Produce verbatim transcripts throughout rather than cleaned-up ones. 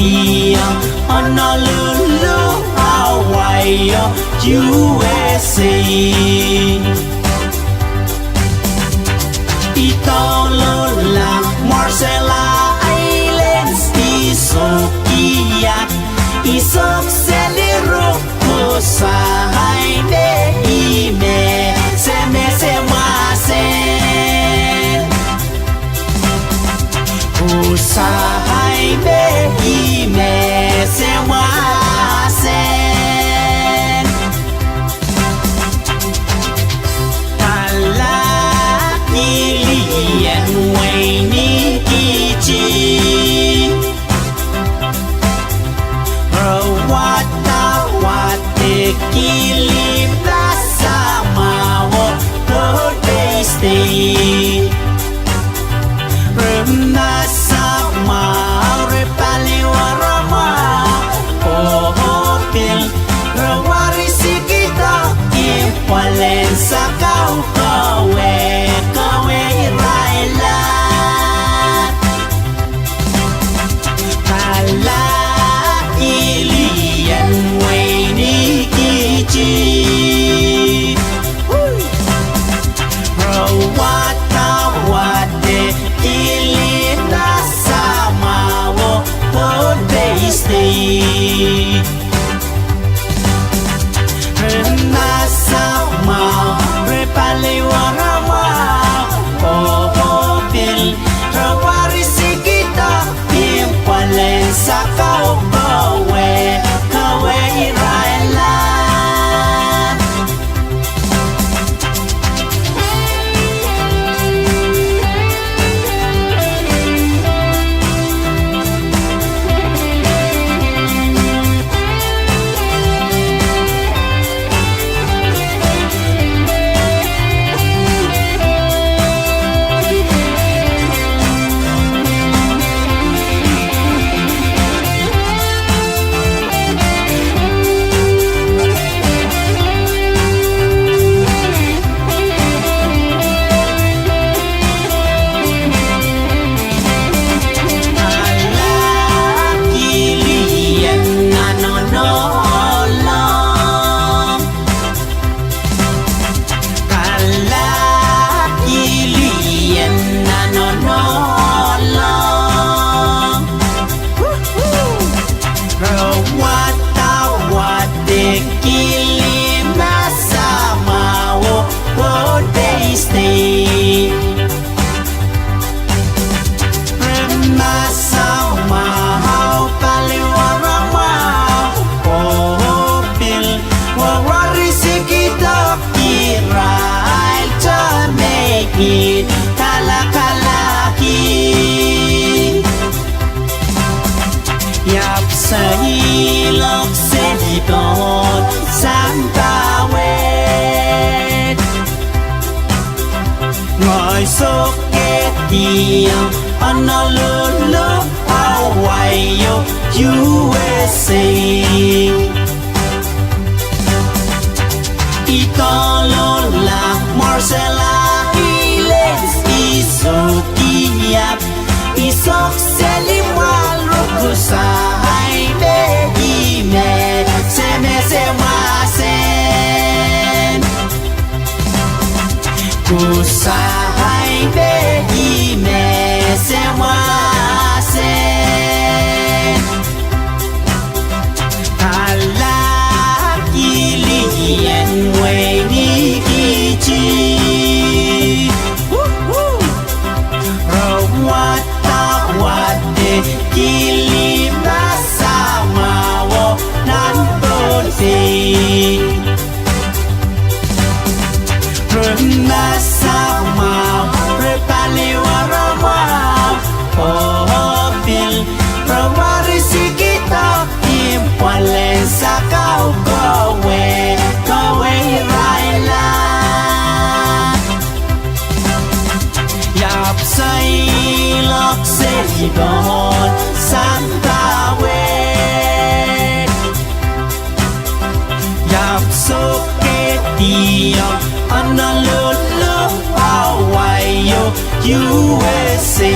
Io, Honolulu, Hawaii, U S A. I douluhl Marshall Islands, I sohte kiak, I sohte seli ruku sahi me I me semese mwahsen. Usahaime I me semwasen. Kalahkilien wein Ikiti. Re wadawad de kilin masamwahu Pohnpei State. Re masamwahu, re paliwaramwahu, oh, oh, pil, re wahrisikihdo, ipwalen sakau kawehwe, kawehwe irail aht. Kalahkilien wein Ikiti. Re wadawad de kilin masamwahu Pohnpei State. Re masamwahu, re paliwaramwahu, oh, oh, pil, re wahrisikihdo, ipwalen sakau kawehwe, kawehwe irail aht. Kalahkilien nan onohlong. Kalahkilien nan onohlong. Re wadawad de kilin masamwahu Pohnpei State. Re masamwahu, paliwaramwahu, oh, pil, re wahrisikihdo, irail tamekid kalakalahki. Iap seiloak seli pohn sampah wet. Ngehi sohte ketiong Honolulu, Hawaii, U S A. I douluhl Marshall Islands, I sohte kiap, I sohte seli mwahl ruku sahi me I me semese mwahsen. Kusahi me I me semwasen. Kalahkilien wein Ikiti. Re wadawad de kilin masamwahu nan Pohnpei. Re masamwahu, re paliwaramwahu, oh, pil, re wahrisikihdo, ipwalen sakau kawehwe, kawehwe irail aht. Iap seiloak seli pohn sampah wet. Iap sohte ketiong Honolulu, Hawaii, U S A.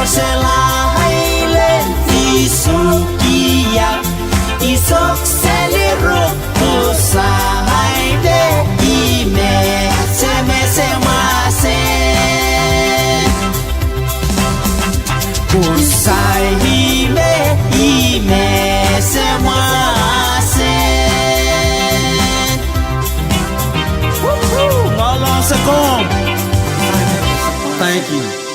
Selaile, I sukia, I sok seli ruk, oh saide, I me, se me se mwase. Usai I me, I me se mwase. Woohoo! Ngalong se kom. Thank you.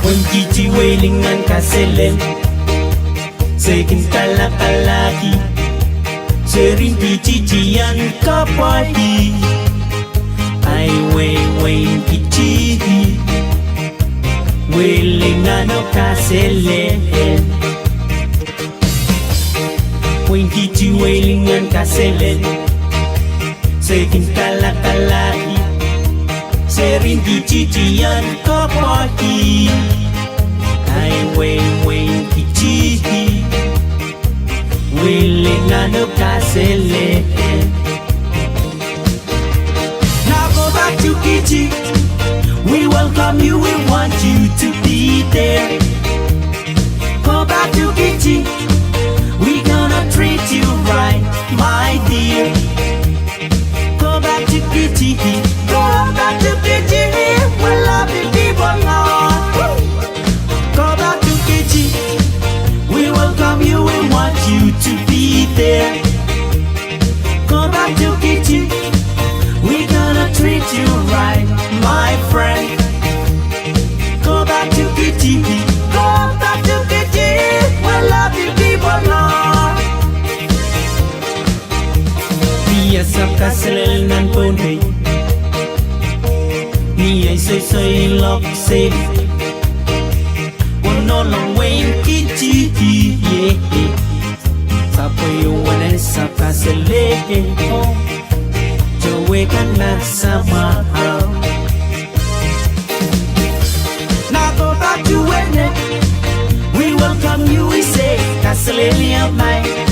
Wenkihti welingan kaselel, se kin kalakalaki, serihkihti tian kapwaiada. Ai wewenkihti, welingan oh kaselel. Wenkihti welingan kaselel, se kin kalakalaki, serihkihti tian kapwaiada. Ai wewenkihti, welingan oh kaselel. Now go back to Kiti. We welcome you, we want you to be there. Go back to Kiti. We gonna treat you right, my dear. Go back to Kiti. Go back to Kiti. We love you people, Lord. Go back to Kiti. We welcome you, we want you to be there. Go back to Kiti. We gonna treat you right, my friend. Go back to Kiti. Go back to Kiti. We love you people, Lord. Mie sahpw kaselel nan Pohnpei. Mie soisoi lohk seli. Wonohlong wehin Kiti, yeah. Sapwe wene sahpw kaselel. Oh, towe kan mahs samwa. Now go back to Wene. We welcome you, we say, kaselehlie mie.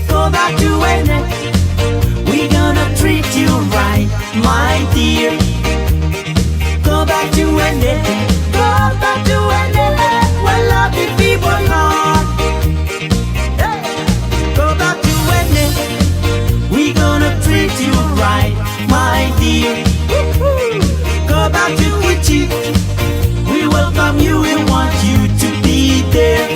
Go back to Wene. We gonna treat you right, my dear. Go back to Wene. Go back to Wene. We love you people, Lord. Go back to Wene. We gonna treat you right, my dear. Go back to Kiti. We welcome you, we want you to be there.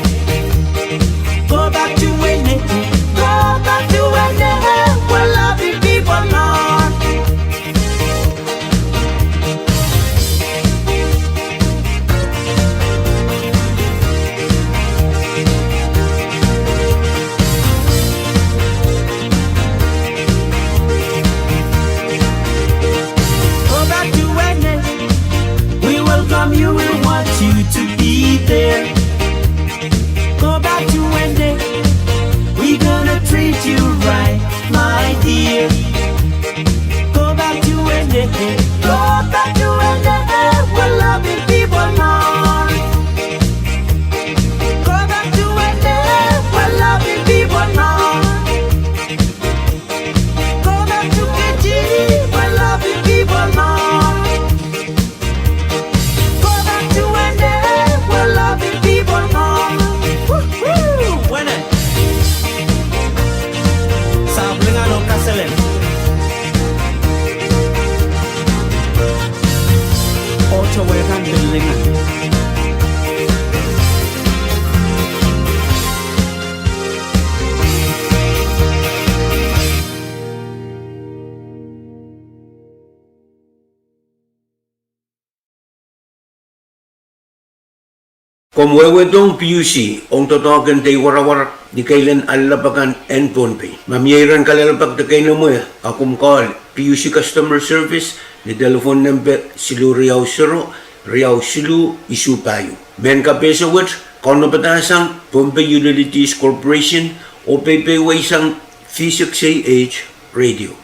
Komw wehwehdohng PUC ong doadoahk en dei warawar ni keilen alap akan en Pohnpei. Ma mie iren kalelapak de keinemwe, a komw call PUC Customer Service ni telephone nempe siluh riau sero, riau siluh isuh pahieu. Mehn kapehse wet kaunopada sang Pohnpei Utilities Corporation oh peipeisang V six A H radio.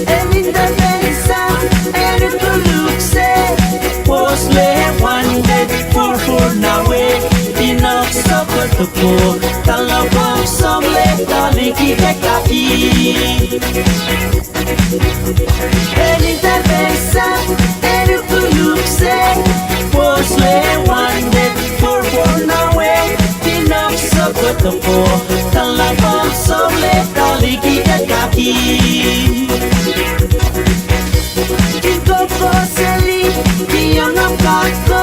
Emen de pehn sang, eri kuluhk se, pwohs leh wanted, furfur nan wehk, pinok sokwe doko, doadoahk soang leh doadoahk liki de kaki. Emen de pehn sang, eri kuluhk se, pwohs leh wanted, furfur nan wehk, pinok sokwe doko, doadoahk soang leh doadoahk liki de kaki. Kin koko seli, kin iang ahpw kak ko,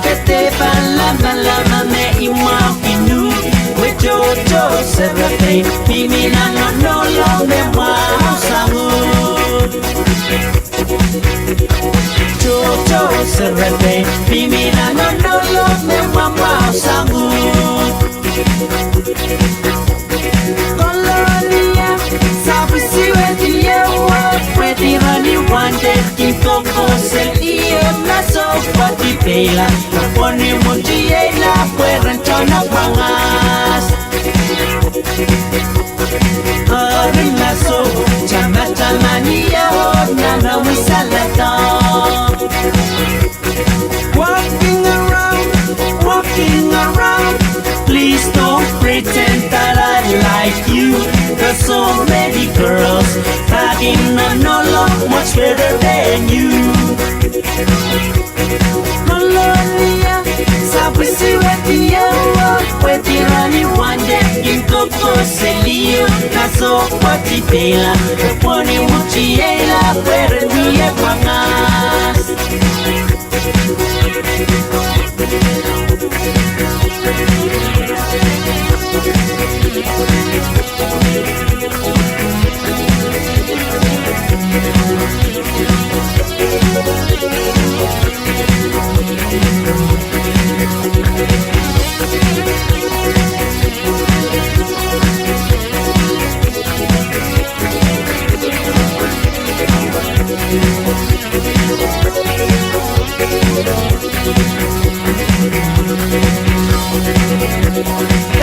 ke dehr pahn lamalam me imwahu kin uhd, pwe tohto serepein mihmi nan onohlong me mwahu sang uhd. Tohto serepein mihmi nan onohlong me mwamwahu sang uhd. Kolonia, sapwisiwedi ehu, pwehdi rahn wanted, kin koko seli, oh ma soh pwoatipeila, pwoni mwuti eila, pwe ren tohn mwangas. Eri ma soh, tamataman ie oh nan omw wisalehda. Walking around, walking around. Please don't pretend that I like you. There's so many girls back in Honolo much better than you. Kolonia, sapwisiwedi ehu, pwehdi rahn wanted, kin koko seli, oh ma soh pwoatipeila, pwoni mwuti eila, pwe ren wie mwangas.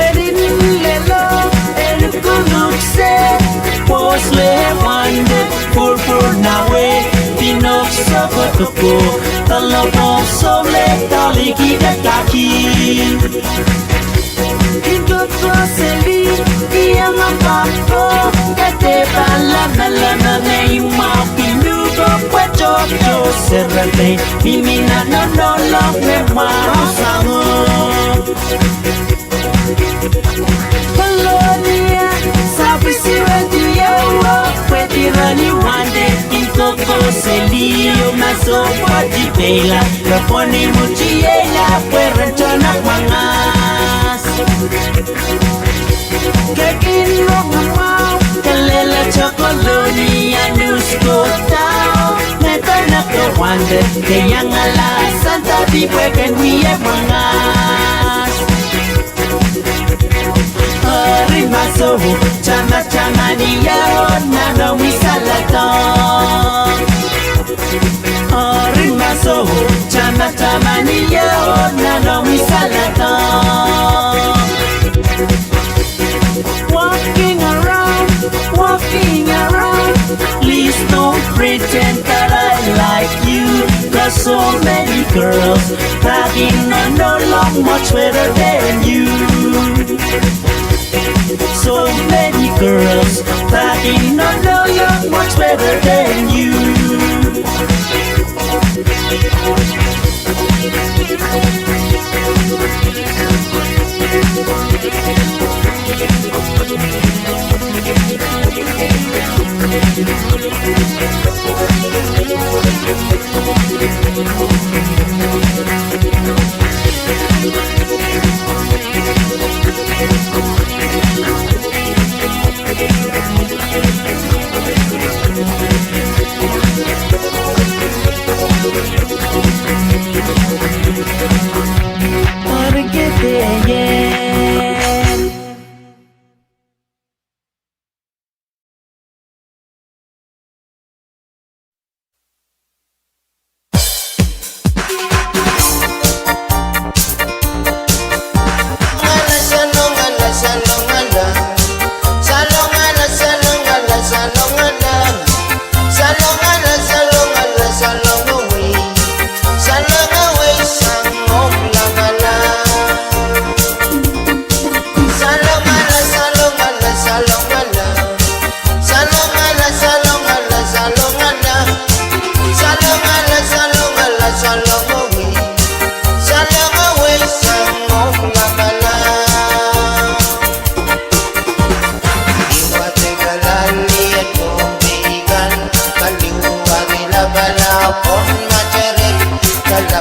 Eri lello, eri kuluhk se, pwohs leh wanted, furfur nan wehk, pinok sokwe doko, doadoahk soang leh doadoahk liki de kaki. Kin koko seli, kin iang ahpw kak ko, ke dehr pahn lamalam me imwahu kin uhd, pwe tohto serepein mihmi nan onohlong me mwahu sang uhd. Kolonia, sapwisiwedi ehu, pwehdi rahn wanted, kin koko seli, oh ma soh pwoatipeila, pwoni mwuti eila, pwe ren tohn mwangas. Ke kin rong mwahu, ke lelehte Kolonia, nuhs ko doadoahk, me doadoahk wanted, ke iangala Santa Fe pwe ken wie mwangas. Eri ma soh, tamataman ie oh nan omw wisalehda. Eri ma soh, tamataman ie oh nan omw wisalehda. Walking around, walking around. Please don't pretend that I like you. There's so many girls back in Honolo much better than you. So many girls back in Honolo much better than you.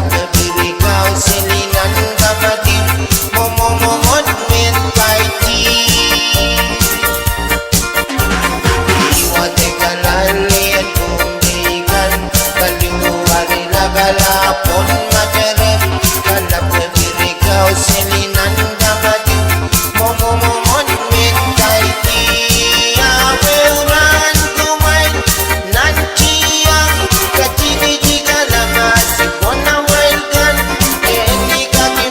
Pepirikau seli nan kamadiu, mwomwohmw met kaidih. Ih wadek kalahngan pwung kei kan, kaluwari lakala pohn materep, kalap pepirikau seli nan kamadiu, mwomwohmw met kaidih. Aweurahn kumwail nan tiahk, katikiti kalahngan pwung amwail kan, eni kaki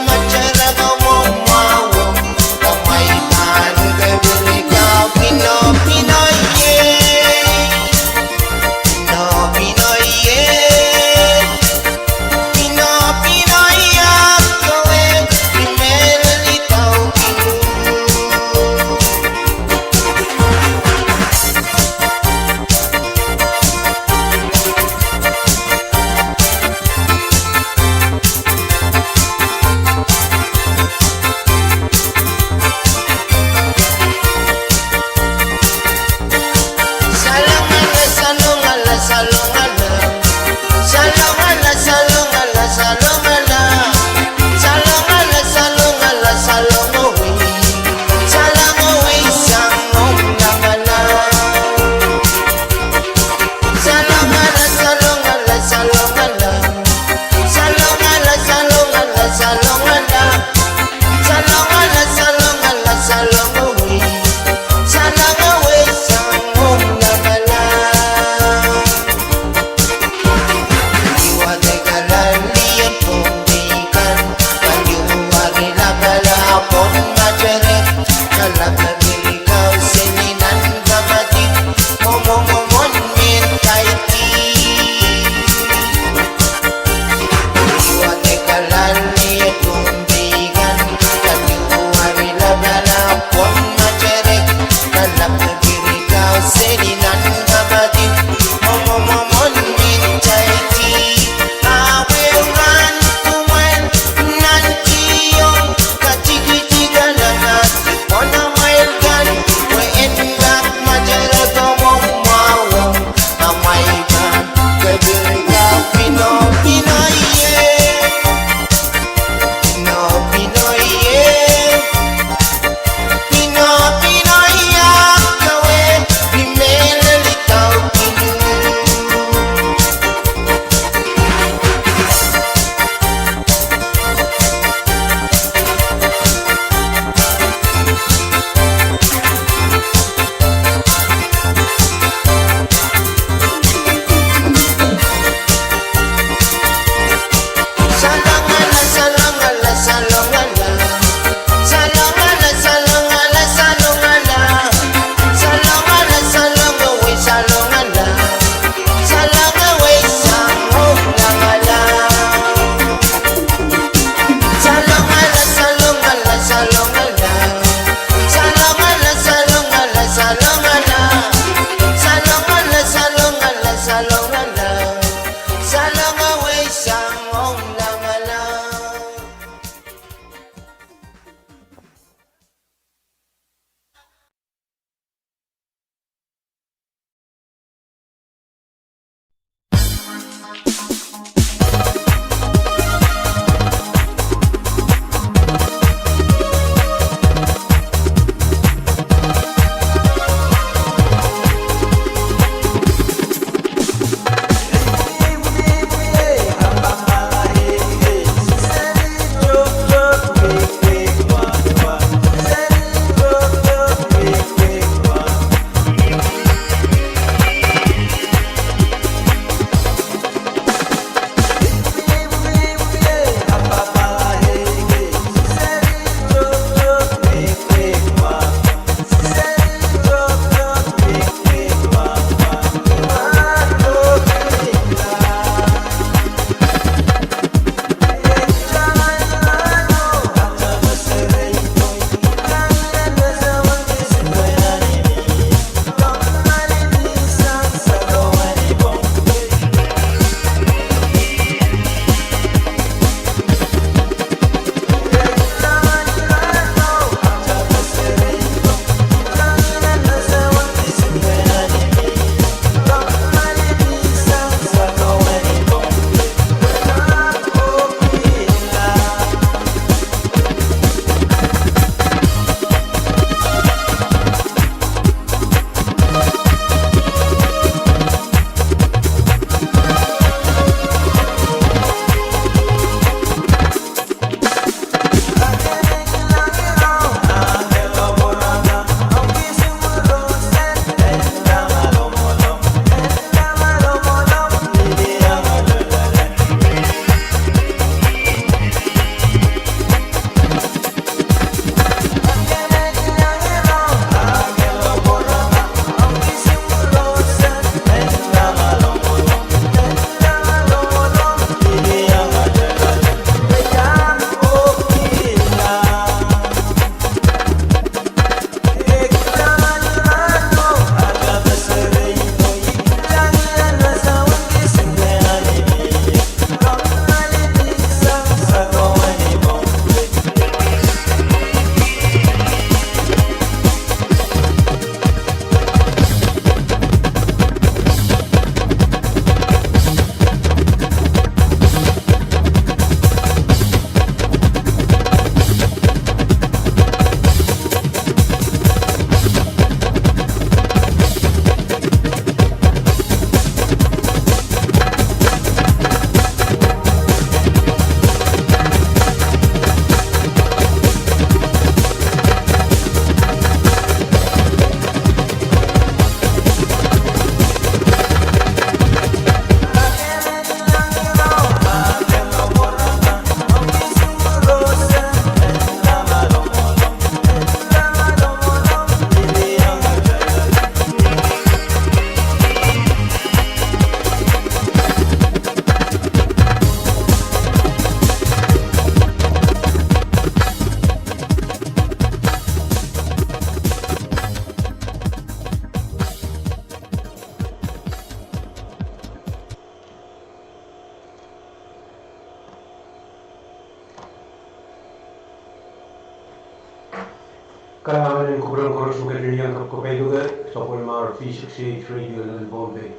Kalahngan en kupwuren koaros me ketin iang kapkapaiada sapwellimar V six eight Radio Lemmon Pohnpei.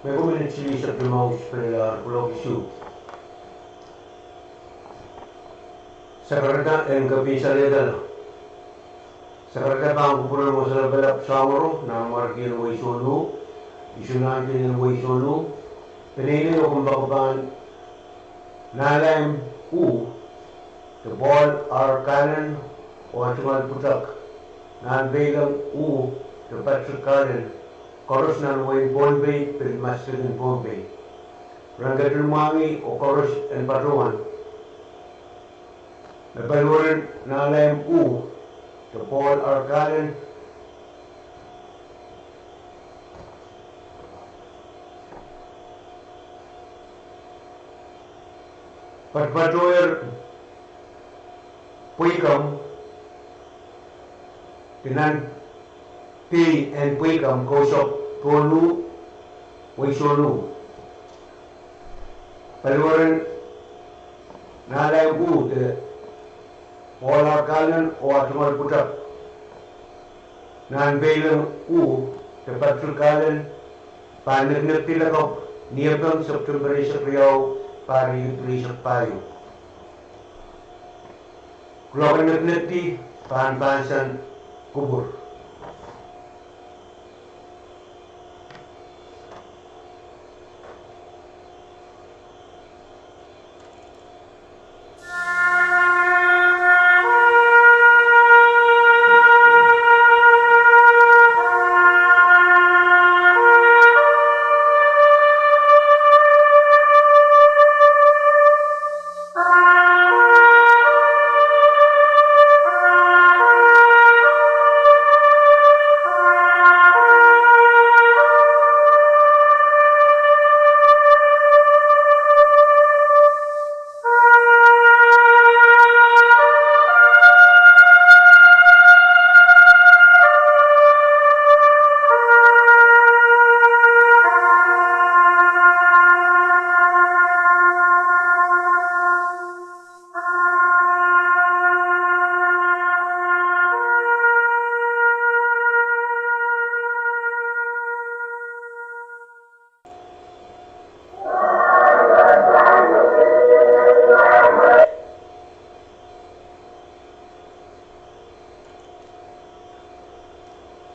Me koaros minit silihsek limau pil lahr kuloak isuh. Sakarada en kepin salehdala. Sakarada pahn kupwuren Wasa Lapalap Soahngoro, Nanmwarki en Wehi Sohn U, Isu Nahnken en Wehi Sohn U, Peneinei oh Kompoakepahn Nahlaim U, de Paul R. Kallen oh Atungal Pwutak, Nahnpeileng U, de Patrick Kallen, koaros nan wehin Pohnpei, pil maslikin Pohnpei. Ren ketin mwahngih oh koaros en patohwan. Me paliweren Nahlaim U, de Paul R. Kallen, patpatohier pweikamw de nan pei en pweikamw kousapw Pohnpei, Wehi Sohn U. Paliweren Nahlaim U, de Paul R. Kallen oh Atungal Pwutak, Nahnpeileng U, de Patrick Kallen, pahn nekinekdi lakapw Niepeng, September eisek riau, pahr riekid rieisek pahieu. Kuloak en nekinekdi pahn pahsan kupwur.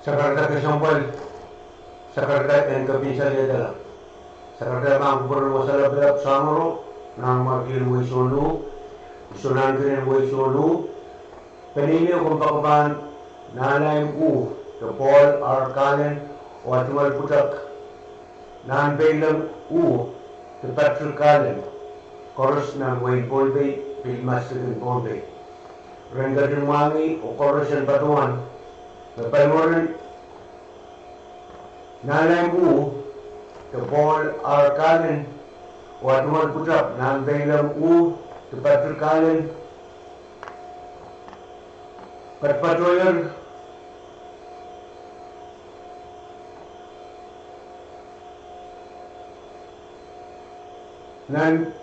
Sakarada kesempwal, sakarada en kepin salehdala. Sakarada pahn kupwuren Wasa Lapalap Soahngoro, Nanmwarki en Wehi Sohn U, Isu Nahnken en Wehi Sohn U, Peneinei oh Kompoakepahn Nahlaim U, de Paul R. Kallen oh Atungal Pwutak, Nahnpeileng U, de Patrick Kallen, koaros nan wehin Pohnpei, pil maslikin Pohnpei. Ren ketin mwahngih oh koaros en patohwan. Me paliweren Nahlaim U, de Paul R. Kallen oh Atungal Pwutak, Nahnpeileng U, de Patrick Kallen, patpatohier nan,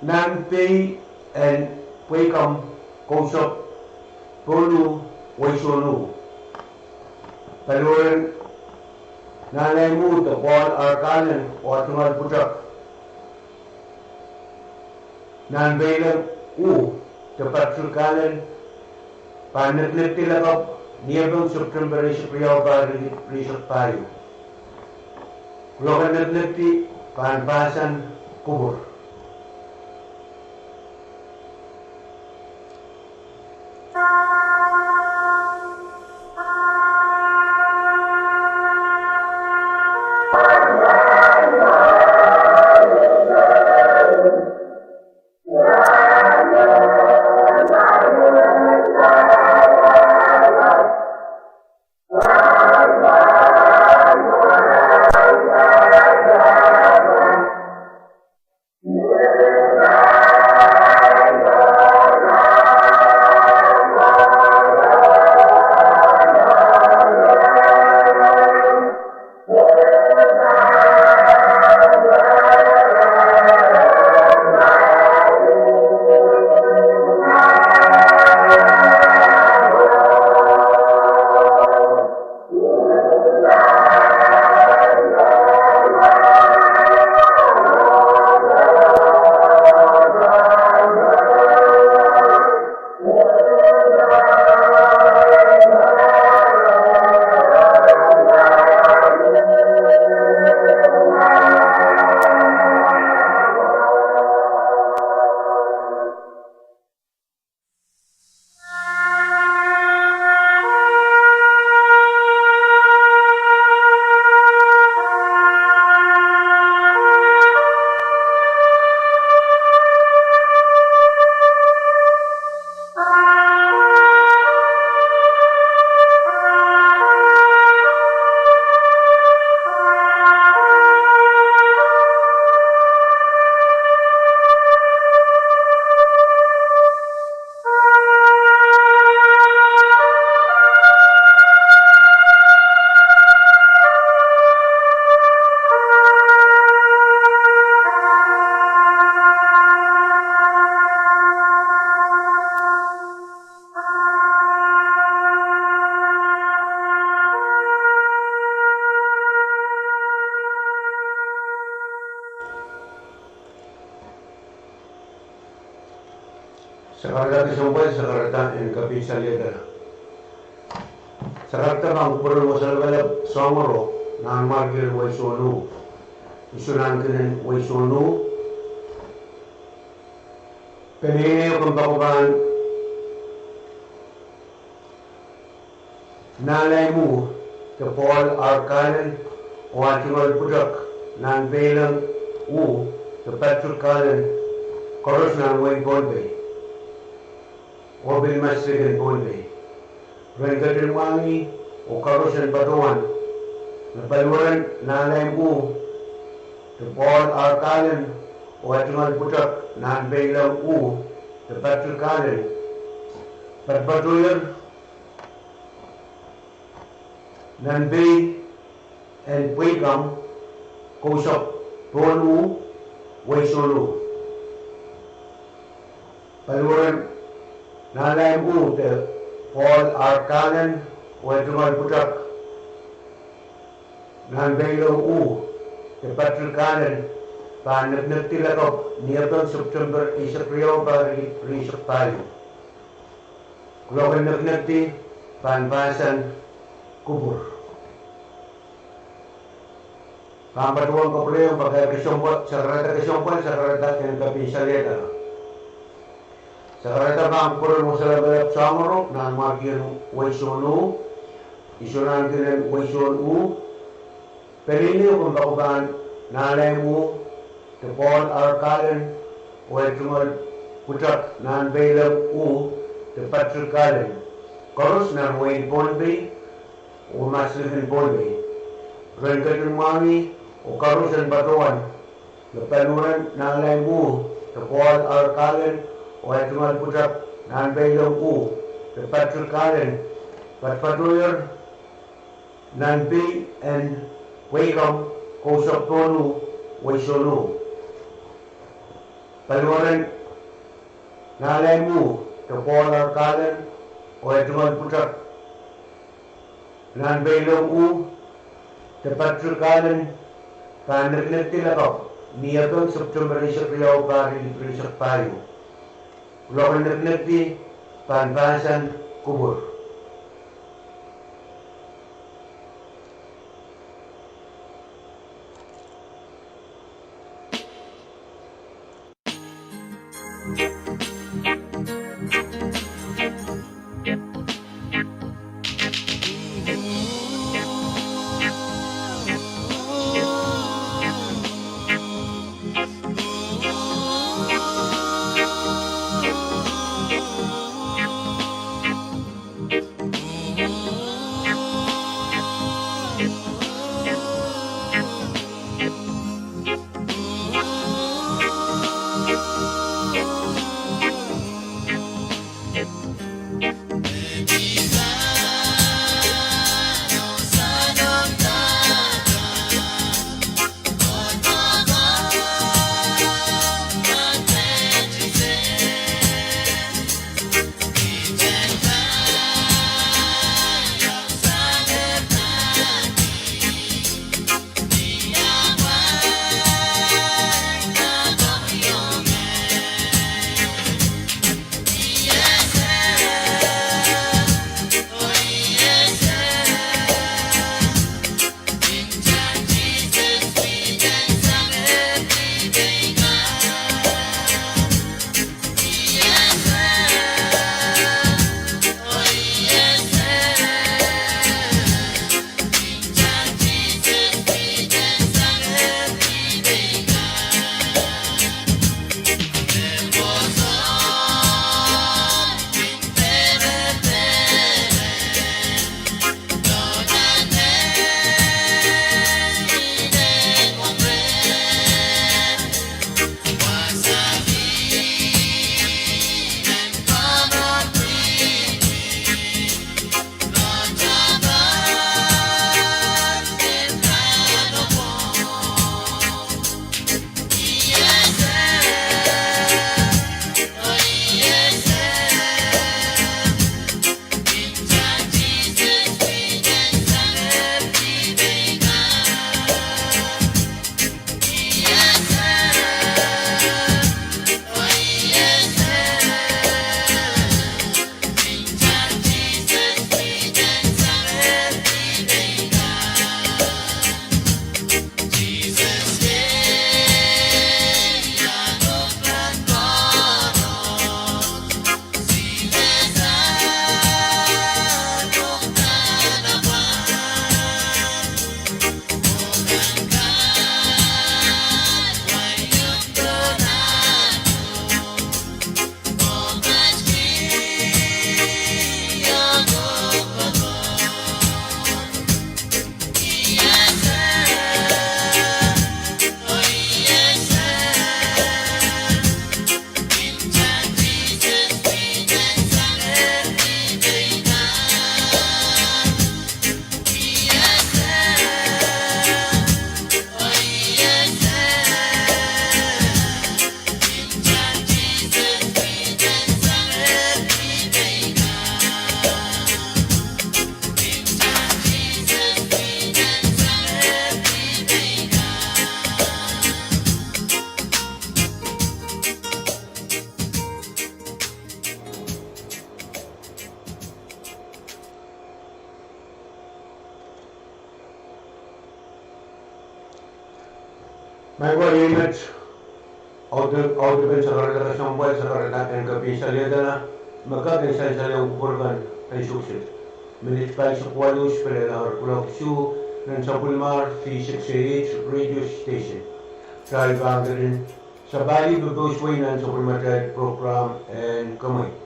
nan pei en pweikamw kousapw Pohnpei, Wehi Sohn U. Paliweren Nahlaim U, de Paul R. Kallen oh Atungal Pwutak, Nahnpeileng U, de Patrick Kallen, pahn nekinekdi lakapw Niepeng, September eisek riau, pahr riekid rieisek pahieu. Kuloak en nekinekdi pahn pahsan kupwur. Sakarada kesempwal, sakarada en kapinsalehda. Sakarada pahn kupwuren Wasa Lapalap Soahng Oro, Nanmwarkien wehi sohn uh, Isuh Nankinen wehi sohn uh, peneinei o kompoakepahn Nahlaim uh, de Paul R. Kalen, oh ah tungoal pwutak nan peilong uh, de Patrick Kalen, koaros nan wehin Pohnpei, oh pil maslikin Pohnpei. Ren ketin mwahngih oh koaros en patohwan me paliweren Nahlaim uh, de Paul R. Kalen, oh ah tungoal pwutak nan peilong uh, de Patrick Kalen, patpatohier nan pei en pweikam kousapw pohn uh, wehi sohn uh. Paliweren Nahlaim uh, de Paul R. Kalen, oh ah tungoal pwutak nan peilong uh, de Patrick Kalen, pahn nekinekdi lakapw ni Apeng, September eisek riau, pahr riekid rieisek pahieu. Kuloak en nekinekdi pahn pahsan kupwur. Pahn patohwan kapwurehiong pakair kesempwal, sakarada kesempwal, sakarada en kapinsalehda. Sakarada pahn kupwuren Wasa Lapalap Soahng Oro, Nanmwarkien wehi sohn uh, Isuh Nankinen wehi sohn uh, peneinei o kompoakepahn Nahlaim uh, de Paul R. Kalen, oh ah tungoal pwutak nan peilong uh, de Patrick Kalen, koaros nan wehin Pohnpei oh maslikin Pohnpei. Ren ketin mwahngih oh koaros en patohwan me paliweren Nahlaim uh, de Paul R. Kalen, oh ah tungoal pwutak nan peilong uh, de Patrick Kalen, patpatohier nan pei en pweikam kousapw pohn uh, wehi sohn uh. Paliweren Nahlaim uh, de Paul R. Kalen, oh ah tungoal pwutak nan peilong uh, de Patrick Kalen, pahn nekinekdi lakapw ni Apeng, September eisek riau, pahr riekid rieisek pahieu. Kuloak en nekinekdi pahn pahsan kupwur. Ahi wai met, audepen sakaradahn kesempwal sakaradahn en kepin saliedahla, me kak en sansalohng kupwur kan en suksut. Minit paisek waluh, pil lel kuloak isuh, nan sapwellimatail V six A H radio station. Kitail pahn ketin sapahl pepehs wei nan sapwellimatail program en kemweit.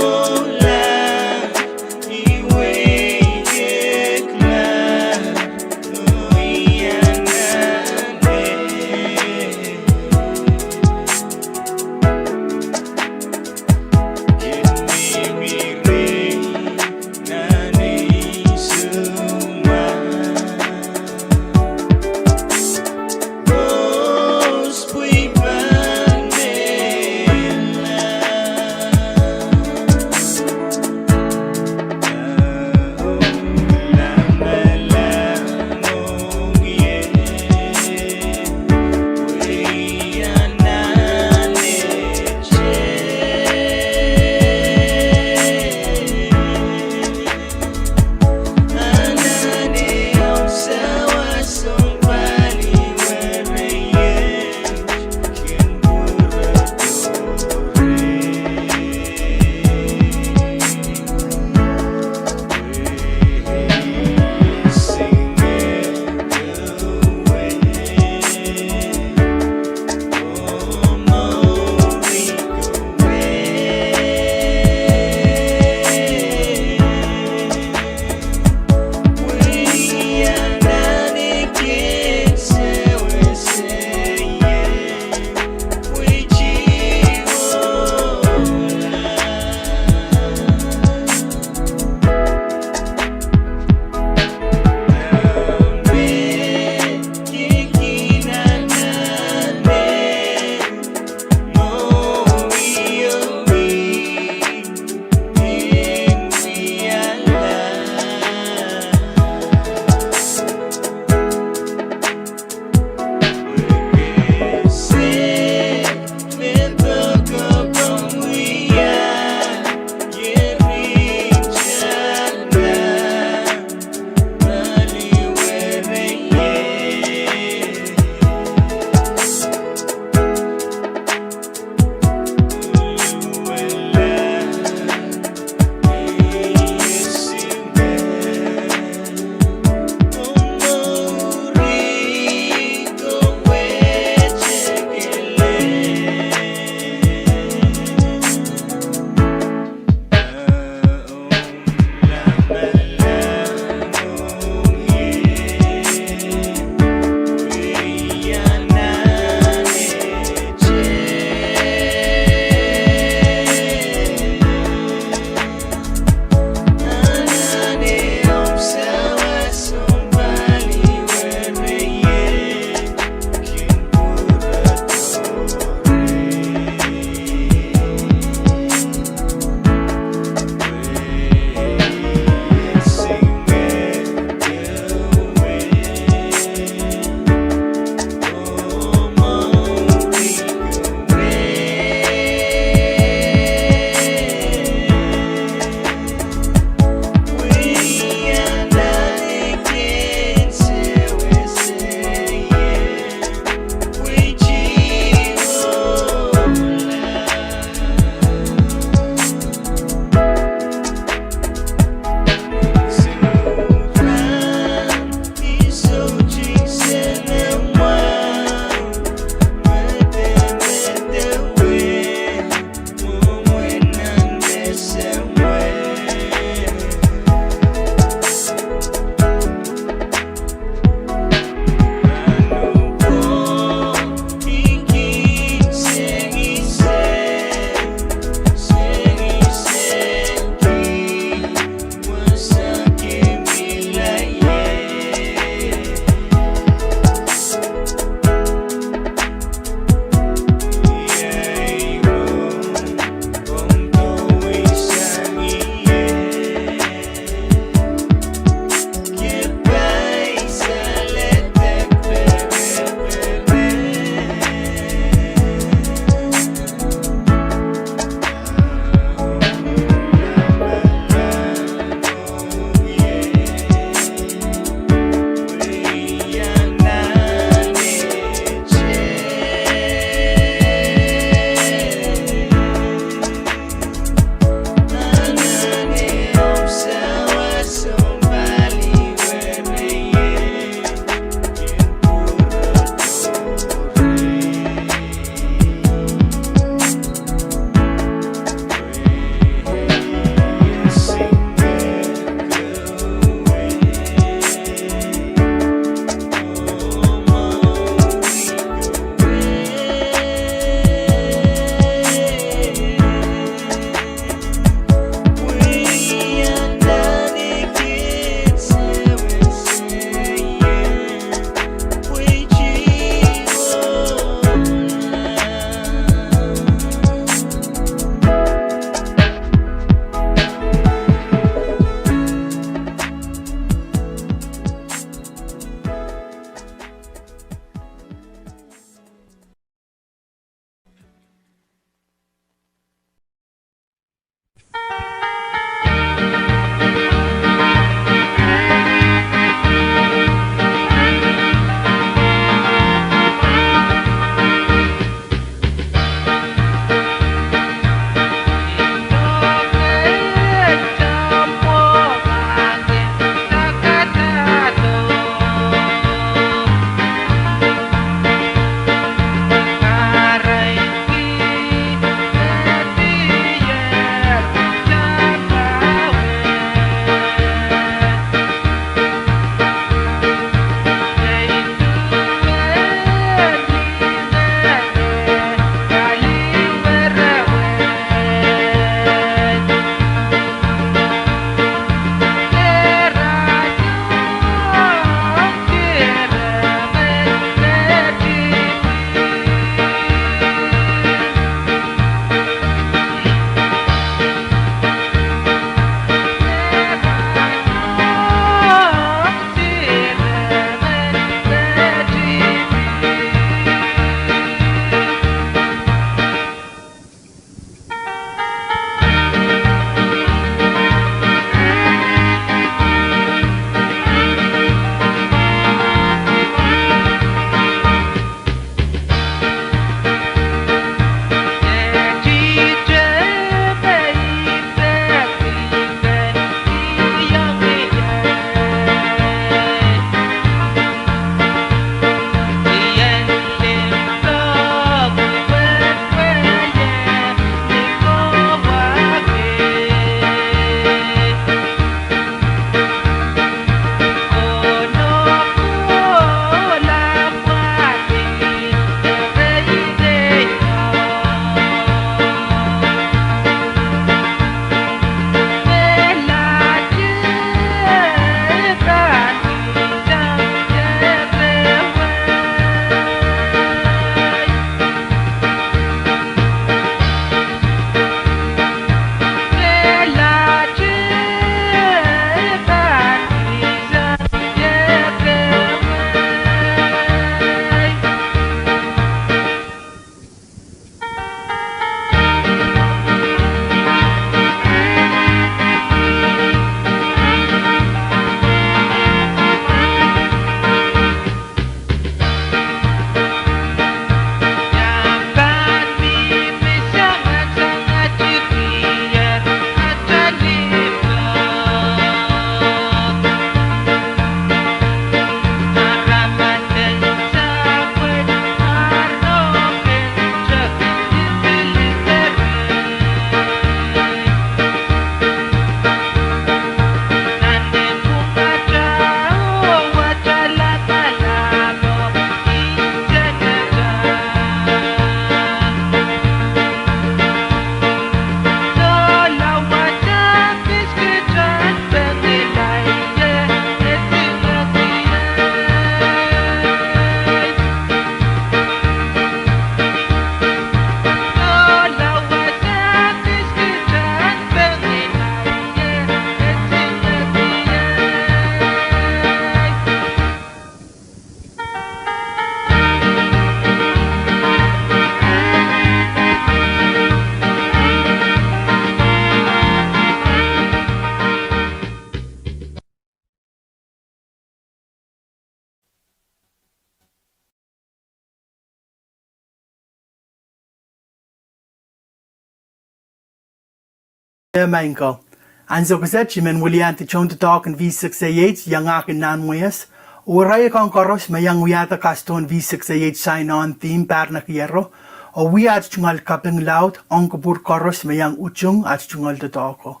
Maing ko. Ansou kiset I men wiliandi tohn doadoahk en V six A H iangahki Nanmweias, oh irail akan koaros me iang wiahda kasdohn V six A H sign on theme pahr nekiero, oh wia aht tungoal kaping laud ong kupwur koaros me iang utung aht tungoal doadoahko.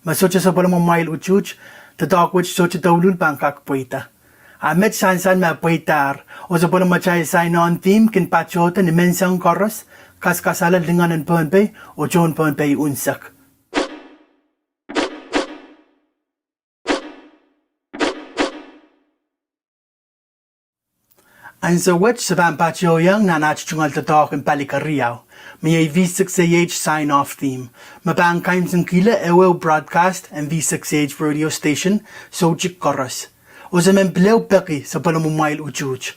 Me sohte sapwellimamwail utuht, doadoahk wet sohte douluhl pahn kak pweida. A met sansal me pweidahr, oh sapwellimatail sign on theme kin patohdo ni menseng koaros, kaskasale lingan en Pohnpei, oh tohn Pohnpei unsek. Ansou wet se pahn patohiong nan aht tungoal doadoahk en pali keriau, me iei V six A H sign off theme, me pahn kaimwisekihla ehuehu broadcast en V six A H radio station soutik koaros. Oh se men pil ehu peki sapwellimamwail utuht.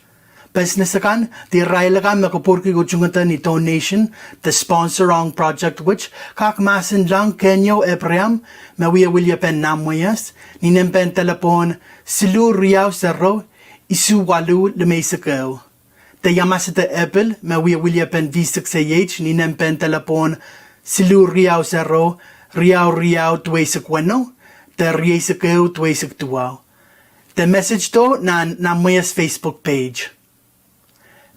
Business akan, de irail akan me kupwurki utungada ni donation, de sponsor ong project wet, kak mahsenlahng Kenyo Abraham, me wia wiliepen Nanmweias, ni nempen delepwohn siluh riau sero, isuh waluh limeisek ehu. De Yamasada Epil, me wia wiliepen V six A H, ni nempen delepwohn siluh riau sero, riau riau duweisek weneu, de rieisek ehu duweisek duwau. De message do nan Nanmweias Facebook page.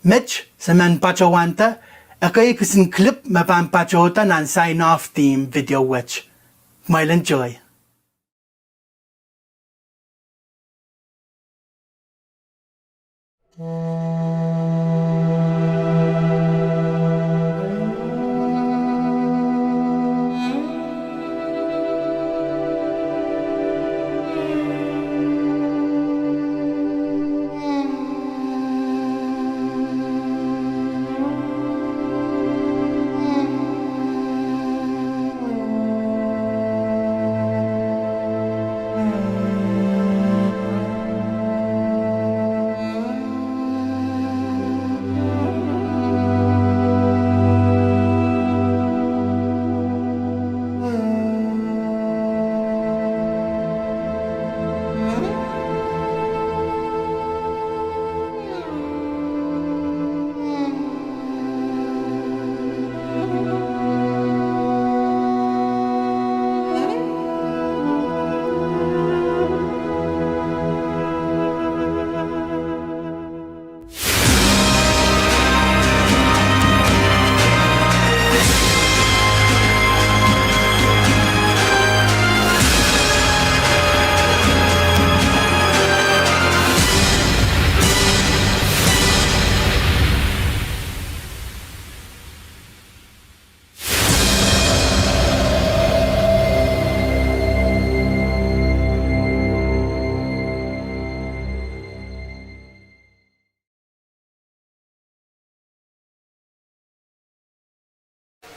Met se men patohwanda ekei kisin clip me pahn patohdo nan sign off theme video wet. Kumwail enjoy.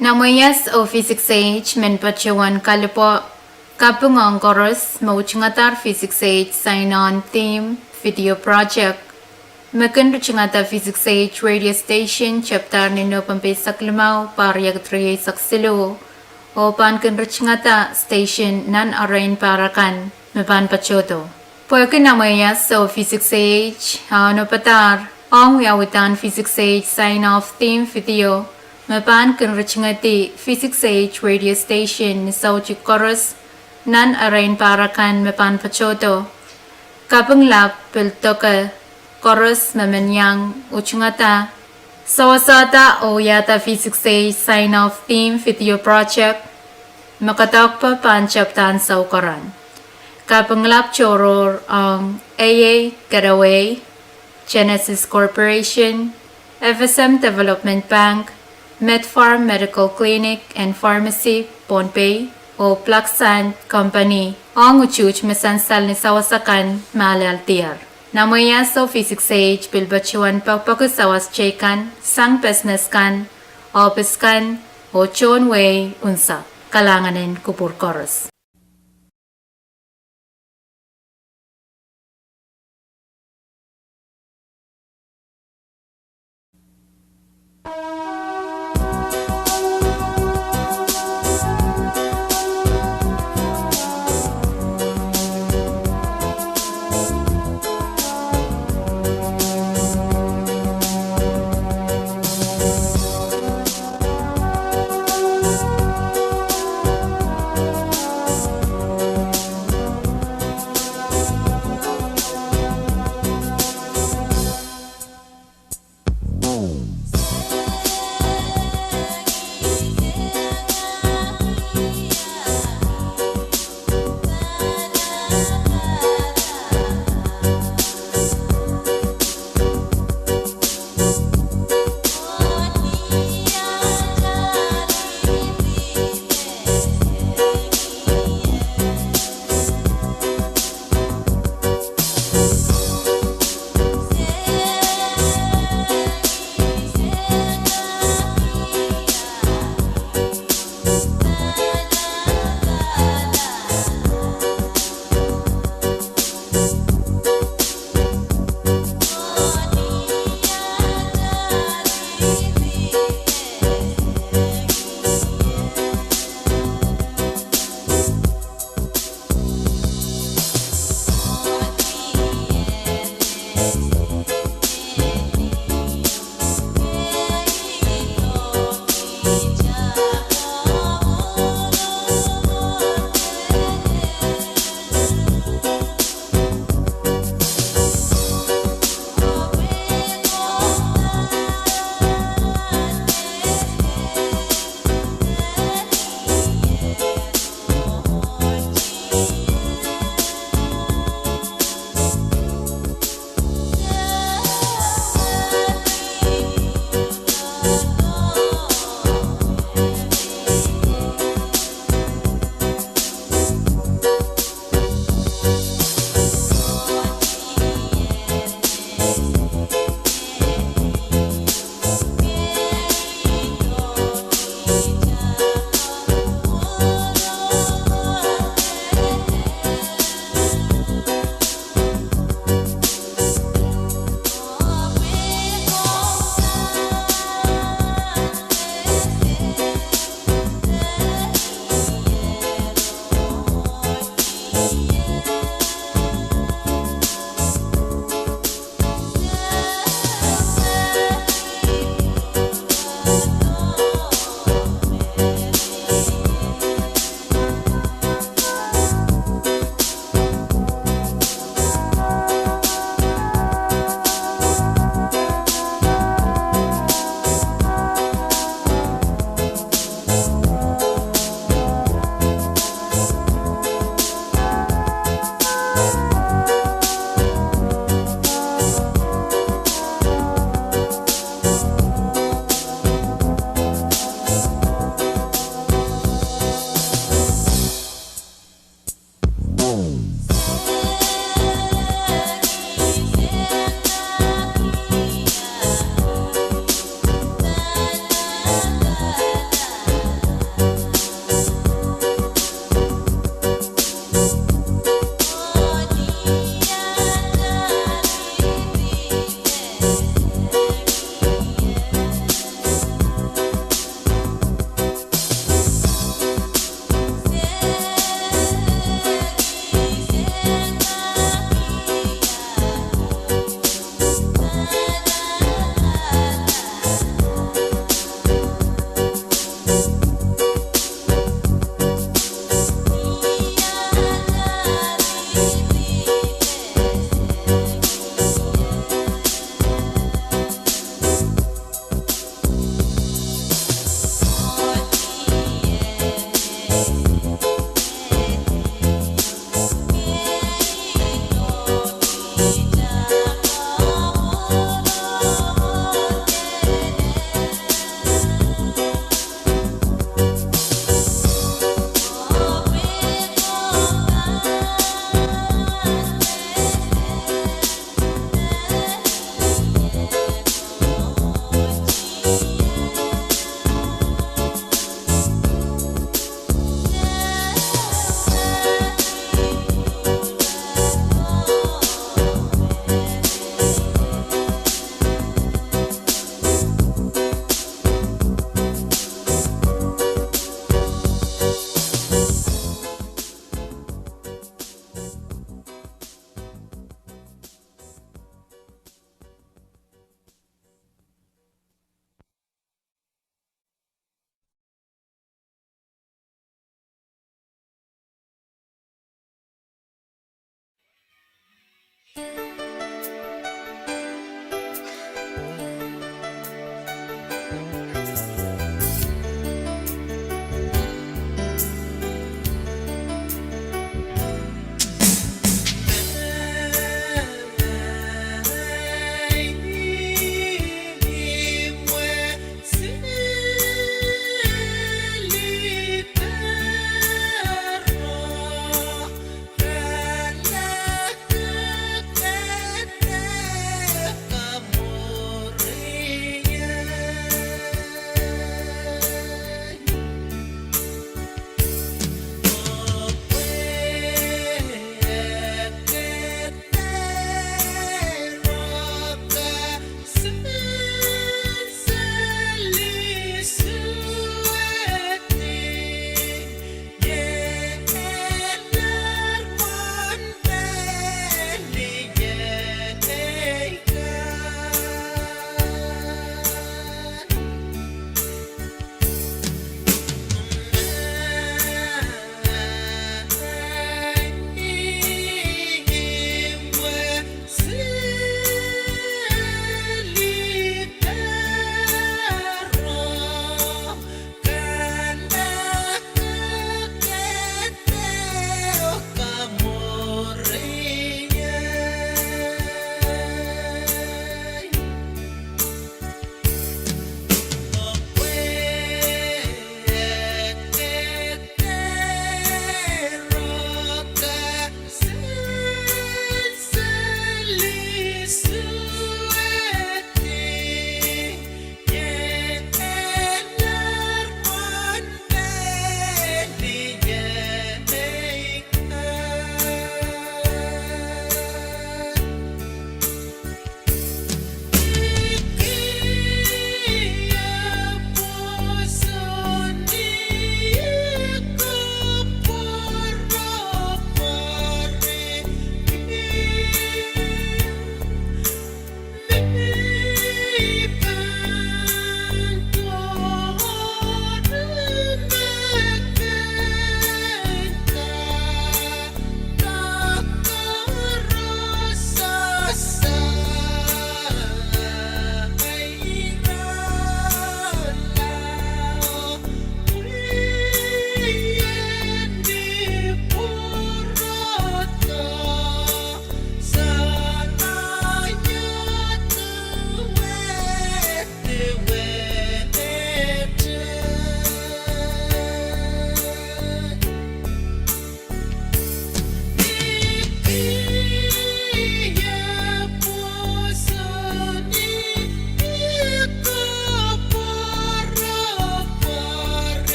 Nanmweias oh V six A H men patohwan kalipwo kaping ong koaros me utungadahr V six A H sign on theme video project, me kin rittingada V six A H radio station tepdahr ni Nopempe eisek limau, pahr riekid rieisek siluh, oh pahn kin rittingada station nan erein pahr akan me pahn patohdo. Pwehki Nanmweias oh V six A H a onopadahr ong wiawidahn V six A H sign off theme video, me pahn kin rittingedi V six A H radio station ni soutik koaros nan erein pahr akan me pahn patohdo, kaping lap pil doke koaros me men iang utungada, sewesehda oh wiahda V six A H sign off theme video project, me koadoahkpe pahn tepda nan soukoaroahn. Kaping lap tohrohr ong A A Getaway, Genesis Corporation, F S M Development Bank, MedPharm Medical Clinic and Pharmacy, Pohnpei, oh Black Sand Company, ong utuht me sansal ni sawas akan me alealdier. Nanmweias oh V six A H pil patohwan pokpoki sawas teikan sang business kan, ohpis kan, oh tohn wehi unsek. Kalahngan en kupwur koaros.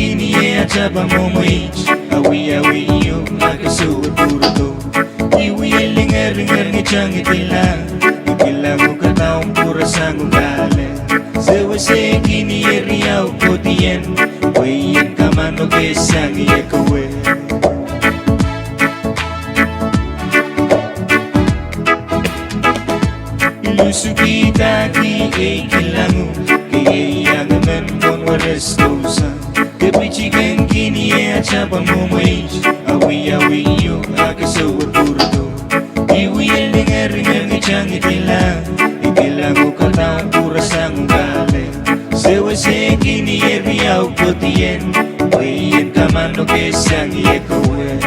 Ni eh atapan mwomweit, awiawi iuk, ma ke sewese pwurodo. I wie lingeringer ni tangihdi la, I kilang uhk a down pwurasang uhk ale. Sewese kini eri au kodien, pwe I en kamanoke sang ie kewe. I lusuki daki ei kilang uhk, ke iang emen pwon weres dohsang. Ke pwitikeng kini eh atapan mwomweit, awiawi iuk, a ke sewese pwurodo. I wie lingeringer ni tangihdi la, I kilang uhk a down pwurasang uhk ale. Sewese kini eri au kodien, pwe I en kamanoke sang ie kewe.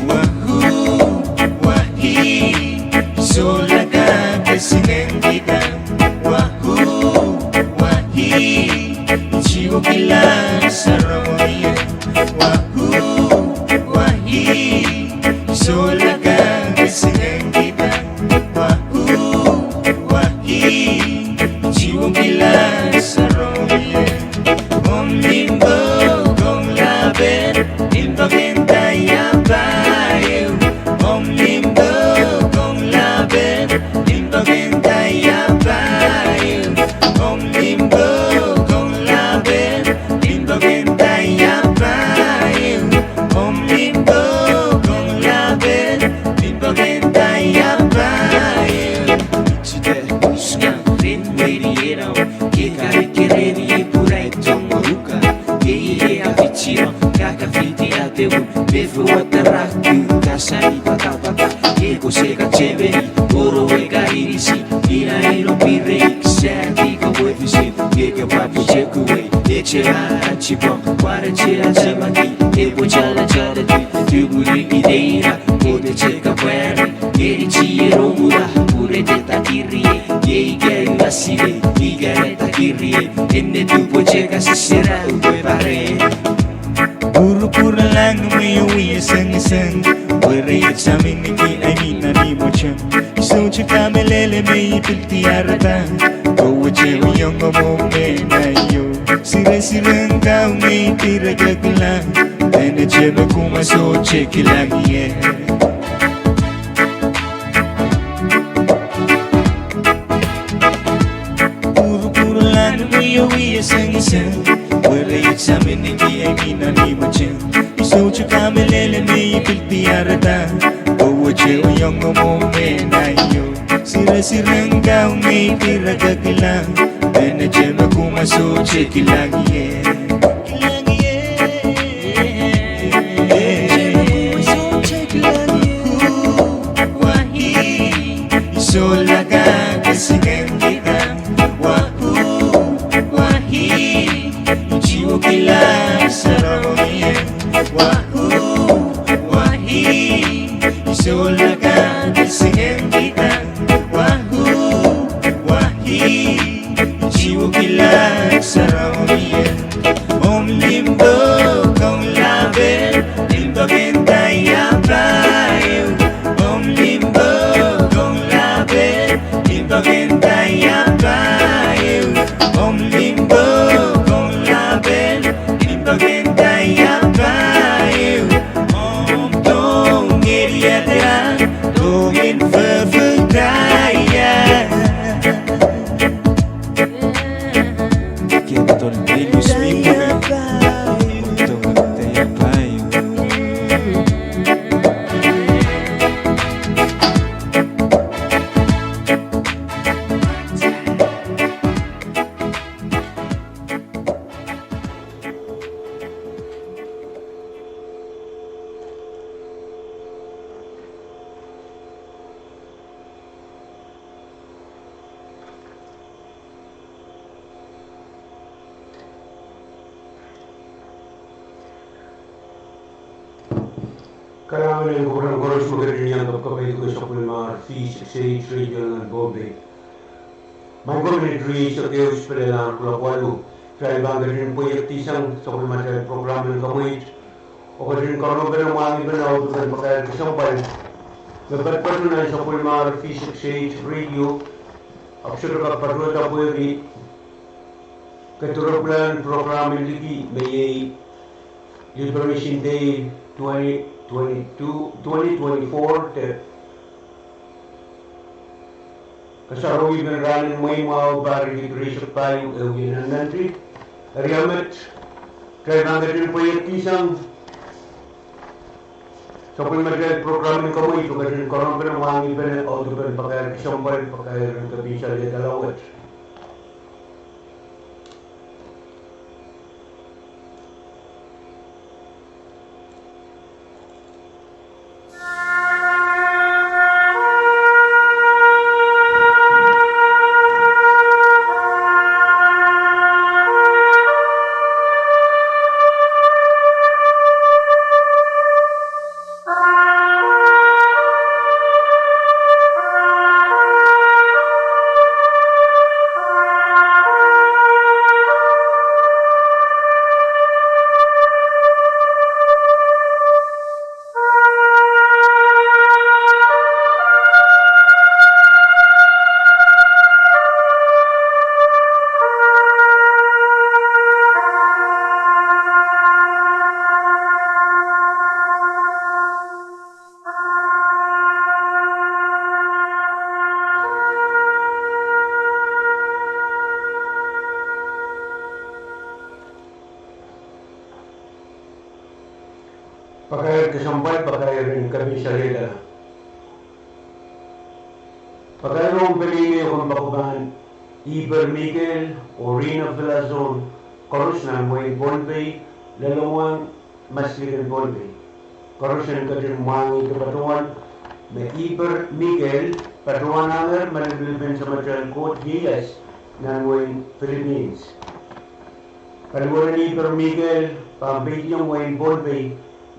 Wahoo, wahi, sohla kak e singengkihda. Wahoo, wahi, I tiwekila Sarawi. Wahoo, wahi, sohla kak e singengkihda. Wahoo, wahi, I tiwekila Sarawi. Om limbo kong lapen, limpoak en daiapwa ehu. Om limbo kong lapen, limpoak en daiapwa ehu. Om limbo kong lapen, limpoak en daiapwa ehu. Om limbo kong lapen, limpoak en daiapwa ehu. Side, usnga, rin, meri, erau. Ke karik kereni e pwurai tong moruka. Ke ie ka fitiong, ka ka fiti adeun. Mefo wata raku, ka sani patapata. Ke kose ka temeni, oro e ka inisi. Ina ino pirei, sandi ka wefisi. Ke ke papu tekuwei, e tela antipong. Ware tela temaki, e pwe tala tala tu. Tumuli ideira, kote teka pwari. Ngeri tie romula, pure teta kirie. Ye ike ua sile, ike ua teta kirie. Ene dupo teka sisera, uwe pare. Purupur lang me I wie sengiseng. Were I saminiki ai mi nan imweteng. I sohte kamehlele me I pil diarada. Kowe te iong omw me na io. Sire sire ngau me I dire kekila. Ene te me kumwa sohte kilang ie. Purupur lang me I wie sengiseng. Were I saminiki ai mi nan imweteng. I sohte kamehlele me I pil diarada. Kowe te iong omw me na io. Sire sire ngau me I dire kekila. Ene te me kumwa sohte kilang ie. Wahi, sohla kak e singengkihda. Wahoo, wahi, I tiwekila Sarawi. Wahoo, wahi, sohla kak e singengkihda. Wahoo, wahi, I tiwekila Sarawi. Om limbo kong lapen, limpoak en daiapwa ehu. Om limbo kong lapen, limpoak en daiapwa ehu. Om limbo kong lapen, limpoak en daiapwa ehu. Om tong ngeriaderan, tong en fefetaia. Ke betul, Venus mi pure. Untuk daiapwa ehu. Kalahngan en kupwuren koaros me ketin iang kapakapki sapwellimatail V six eight Radio nan Pohnpei. Maing ko, minit rieisek ehu sipelehla kulok waluh. Kitail pahn ketin pweiekdisang sapwellimatail program en kamweit. Oh ketin karongen mwahngih pene auduken pakair kesempwal me patopato nan sapwellimatail V six eight Radio. Ahpw sohte kak patohda pwehki kedirepwlahn program en liki me iei Liberation Day twenty twenty-two, twenty twenty-four de kasarawi en rahnen mweimwahu pahr riekid rieisek pahieu, e wia nan nantihong eri met, kitail pahn ketin pweiekdisang sapwellimatail program en komwi, pwe ketin karonge mwahngih pene audepen pakair kesempwal, pakair en kepin saliedala wet. Pakair kesempwal, pakair en kepin saliedala. Pakair ong peneinei kompoakepahn Iper Mikel oh Rina Vilason, koaros nan wehin Pohnpei, Leloweng, Maslikin Pohnpei. Koaros en ketin mwahngih patohwan me Iper Mikel patohwanohng malipilipen Samatail Koht ieias nan wehin Philippines. Paliwaren Iper Mikel pahn peidiong wehin Pohnpei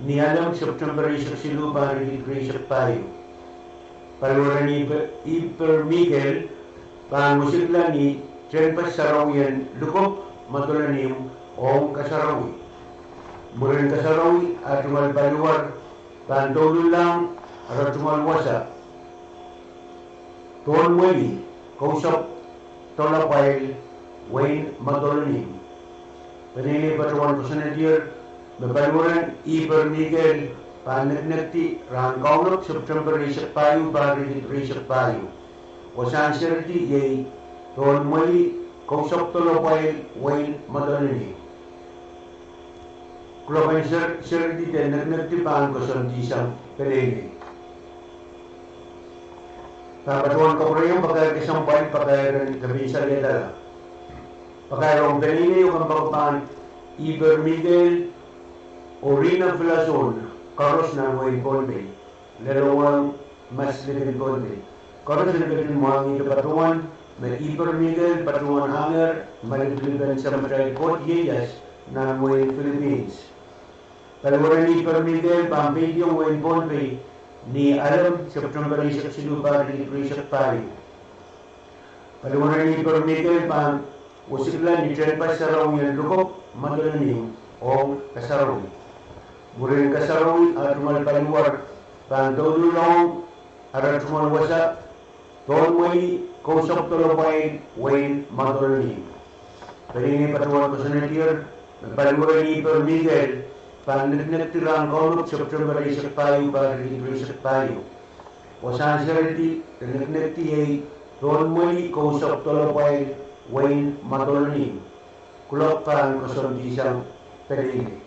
ni Alem, September rieisek siluh, pahr riekid rieisek pahieu. Paliwaren Iper, Iper Mikel pahn wesikla ni tehnpas sarawi en Likop, Madolenihmw, ong kasarawi. Mwurin kasarawi, ah tungoal paliwar pahn douluhlahng ara tungoal wasa pohn mweli kousapw dola pwail, wehin Madolenihmw. Peneinei patohwan koasoanedier me paliwaren Iper Mikel pahn nekinekdi rahn Kaunop, September rieisek pahieu, pahr riekid rieisek pahieu. Wasahn seridi iei pohn mweli kousapw dola pwail, wehin Madolenihmw. Kuloak en ser, seridi de nekinekdi pahn koasoandihsang peneinei. Pahn patohwan kapwureiong pakair kesempwal, pakair en kepin saliedala. Pakair ong peneinei kompoakepahn Iper Mikel oh Rina Vilason, koaros nan wehin Pohnpei, Leloweng, Maslikin Pohnpei. Koaros en ketin mwahngih patohwan me Iper Mikel patohwanohng malipilipen Samatail Koht ieias nan wehin Philippines. Paliwaren Iper Mikel pahn peidiong wehin Pohnpei ni Alem, September rieisek siluh, pahr riekid rieisek pahieu. Paliwaren Iper Mikel pahn wesikla ni tehnpas sarawi en Likop, Madolenihmw, ong kasarawi. Mwurin kasarawi, ah tungoal paliwar pahn douluhlahng ara tungoal wasa pohn mweli kousapw dola pwail, wehin Madolenihmw. Peneinei patohwan koasoanedier me paliwaren Iper Mikel pahn nekinekdi rahn Kaunop, September rieisek pahieu, pahr riekid rieisek pahieu. Wasahn seridi de nekinekdi iei pohn mweli kousapw dola pwail, wehin Madolenihmw. Kuloak pahn koasoandihsang peneinei.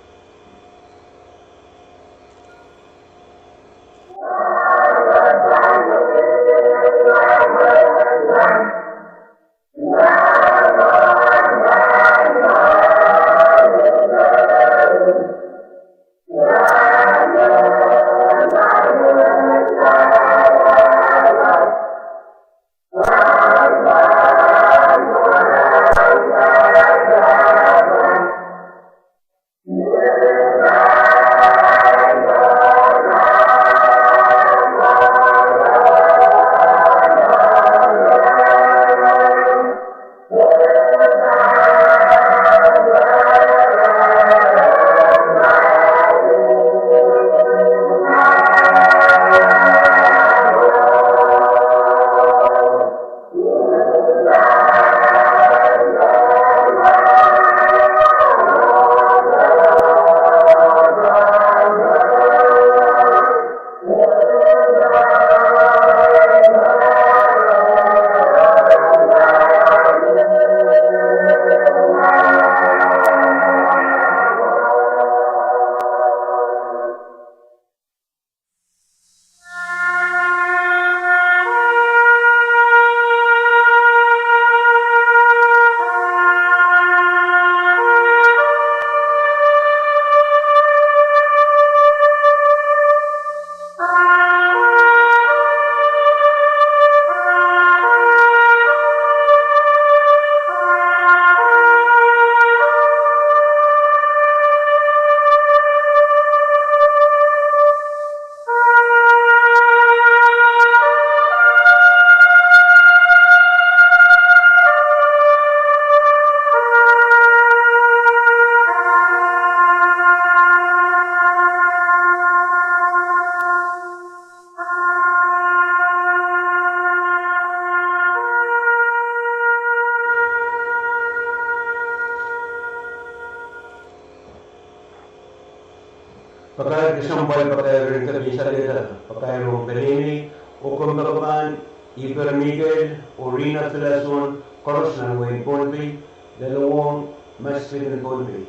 Pakair kesempwal, pakair en kepin salehda, pakair ong peneinei oh kompoakepahn Iper Mikel oh Rina Vilason, koaros nan wehin Pohnpei, lelohng Mastriken Pohnpei.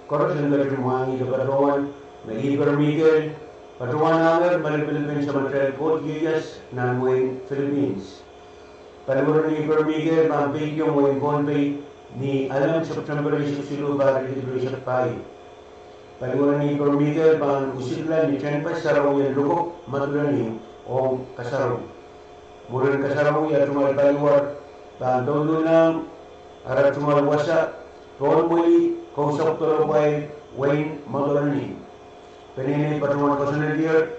Koaros en ketin mwahngih patohwan me Iper Mikel patohwanohng me lipilipil en Samatail Koht ieias nan wehin Philippines. Paliwar en Iper Mikel pahn peikiong wehin Pohnpei ni Alem, September eisek siluh, pahr riekid rieisek pahieu. Paliwar en Iper Mikel pahn usikla ni tehnpas sarawi en Lokop, Madolenihmw, ong kasarawi. Mwurin kasarawi, eh, tungoal paliwar pahn douluhlahng ara tungoal wasa, Pohnmweli Kousok Dolopwail, wehin Madolenihmw. Peneinei patohwan koasoanedier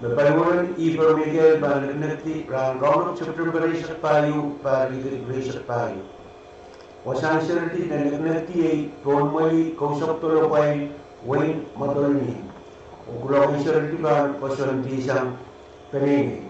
me paliwar en Iper Mikel pahn nekinekdi rahn Kaunop, September eisek pahieu, pahr riekid rieisek pahieu. Wasahn seridi de nekinekdi iei Pohnmweli Kousok Dolopwail, wehin Madolenihmw. Oh kuloak en seridi pahn koasoandihsang peneinei.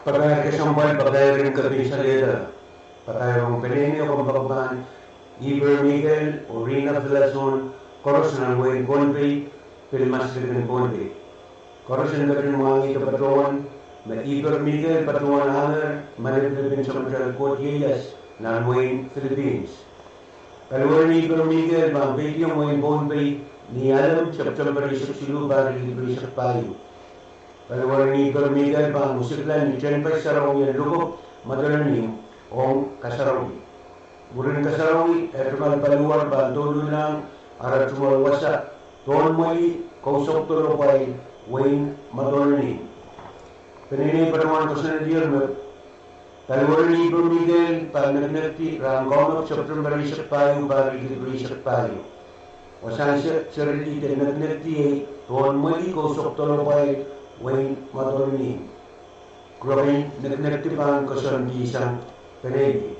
Pakair kesempwal, pakair en kepin salehda, pakair ong peneinei oh kompoakepahn Iper Mikel oh Rina Vilason, koaros nan wehin Pohnpei, pil Mastriken Pohnpei. Koaros en ketin mwahngih patohwan me Iper Mikel patohwanohng me lipilipil en Samatail Koht ieias nan wehin Philippines. Paliwar en Iper Mikel pahn peikiong wehin Pohnpei ni Alem, September eisek siluh, pahr riekid rieisek pahieu. Paliwar en Iper Mikel pahn usikla ni tehnpas sarawi en Lokop, Madolenihmw, ong kasarawi. Mwurin kasarawi, eh, tungoal paliwar pahn douluhlahng ara tungoal wasa, Pohnmweli Kousok Dolopwail, wehin Madolenihmw. Peneinei patohwan koasoanedier me paliwar en Iper Mikel pahn nekinekdi rahn Kaunop, September eisek pahieu, pahr riekid rieisek pahieu. Wasahn se-, seridi de nekinekdi iei Pohnmweli Kousok Dolopwail, wehin Madolenihmw. Kuloak en nekinekdi pahn koasoandihsang peneinei.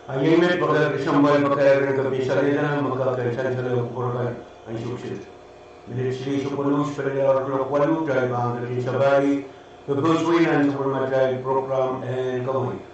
A iei met pakair kesempwal pakair en kepin salehdahn me kak en sansal kupwur kan ansou kiset. Minit silihsek weneu pil ehu kuloak waluh, kitail pahn ketin sapahl pepehs wei nan sapwellimatail program en Kaweid.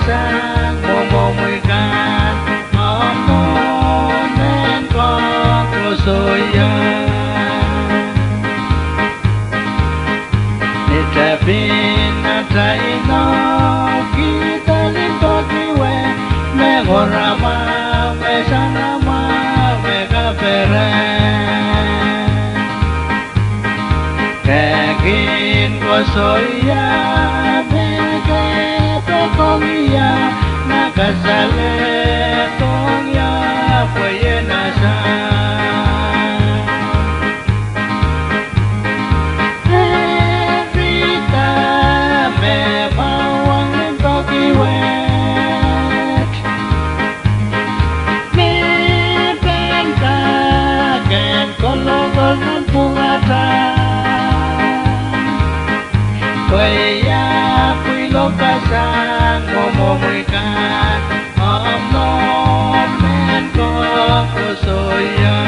sang mwomwohmwi kan, omw nohn mehn koakoasoia. Ni tapin atail inoukihda limpoak wet, me ngoramwahu, me sanamwahu, me kaperen. Ke kin koasoia me ke poakohng ie, ma kasalehdohng ie, pwe ien asang. Eri da me mwahu ong limpoak wet, me pahn kak en kolokol nan pwungatail. Pwe I ahpw pwilokasang mwomwohmwi kan, omw nohn mehn koakoasoia.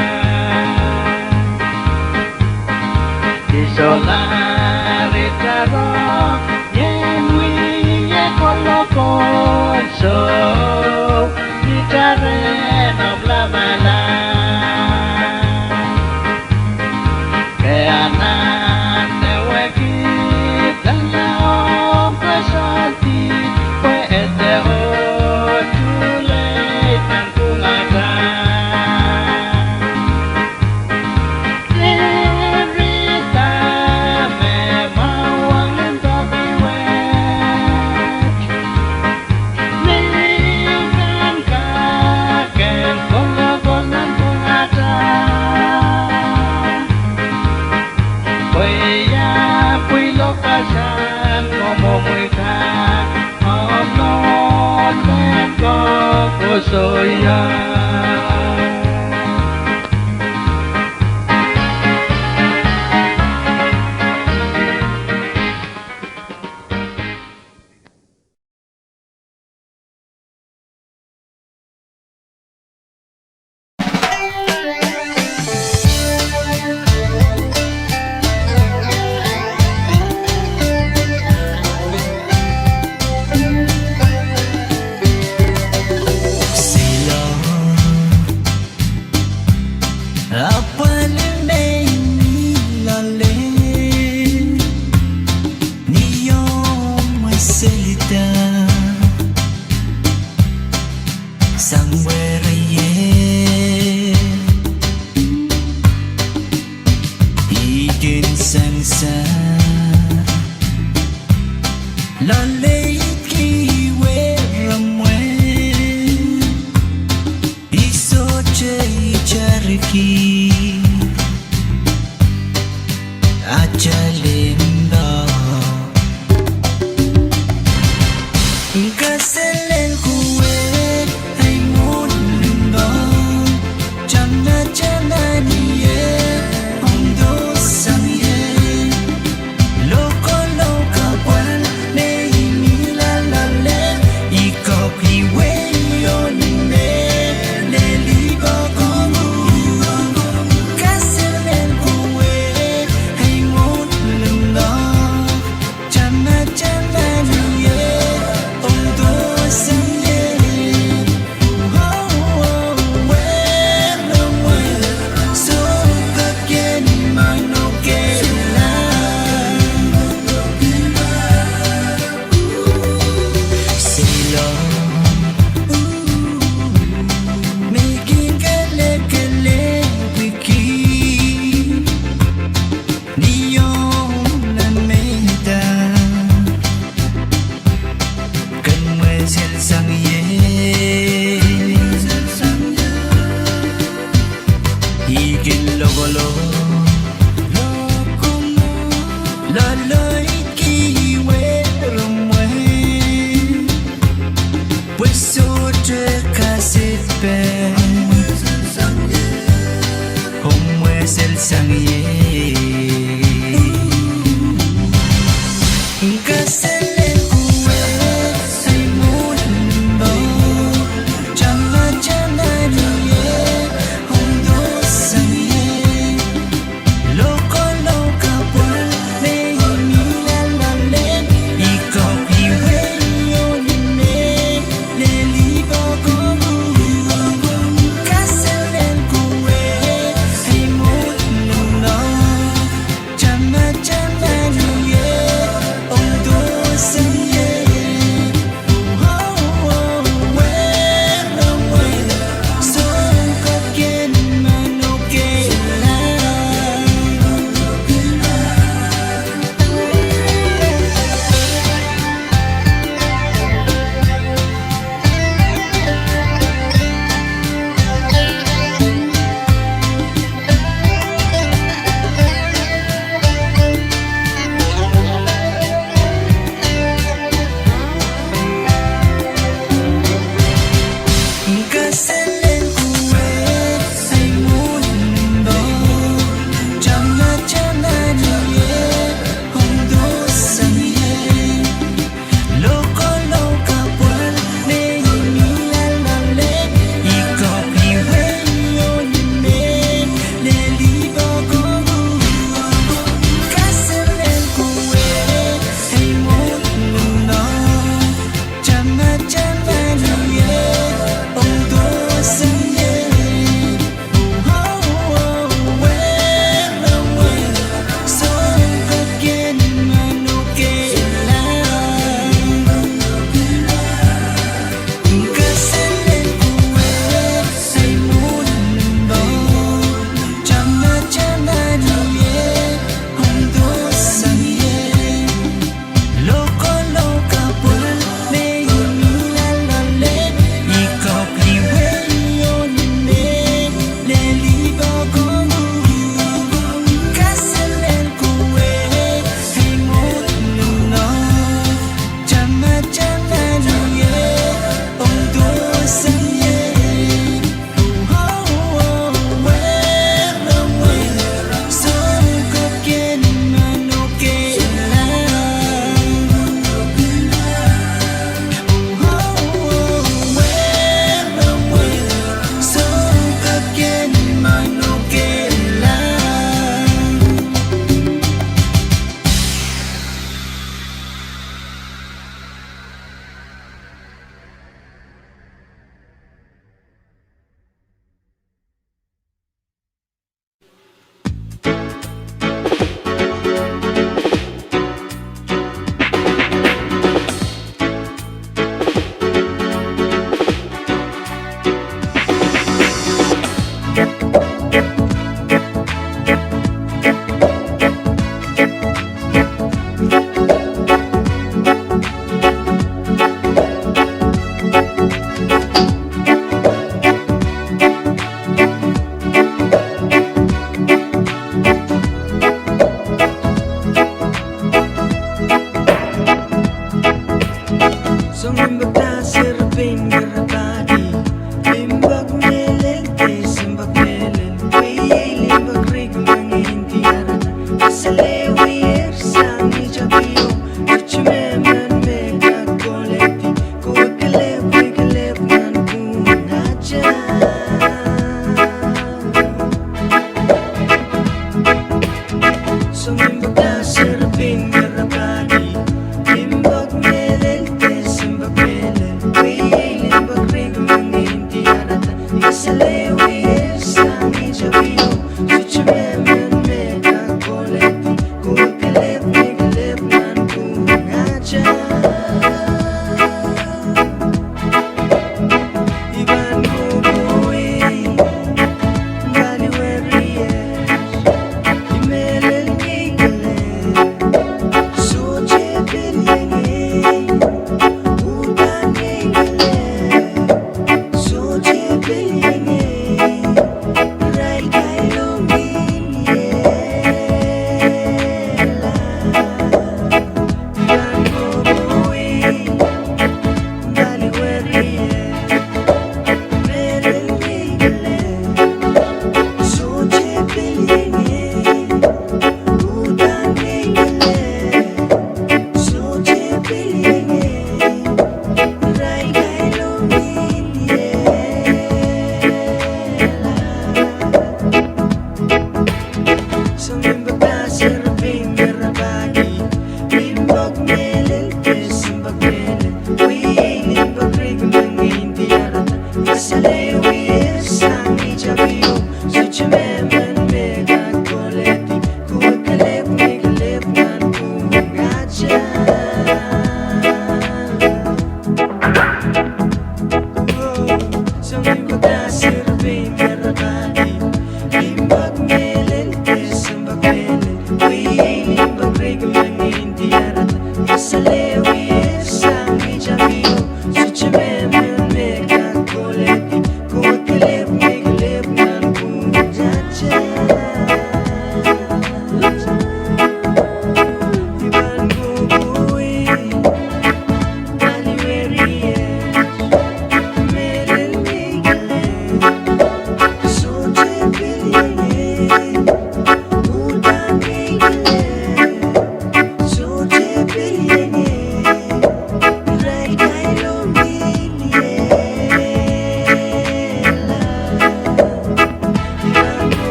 I solahr itarong, ien wie kolokol, soh, itarehn omw lamalam. Ke anahne wekidala omw koasoandi, pwe ede oh too late nan pwungatail. Eri da me mwahu ong limpoak wet, me I pahn kak en kolokol nan pwungatail. Pwe I ahpw pwilokasang mwomwohmwi kan, omw nohn mehn koakoasoia. Seiloak, apwal me I loale, ni omw mweselda sang werei, I kin sangsang loaleidki weremwe. I sohte itarki atail limpoak. Kaselel kuwe, ei mwohn limpoak. Tamataman ie, omw dohsang ie. Lokolok apwal me I mihla loale, I kak iwei oh ni me lel limpoak ong uhk. Kaselel kuwe, ei mwohn limpoak. Tamataman ie, omw dohsang ie. Seiloak, me I kin kelekelehpwiki ni omw nan mehda. Ken mweselsang ie. I kin lokolok loaloidki weremwe, pwe sohte kaselel pwe omw mweselsang ie. Kaselel kuwe, ei mwohn limpoak. Tamataman ie, omw dohsang ie. Lokolok apwal me I mihla loale, I kak iwei oh ni me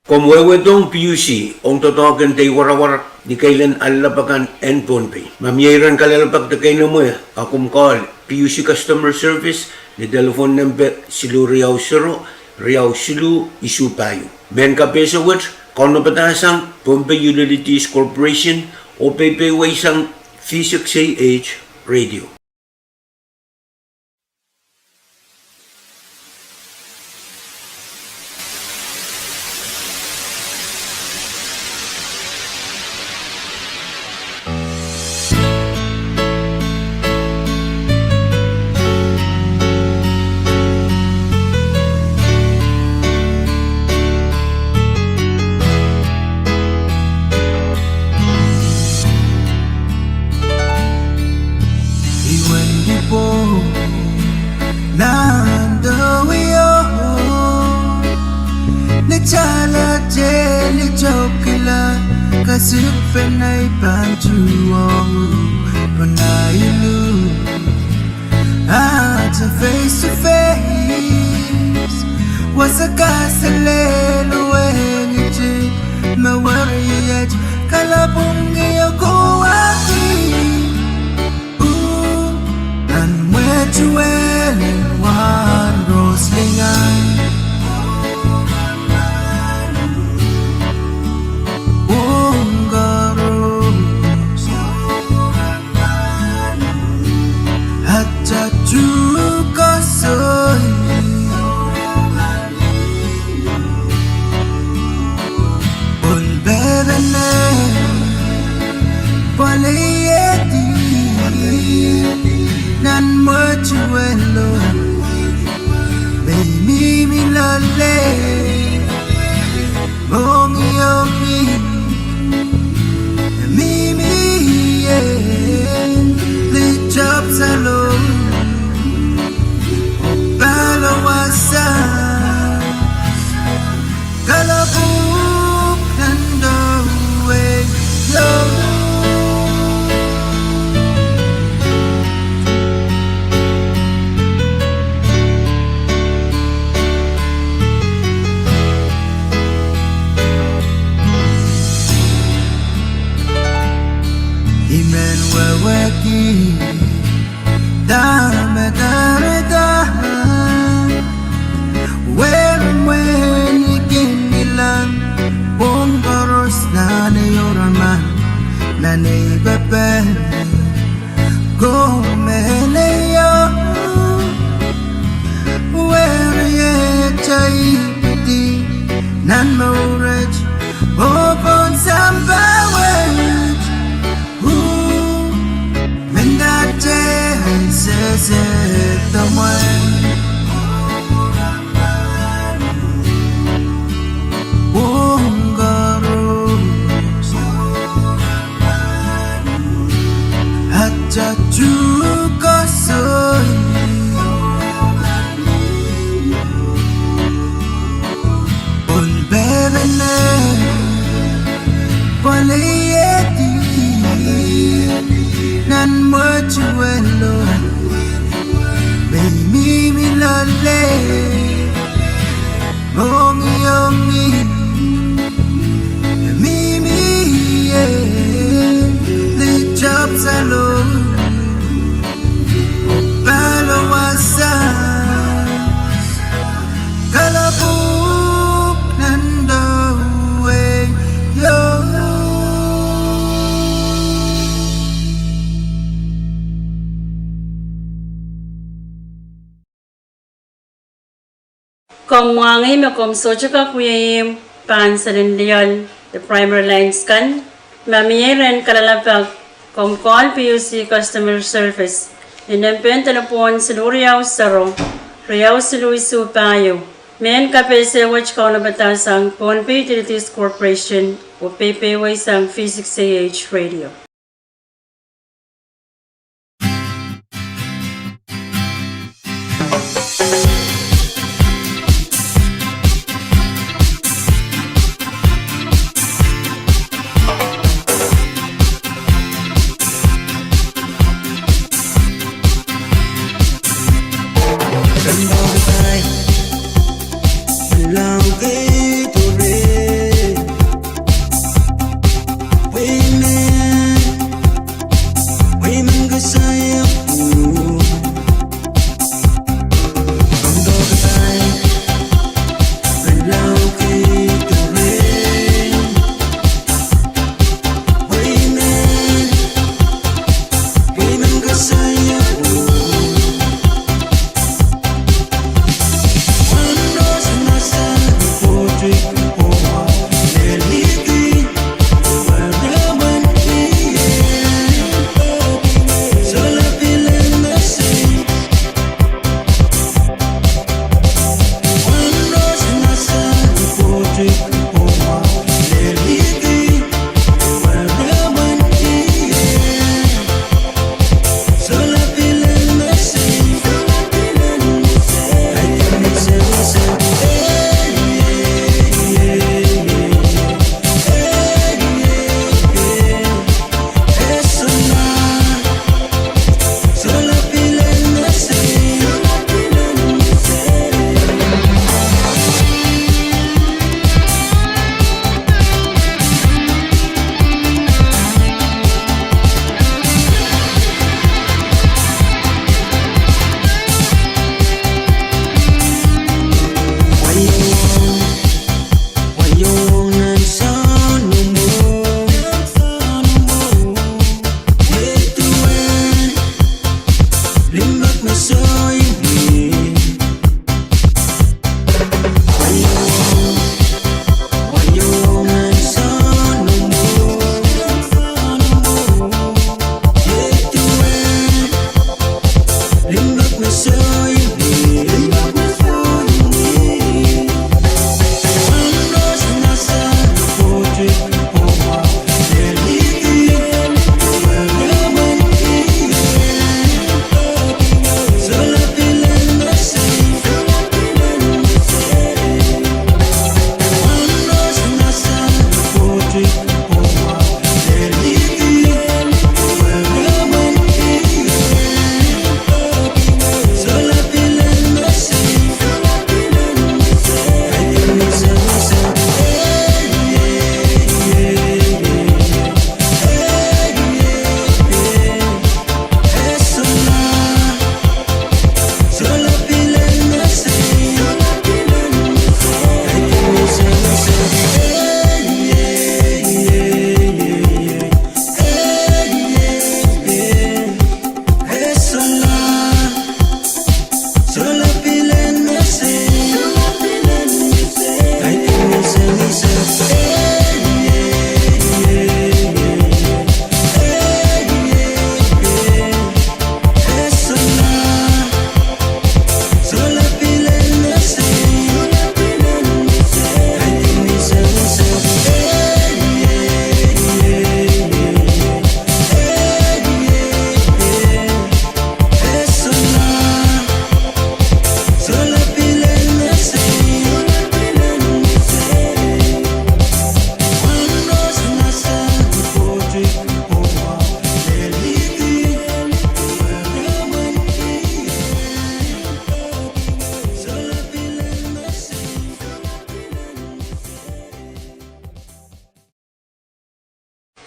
Komw wehwehdohng P U C ong doadoahk en dei warawar ni keilen alap akan en Pohnpei. Ma mie iren kalelapak de keinemwe, a komw call P U C Customer Service ni telephone nempe siluh riau sero, riau siluh isuh pahieu. Mehn kapehse wet kaunopada sang Pohnpei Utilities Corporation oh peipeweisang V six A H Radio. Iwen ipo nando io ni tala teli tokila kasik penai pantuong penailu. At a face to face was a castle where it me worry yet kalabungi a go at me. Ooh, and where to well in one rose lingai. Leidi nan mwetuwelo, me mihmi loale, mongiongi, mihmi ie, lihte pwuhk salo, pahlo wasa. Kalapwuhk nan dohwei yo. I men wehwehki dahme kahrehda, wehwehki mwein I kin kilang pwong koaros nan ei oaramas, nan ei pepehm ko me leo. Wehwehki ei pidi nan mour wet, oh pohn sampah wet. Ooh, mendahte ansou sehse mwein pwong koaros atail tuhkehn soai. Pwon pepene, pwon leidi nan mwetuwelo, me mihmi loale, mongiongi, mihmi ie, lihte pwuhk salo, pahlo wasa. Kalapwuhk nan dohwei yo. Komw mwahngih me komw sohte kak wia ihmw pahn selen lioal de primary lines kan. Ma mie rehn kalelapak, komw call P U C Customer Service ni nempehn delepwohn siluh riau sero, riau siluh isuh pahieu. Mehn kapehse wet kaunopada sang Pohnpei Utilities Corporation oh peipehiwei sang V six A H Radio.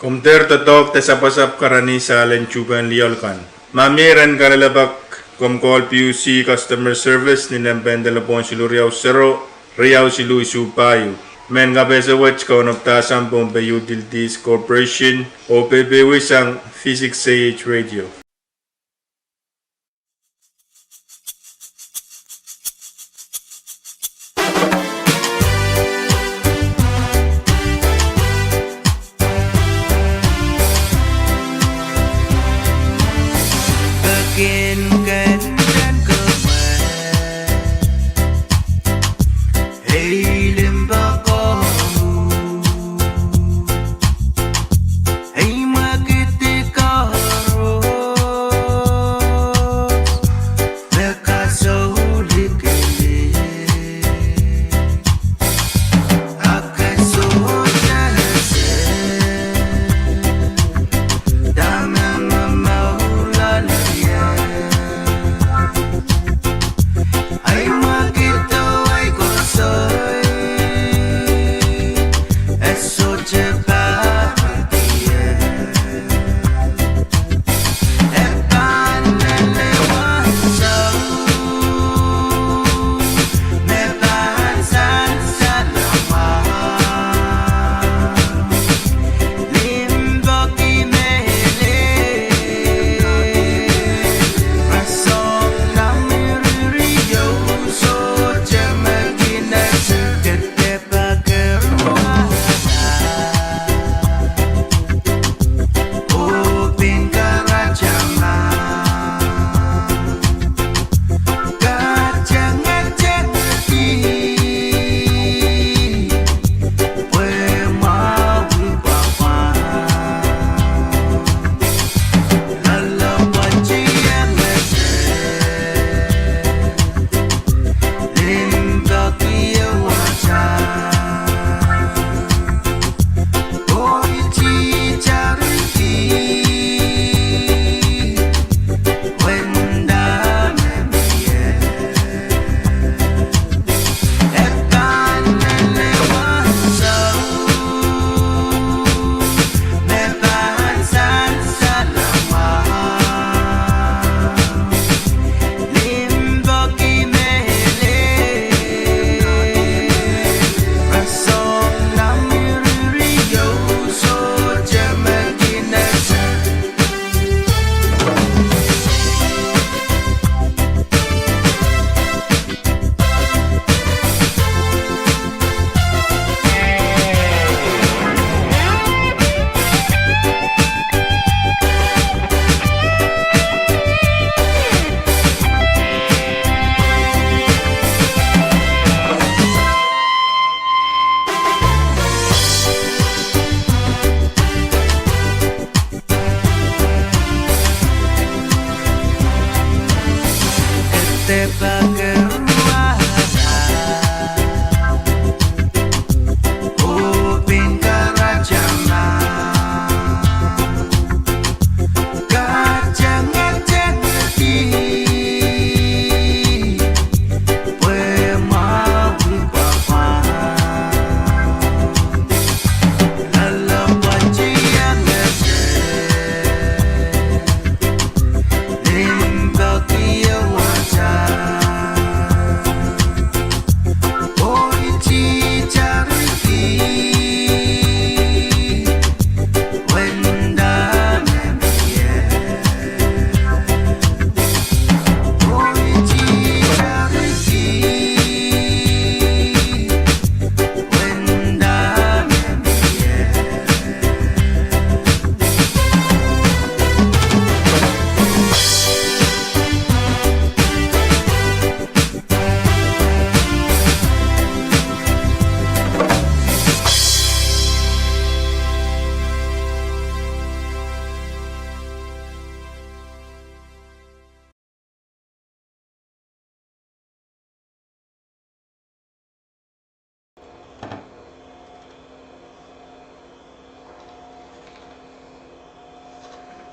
Komw dehr doadoahk de sapwasapw karanih sahl en tuhpehn lioal kan. Ma mie rehn kalelapak, komw call P U C customer service ni nempehn delepwohn siluh riau sero, riau siluh isuh pahieu. Mehn kapehse wet kaunopada sang Pohnpei Utilities Corporation oh pepeiwei sang V six K H Radio.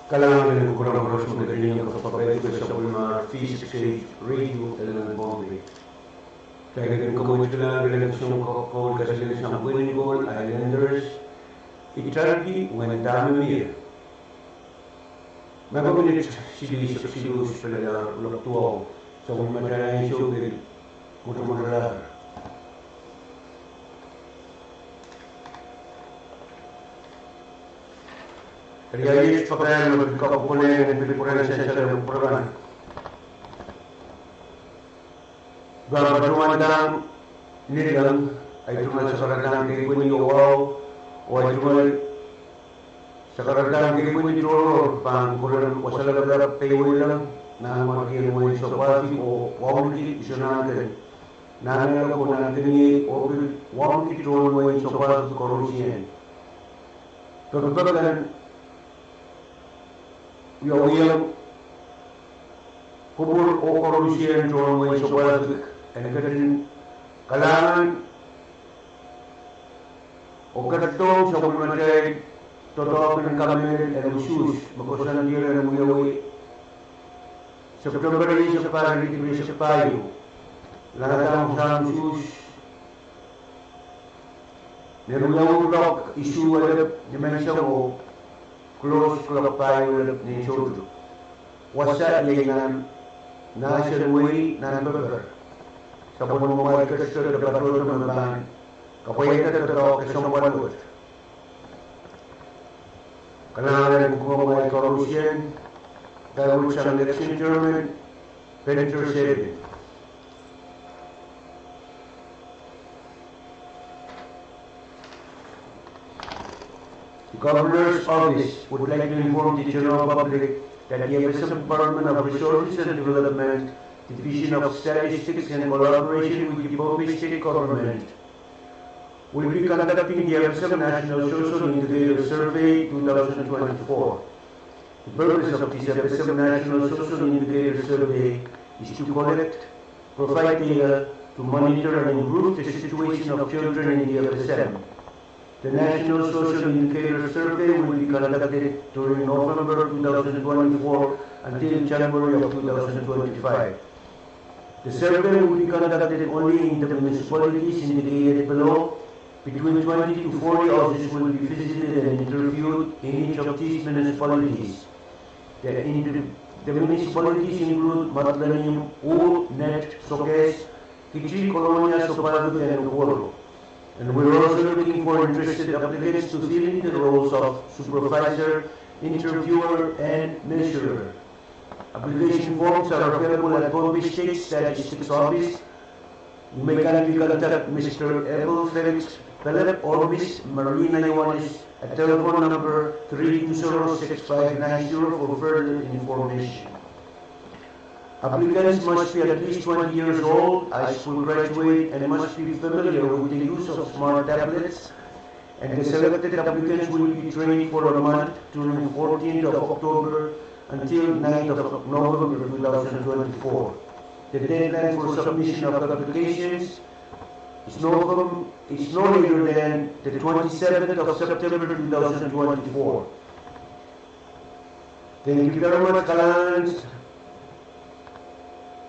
Kalahngan en kupwuramwail koaros me ketin iang kapakapki sapwellimomwi V six K H Radio Elengen Pohnpei. Kitail kin kamwekid lel en kak song koul kasalehiong sang pwihn en koul Islanders. Itarki wen dahme mie. Me koasoandi siluh, siluh, siluh, pelean lok duwau, sapwellimatail ansou pil mwotomwotala. Eri iet pakair me pil kapokon en pil pwurehng sansal en pwurehng. Pahn patohwan dahng ni leng, ahi tungoal sakaradahn kepwehn oh wahu, oh ahi tungoal sakaradahn kepwehn tohrohr pahn kupwuren Wasa Lapalap Peiweileng, Nanmwarkien Wehin Sohpwahsik oh Wauneki Isonahnken, Nahnalek oh Nahnkeniei oh pil Wauneki Tohn Wehin Sohpwahsik koarusie. Pekipek en wiawi kupwur oh koarusie tohn Wehin Sohpwahsik en ketin kalahngan oh ketidohng sapwellimatail doadoahk en kamehlele en usuhs me koasoandier en wiawi September rieisek pahieu, rieisek pahieu, langadahr sang usuhs, nin wiawi kuloak isuh elep nimenseng oh kuloak kuloak pahieu elep nin soutuk. Wasa iei nan, nan seri wei nan pepper. Sapwellimamwail ketiket de patohdo me pahn kapwaiada doadoahk kesempwal wet. Kalahngan en kupwuromwail koarusie, kairulsang Election Chairman, Peter Sebin. The Governor's Office would like to inform the general public that the F S M Department of Resources and Development, Division of Statistics, in collaboration with the Pohnpei State Government, will be conducting the F S M National Social Indicator Survey two thousand twenty-four. The purpose of this F S M National Social Indicator Survey is to collect, provide data to monitor and improve the situation of children in the F S M. The National Social Indicator Survey will be conducted during November two thousand twenty-four until January of two thousand twenty-five. The survey will be conducted only in the municipalities indicated below. Between twenty to forty houses will be visited and interviewed in each of these municipalities. The, in the, the municipalities include Madolenihmw, Ur, Net, Sokehs, Kiti, Kolonia, Sohpwahsik, and Nukuoro. And we are also looking for interested applicants to fill in the roles of supervisor, interviewer, and measurer. Application forms are available at Pohnpei State Statistics Office. You may kindly contact Mister Abel Felix Pelep or Miss Marina Ioanis at telephone number three two zero six five nine zero for further information. Applicants must be at least twenty years old, high school graduate, and must be familiar with the use of smart tablets, and the selected applicants will be trained for a month during fourteenth of October until ninth of November two thousand twenty-four. The deadline for submission of applications is November, is no later than the twenty-seventh of September two thousand twenty-four. Thank you very much, Kalahngan en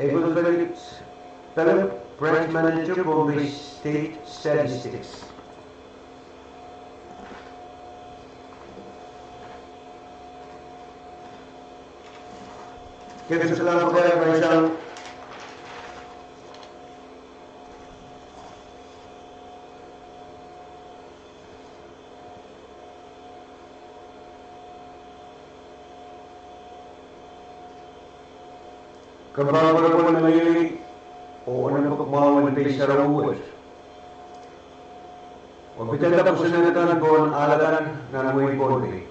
Abel Felix Pelep, Branch Manager, Pohnpei State Statistics. Kempersela pakair, Maisang. Kempoakepene meleilei oh onopok mwahu en pei sarawi wet. Oh pidada kosonned kan pohn ahl akan nan wehin Pohnpei.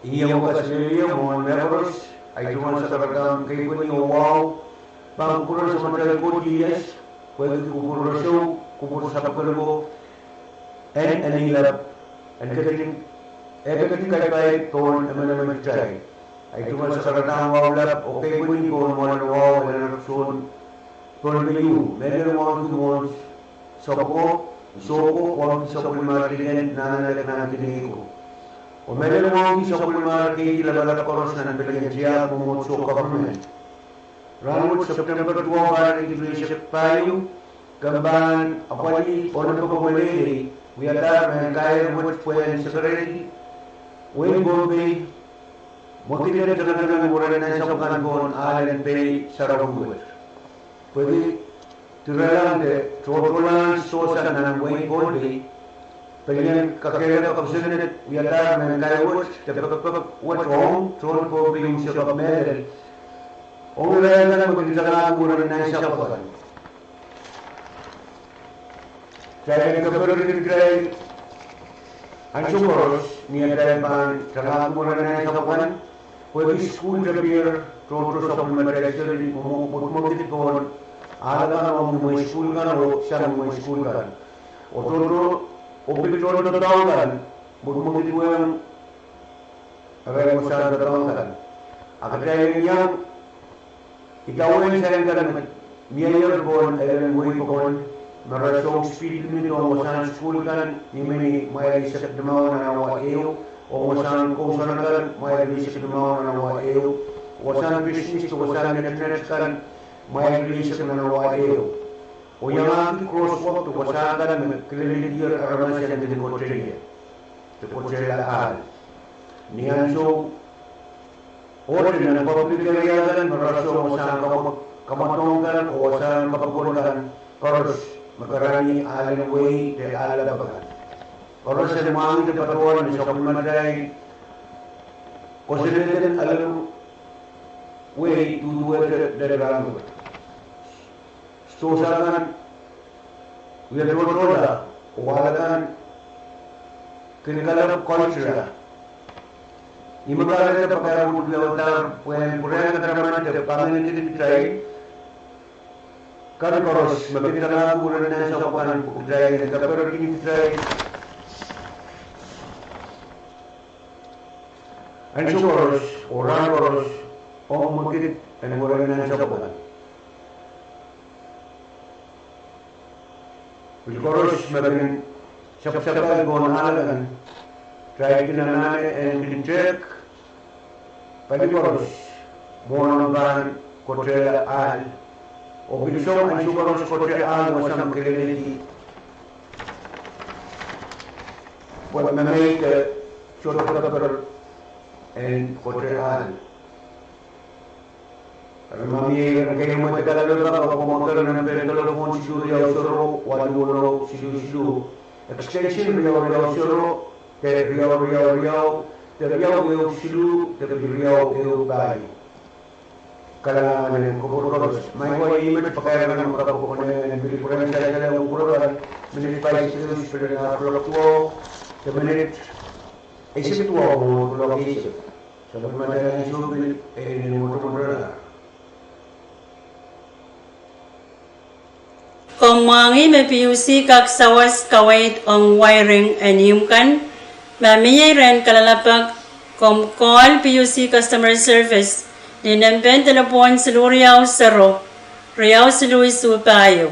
Ih iang wakaslelio mwohn mehkoaros, ahi tungoal sakaradahn kepwehn oh wahu, pahn kupwuren Samatail Koht ieias, pwehki kupwur roson, kupwur sapwkelepo, en, en ilap, en ketin, e ketin kapai pohn emenemen kitail. Ahi tungoal sakaradahn wahu lap, oh kepwehn pohn mwoalen wahu, en erek sohn Pohnpei ieu, mehlel wauneki mwohn Sopwoko, Sopwoko, wauneki sapwellimarail en Nahnalek, Nahnkeniei ko. Oh mehlel wauneki sapwellimarail keidi lapalap koaros nan pelien tiahk mwomwohdiso government. Rahnwet September duwau, pahr riekid rieisek pahieu, kempoakepen apwalih onopok meleilei, Wiadahr mehn kair wet pwehn sekerehdi wehin Pohnpei mwekid en tengeteng en weren nansapw kan pohn ahl en pei sarawi wet. Pwehki direlahng de tohtohlahng sewese nan wehin Pohnpei, pelien kakehlaka kosonned wiadahr mehn kair wet de pekpek wet ong tohn Pohnpei unsek kak mehlel ong irail kan me kin tangahki weren nansapw kan. Kitail en keperki kitail ansou koaros ni atail pahn tangahki weren nansapw kan, pwehki sukuhl tepier tohto sapwellimatail seri, mwomw-, mwekid pohn ahl akan ong imwen sukuhl kan oh sang imwen sukuhl kan. Oh tohto, oh pil tohndoadoahk kan, mwekid wehng arail wasahn doadoahk kan. A kitail en iang idawehn sair kan me mieier pohn elen wehi pokon, me rasehng speed limit ong wasahn sukuhl kan ni mwein mwail eisek limau nan awa ehu, oh wasahn kousoan kan mwail eisek limau nan awa ehu, wasahn pisnes de wasahn netinet kan mwail eisek nan awa ehu. Oh iangahki crosswalk de wasahn kan me kileledier aramas en kin koateie de koatehla ahl. Ni ansou, ohte nan public area kan me rasehng wasahn kamwe-, kamwadong kan oh wasahn kapokon kan koaros me karanih ahlen wehi de ahl lapalap kan. Koaros en mwahngih de patohwan me sapwellimatail kosonned en elen wehi duduwehte lel rahnwet. Sewese kan wie tohtohla, oh ahl akan kin kalapw culture. Ni me kahrehda pakair wet wiawidahr pwehn pwurehng kataman de pangin kitail kan koaros me kin tangahki weren nansapw kan, pwe kitail en keperki kitail ansou koaros oh rahn koaros ong mwekid en weren nansapw kan. Pil koaros me kin sapsapai pohn ahl kan, kitail kin anahne en kin tehk pali koaros mwohn pahn koatehla ahl. Oh pil song ansou koaros koatehla ahl, wasahn kileledi pwe me mie de sohte keper en koatehla ahl. Eri ma mie ren keieu me kalelapak, komw ker nan pein delepwohn siluh riau sero waluh waluh siluh siluh, extension riau riau sero de riau riau riau de riau ehu siluh de riau ehu pahieu. Kalahngan en kupwur koaros. Ma ihte met pakair kan me kapokon en pil pwurehng sansal en kupwur kan, minit pahisek ehu sipelen ahr kuloak duwau de minit eisek duwau mwohn kuloak eisek. Sapwellimatail ansou pil en mwotomwotala. Komw mwahngih me PUC kak sawas kaweid ong wiring en ihmw kan. Ma mie rehn kalelapak, komw call PUC customer service ni nempe en delepwohn siluh riau sero riau siluh isuh pahieu.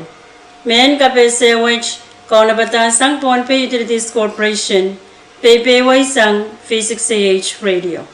Mehn kapehse wet kaunopada sang Pohnpei Utilities Corporation, peipeweisang V six A H Radio.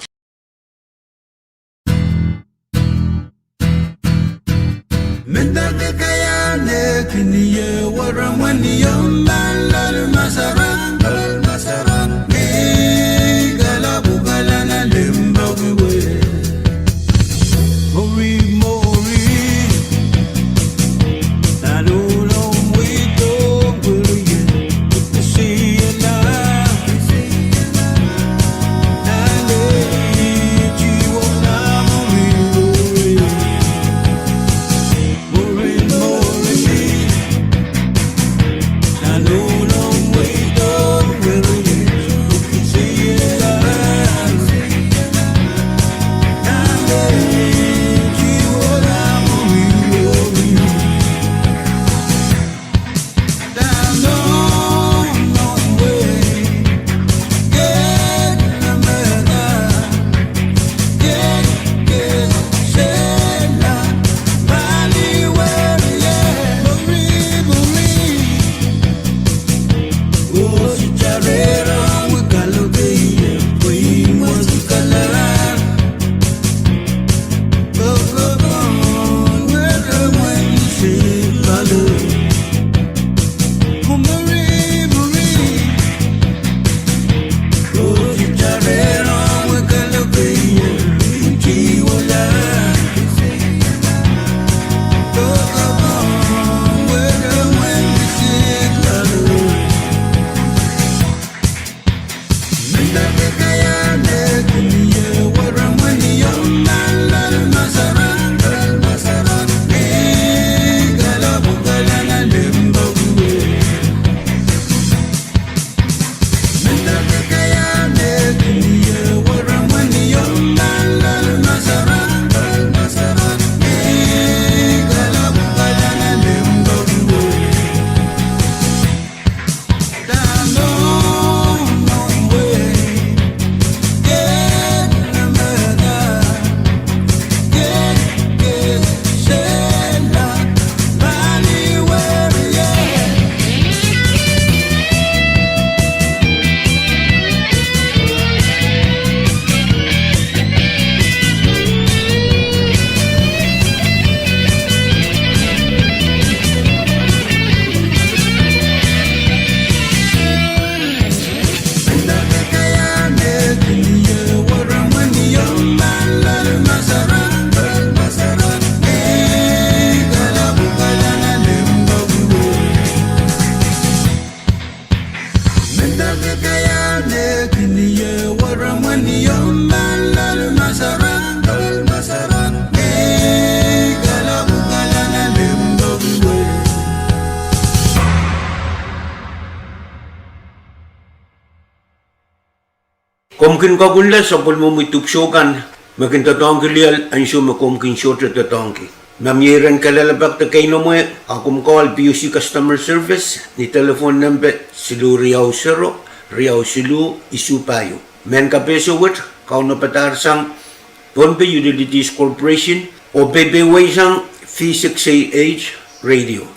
Komw kin kakunla sapwellimomwi dipwisou kan me kin doadoahngki lioal ansou me komw kin sohte doadoahngki. Ma mie iren kalelapak de keinemwe, a komw call P U C Customer Service ni telephone nempe siluh riau sero, riau siluh isuh pahieu. Mehn kapehse wet, kaunopadahr sang Pohnpei Utilities Corporation, oh peipeisang V six A H Radio.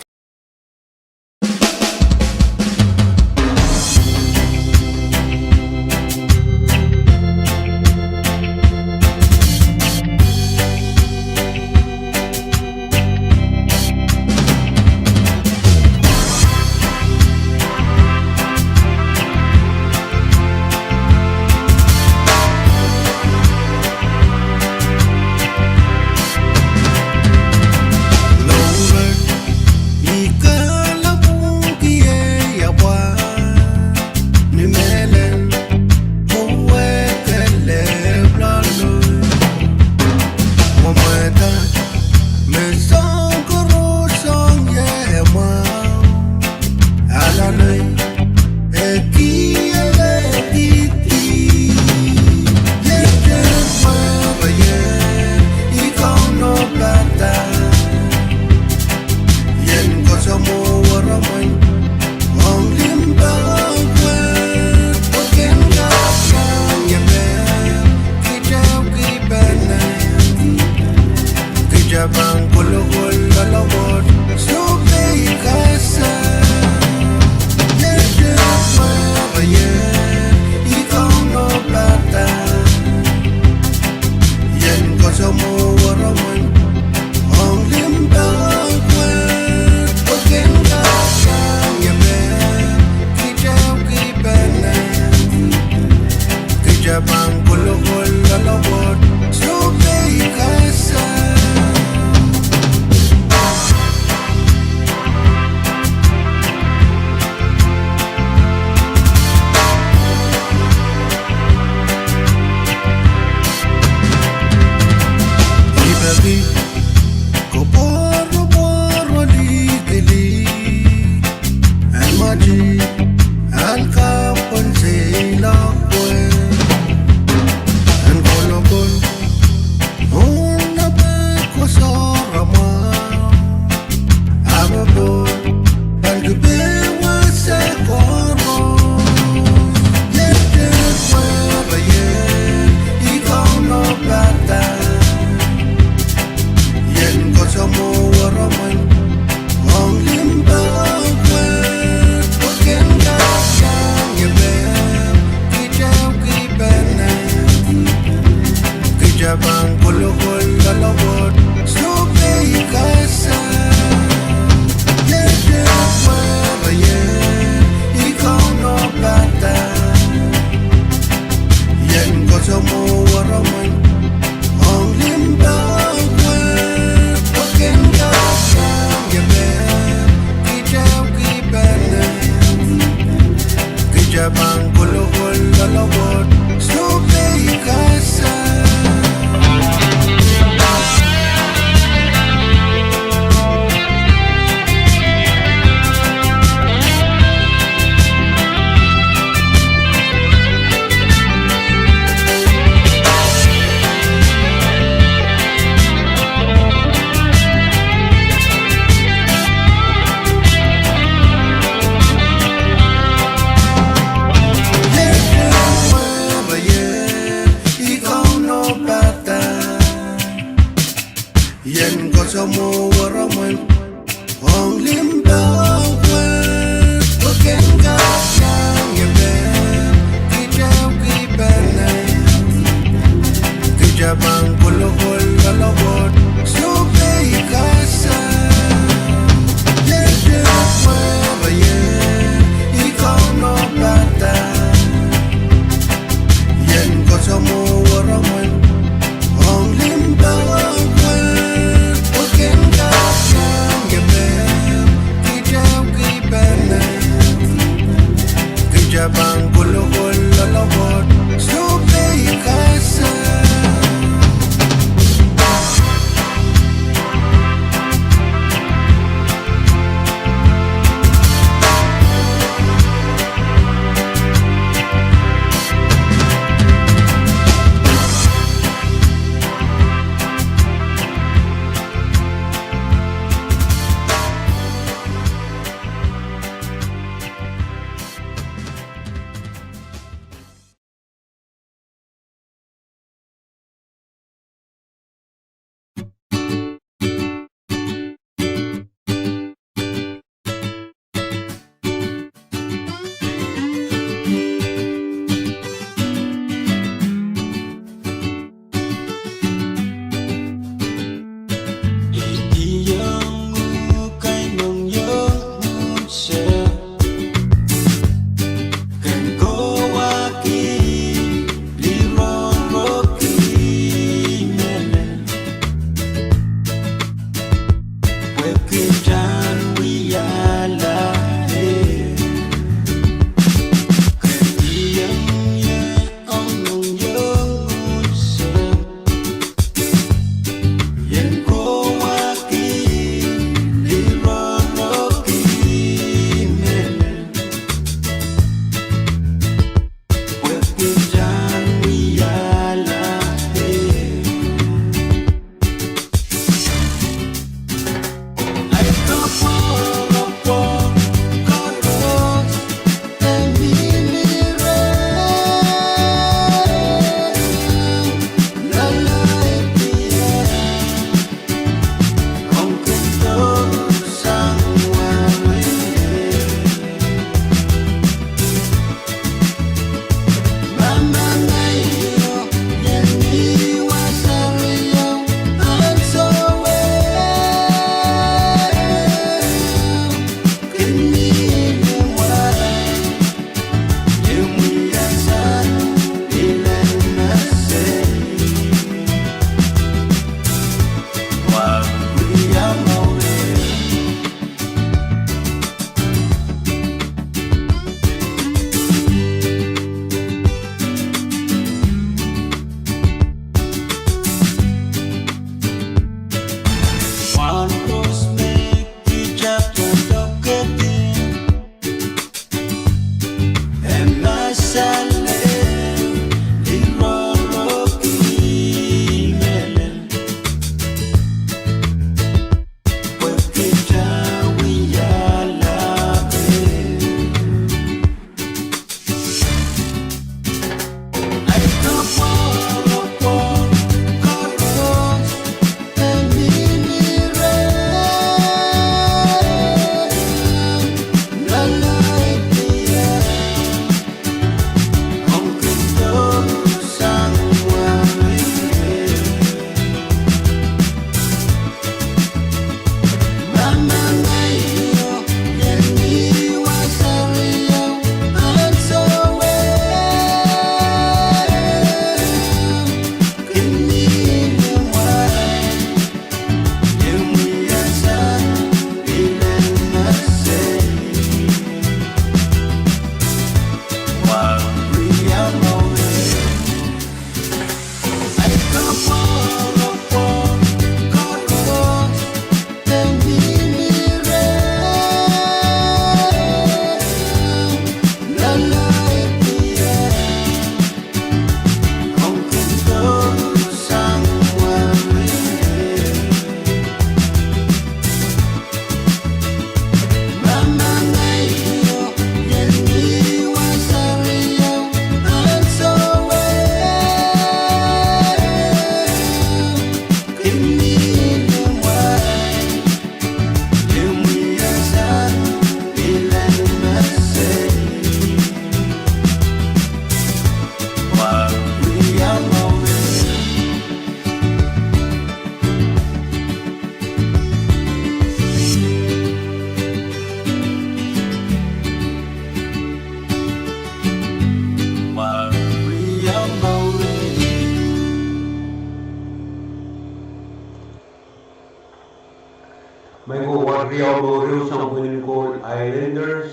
Riau mour ehu sang pwihn en Kohl Highlanders.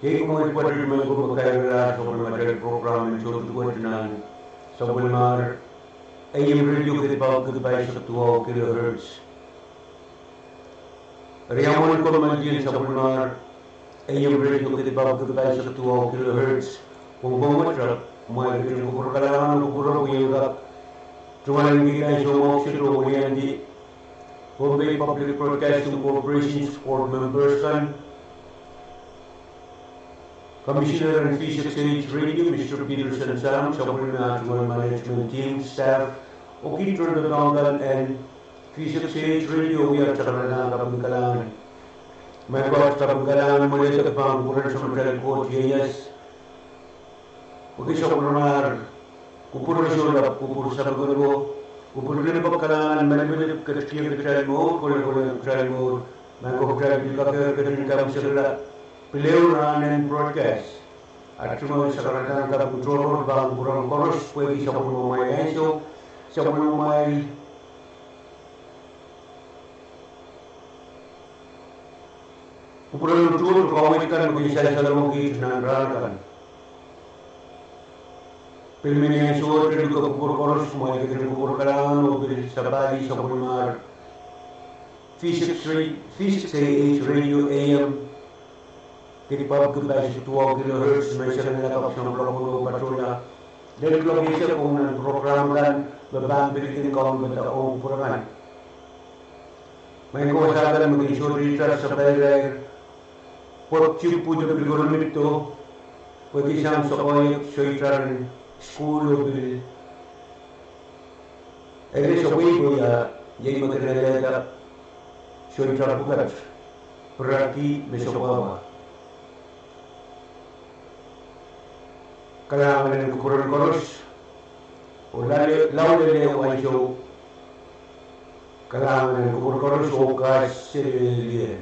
Iei kumwail pwoatet me kin kairala sapwellimatail program en sohte duwehte nan sapwellimatail A M radio kedi pahpwiki pahisek duwau kilohertz. Riau mwohn kommoal en sapwellimatail A M radio kedi pahpwiki pahisek duwau kilohertz. Pwongpwong wet, kumwail ketin kupwur kalahngan oh kupwur pwe iang kak tungoalenki ansou mwahu kiset oh weliandi Pohnpei Public Broadcasting Corporation board members kan, Commissioner en V six A H Radio, Mister Peterson Sam, sapwellime ah tungoal management team, staff, oh kiht tohndoadoahk kan en V six A H Radio, wia sakarada kaping kalahngan. Maing ko, kaping kalahngan mwuledek pahn kupwuren Samatail Koht ieias. Pwehki sapwellimatail kupwur me sohla, kupwur sapwellime, kupwur limpoak, kalahngan me lipilipil, ketikihong kitail mour, kolokol kitail mour. Maing ko, kitail pil kakehr ketin kaimwisekala pil ehu rahn en broadcast. Aht tungoal sakarada kaping tohrohr pahn kupwuren koaros pwehki sapwellimamwail ansou, sapwellimamwail kupwuren utung, kaweid kan me kin sansalong kiht nan rahn akan. Pil mehn ansou, pil kupwur koaros, kumwail ketin kupwur kalahngan oh pil sapahl sapwellimatail V six, V six A H Radio A M kedi pahpwiki pahisek duwau kilohertz, me sangete lakapw sang kuloak ehu patohla lel kuloak eisek ong nan program kan me pahn pil kin kaunopada ong kupwur kan. Maing ko, wasa kan me kin sohte itar sapahl irair, pwehki pwuhdo pil koaros mihdo, pwehki sang sokoahiek, soh itar en sukuhl oh pil ele sohte pwuhdo, iei me kin elehda soh itar pwukat, piraki me sohte pwuhdo. Kalahngan en kupwuren koaros, oh lale, lao lele wansou, kalahngan en kupwur koaros oh kaselehlie.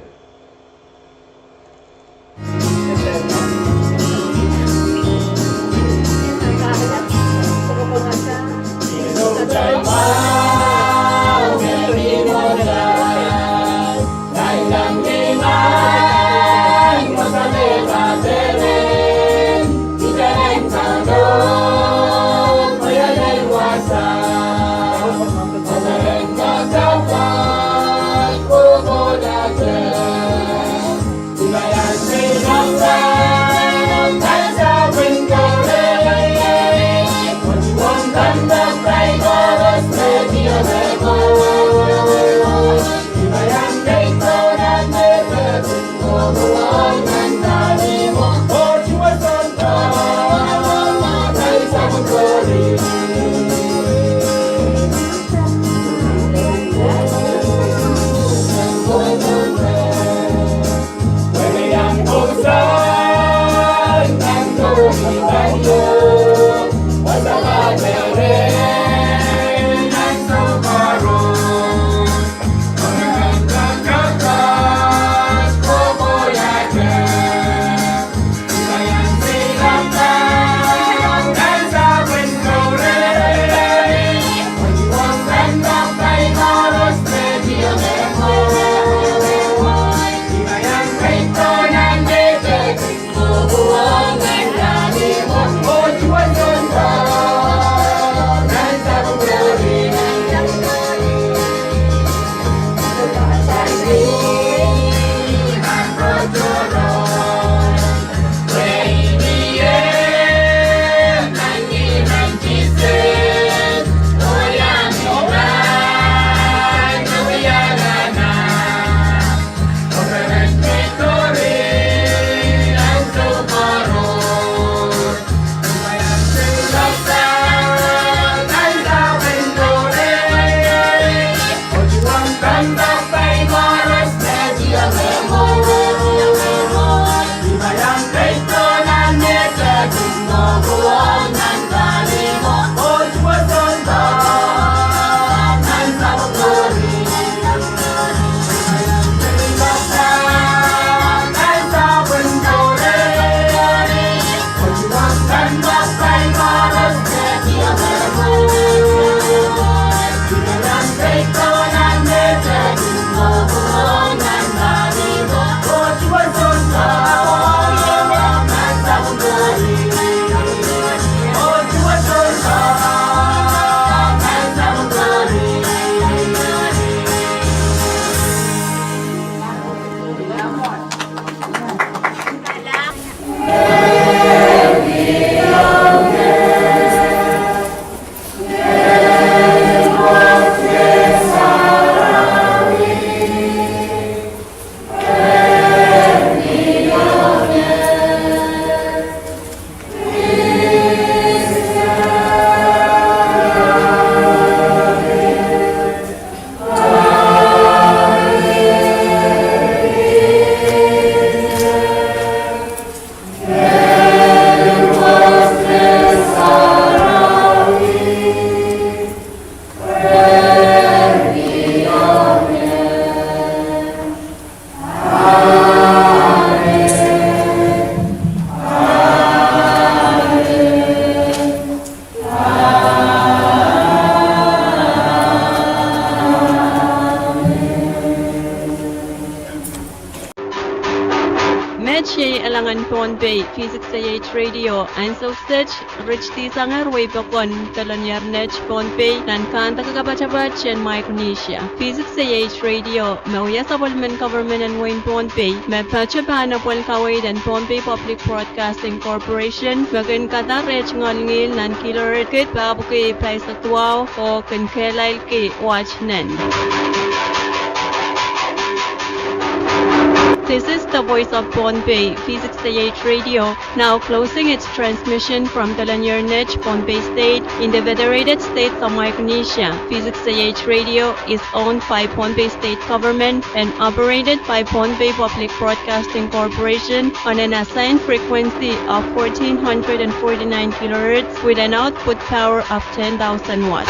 Pohnpei, V six A H Radio, ansou kiset, ritidi sang wehi pokon, Dolonier Net, Pohnpei, nan kandeke kapatapat en Micronesia. V six A H Radio, me wia sapwellimen government en wehin Pohnpei, me patohwan pahn apwalih kaweid en Pohnpei Public Broadcasting Corporation, me kin kadahr eh tungoal ngihl nan kilohertz kid pahpwiki pahisek duwau, oh kin kehlailki waht nan. This is the voice of Pohnpei, V six A H Radio, now closing its transmission from Dolonier Net, Pohnpei State, in the Federated States of Micronesia. V six A H Radio is owned by Pohnpei State Government and operated by Pohnpei Public Broadcasting Corporation on an assigned frequency of fourteen hundred and forty-nine kilohertz with an output power of ten thousand watt.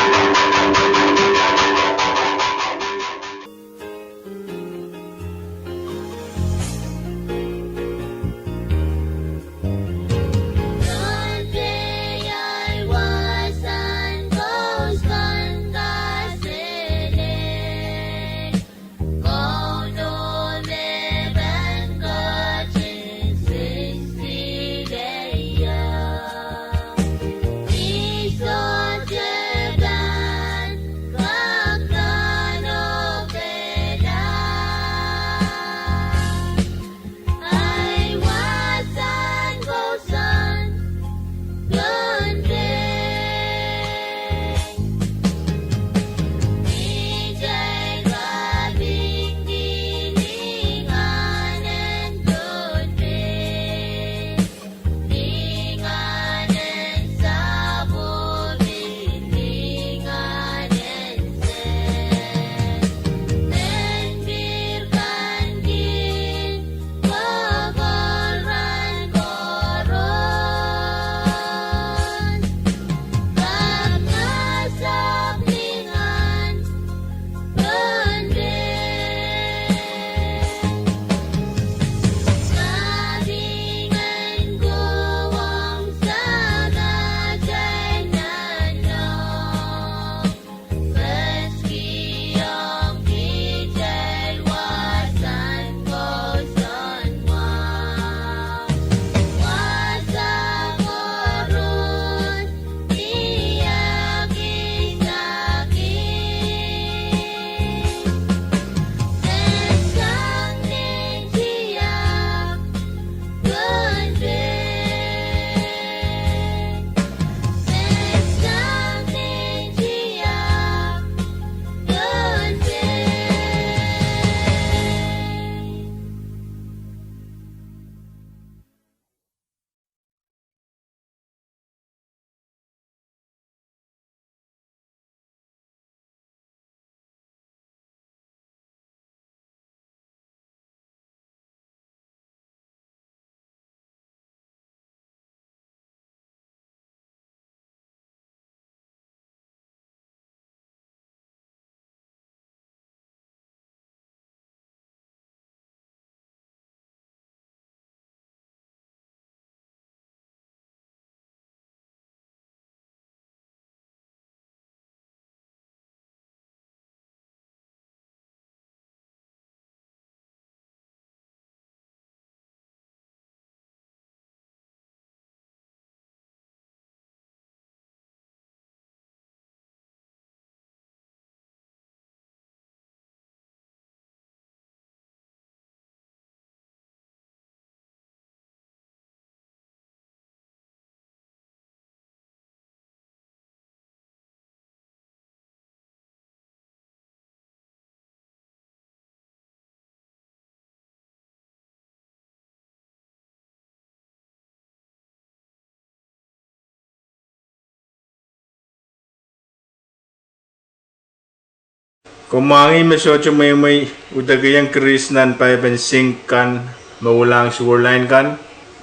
Komw mwahngih me sohte mweimwei udekieng grease nan paipen sink kan me wulahng sewer line kan.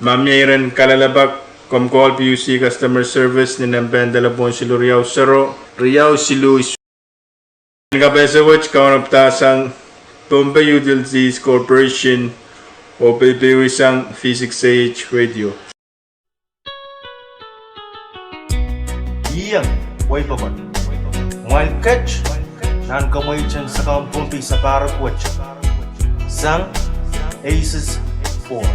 Ma mie iren kalelapak, komw call P U C Customer Service ni nempehn delepwohn siluh riau sero, riau siluh isuh. Nin kapehse wet kaunopdahsang Pohnpei Utilities Corporation oh peipeisang V six A H Radio. Iang, wehi pokon. Mwail ket nan kamweitin Sakaun Pohnpei sapahrek wet sang ACES four.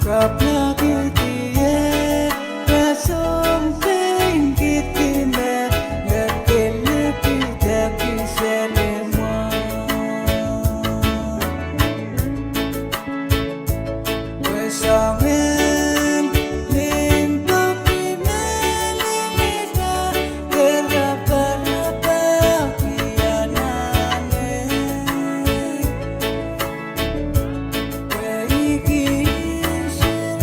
Kapwakidi eh, rasong pein kidi me, me kin lipida kisehn imwo. Pwe soangen limpoak I mehlel, ira pahn raparapahki anahne. Pwe I kisin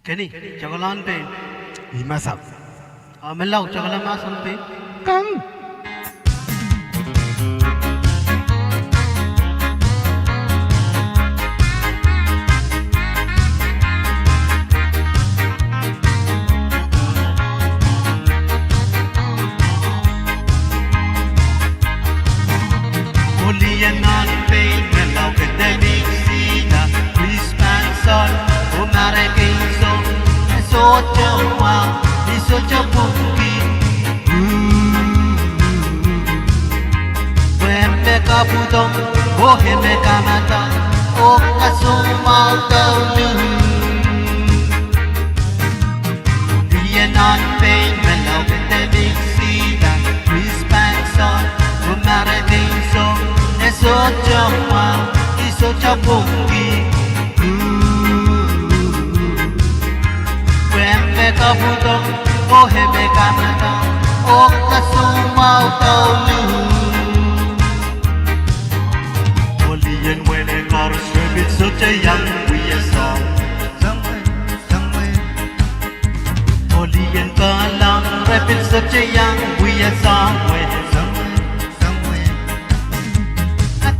Keni, tokehla pein. I masap. A menlau, tokehla mahsen pein. Kang. Olien nan pein me lao kedemik sida, Krismas on, oh marekein song, e sohte mwahu, I sohte pwungki. Pwe me kapwudong, oh e me kamada, oh kasoumwahu doulu. Olien nan pein me lao kedemik sida, Krismas on, oh marekein song, e sohte mwahu, I sohte pwungki. Pwe me kapwudong, oh e me kamada, oh kasoumwahu doulu. Olien wehne koaros re pil sohte iang wia soahng. Olien kahlang re pil sohte iang wia soahng.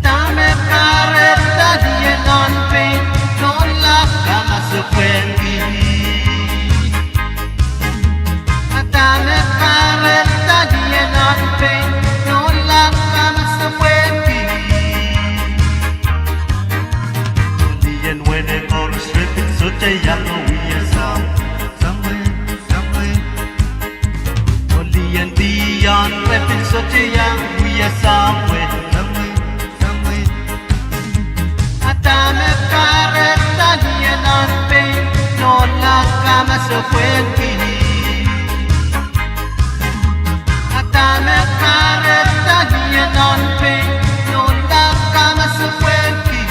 Dahme kahrehda olien nan pein nohla kamasepwehki? Dahme kahrehda olien nan pein nohla kamasepwehki? Olien wehne koaros re pil sohte iang wia soahng. Olien pian re pil sohte iang wia soahng. Dahme kahrehda olien nan pein nohla kamasepwehki? Dahme kahrehda olien nan pein nohla kamasepwehki?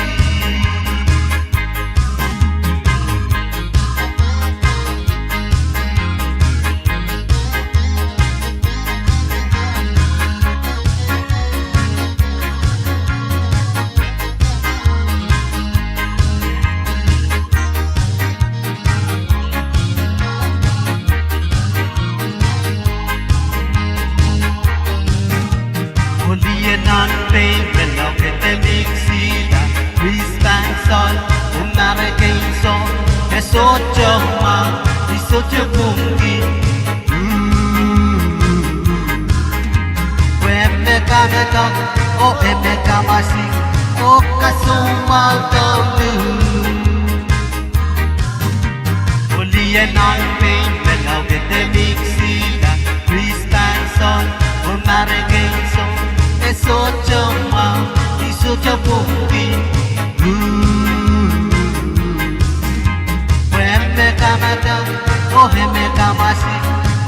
Olien nan pein me lao kedemik sida, Krismas on, oh marekein song, e sohte mwahu, I sohte pwungki. Pwe me kamada, oh e me kamasi, oh kasoumwahu doulu. Olien nan pein me lao kedemik sida, Krismas on, oh marekein song, e sohte mwahu, I sohte pwungki. Pwe me kamada, oh e me kamasi,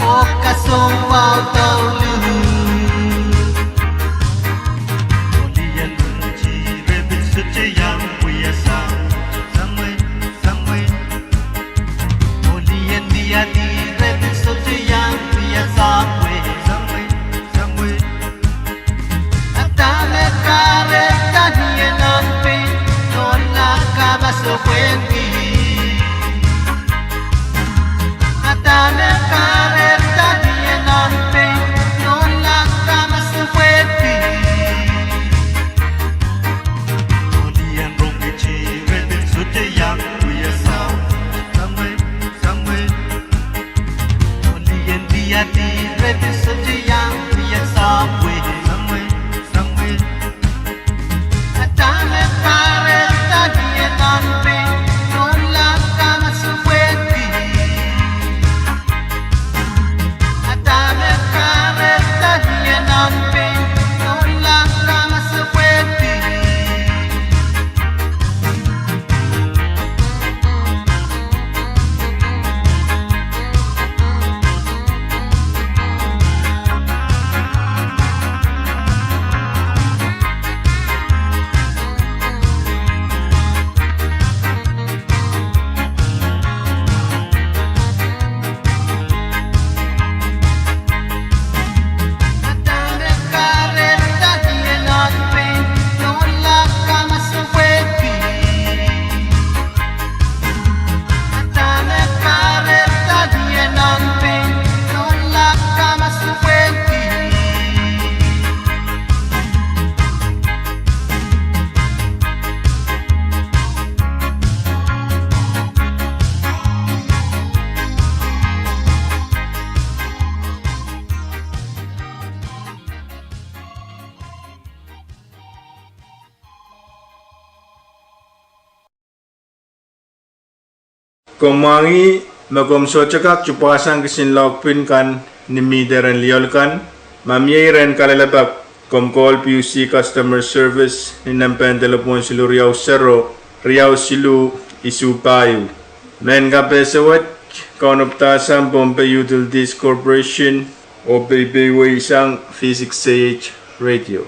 oh kasoumwahu doulu. Olien rongiti re pil sohte iang wia soahng. Olien diadi re pil sohte iang wia soahng. Dahme kahrehda olien nan pein nohla kamasepwehki? Dahme kahrehda olien nan pein nohla kamasepwehki? Olien rongiti re pil sohte iang wia soahng. Olien diadi re pil sohte iang wia soahng. Dahme kahrehda olien nan pein Komw mwahngih me komw sohte kak tupwasang kisin lohkpin kan ni mihte rehn lioal kan. Ma mie rehn kalelapak, komw call P U C Customer Service ni nempehn delepwohn siluh riau sero, riau siluh, isuh pahieu. Mehn kapehse wet, Kauno Padahk Sam, Pohnpei Utilities Corporation, oh peipeisang V six K H Radio.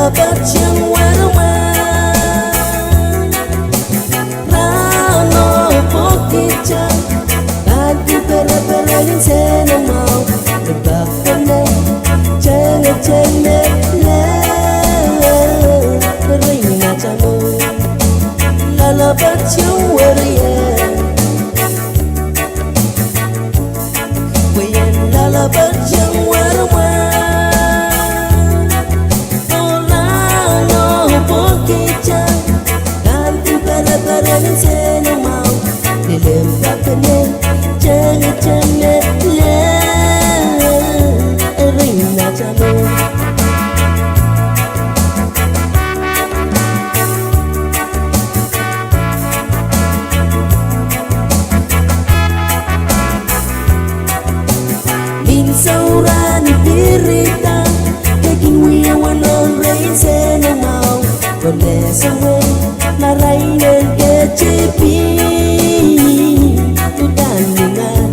Lalapat iang werwer, rahno pwokihda, pahn kin pereperen insenamwahu, limpoak pene, tengeteng me lel, eri natamu. Lalapat iang werwer, pwe ien lalapat iang werwer, oh rahno pwokihda, pahn kin pereperen insenamwahu, limpoak pene, tengeteng me lel, eri natamu. Nin sohrahn pirida, ke kin wia wenehr rehn insenamwahu, oh lesa wei, marain en ketipin, uhdahn lingan,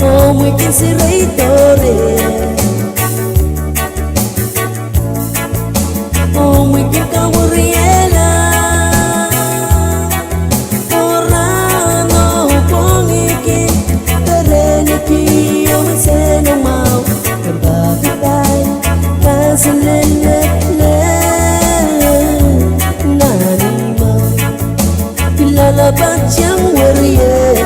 oh mwein kin sirei doare. Oh mwein kin kawiriehla, oh rahno pwongih kin pereniki omw insenamwahu, kempoakepahi, kaselel me lel nan imwo. Lalapat iang werwer,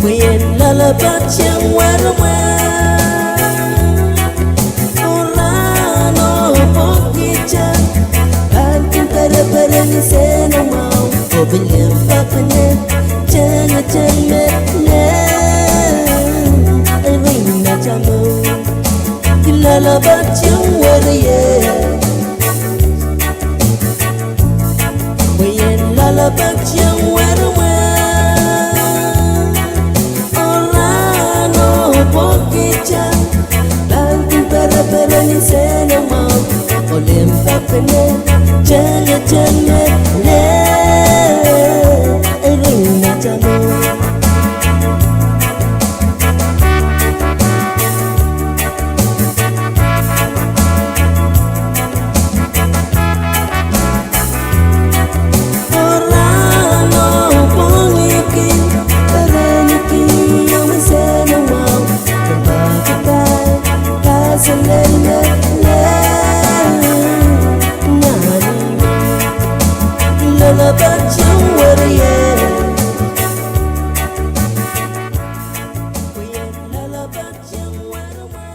pwe ien lalapat iang werwer, oh rahno pwokihda, pahn kin pereperen insenamwahu, oh limpoak pene, tengeteng me lel, eri natamu. Lalapat iang werwer, pwe ien lalapat iang werwer, oh rahno pwokihda, pahn kin pereperen insenamwahu, oh limpoak pene, tengeteng me lel, eri natamu. Oh rahno pwongih kin pereniki omw insenamwahu, kempoakepahi, kaselel me lel nan imwo. Lalapat iang werwer, pwe ien lalapat iang werwer.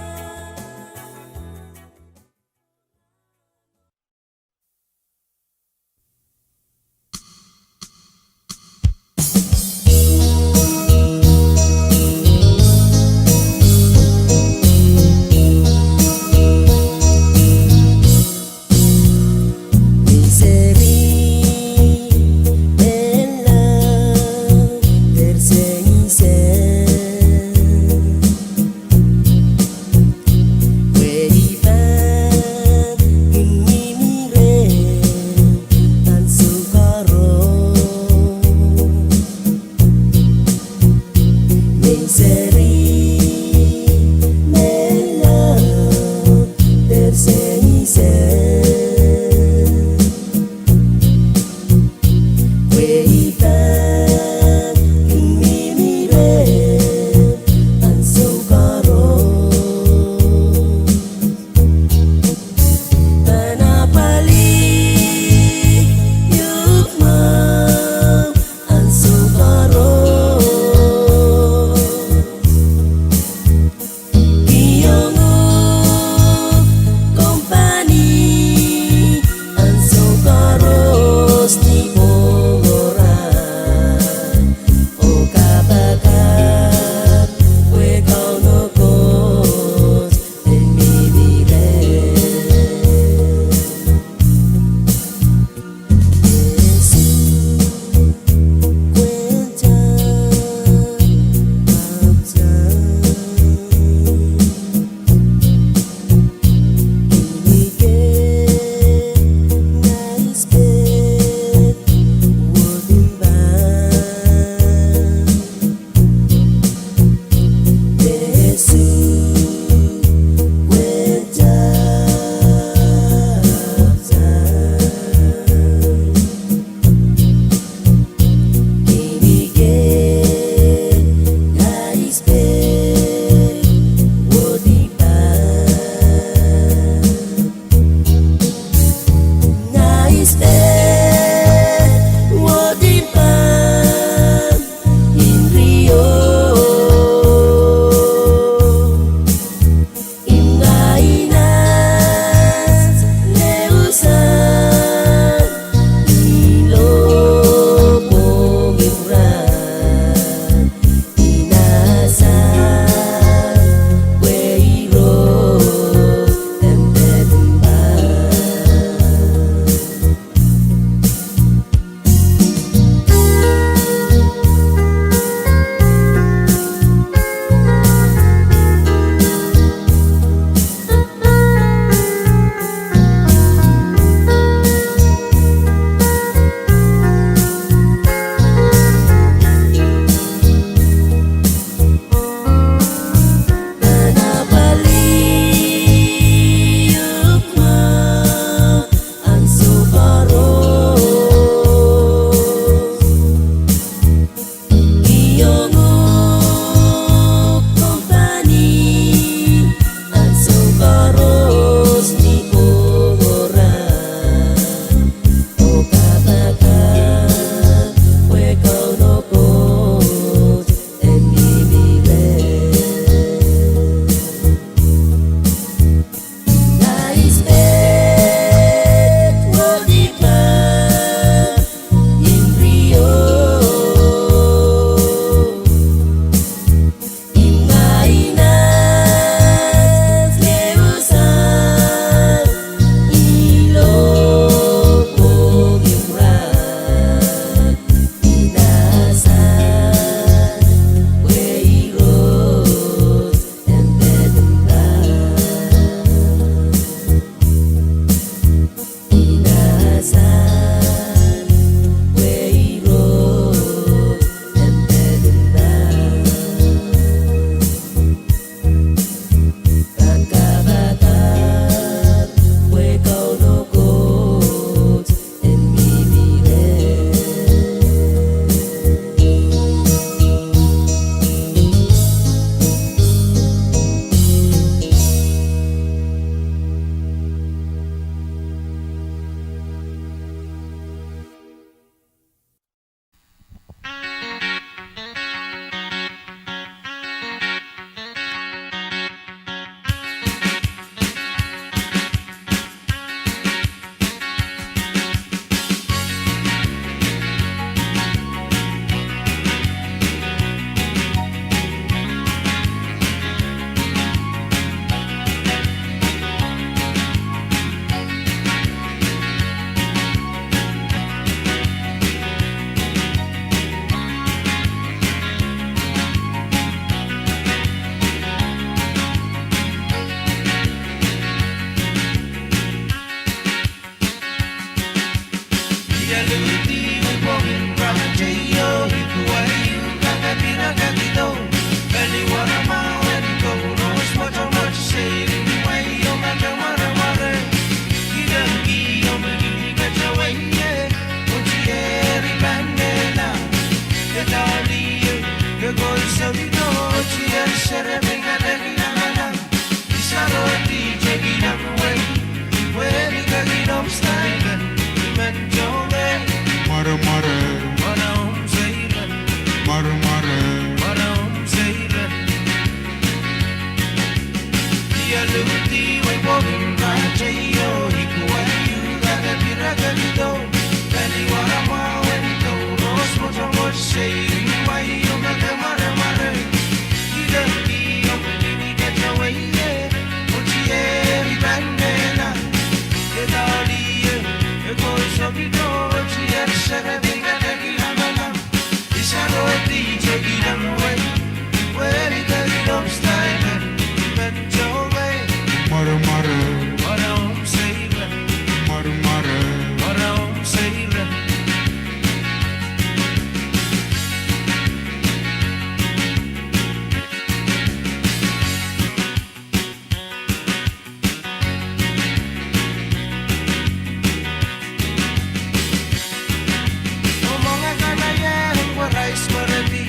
Oh, mwenge kan aie en pwe rice Pohnpei,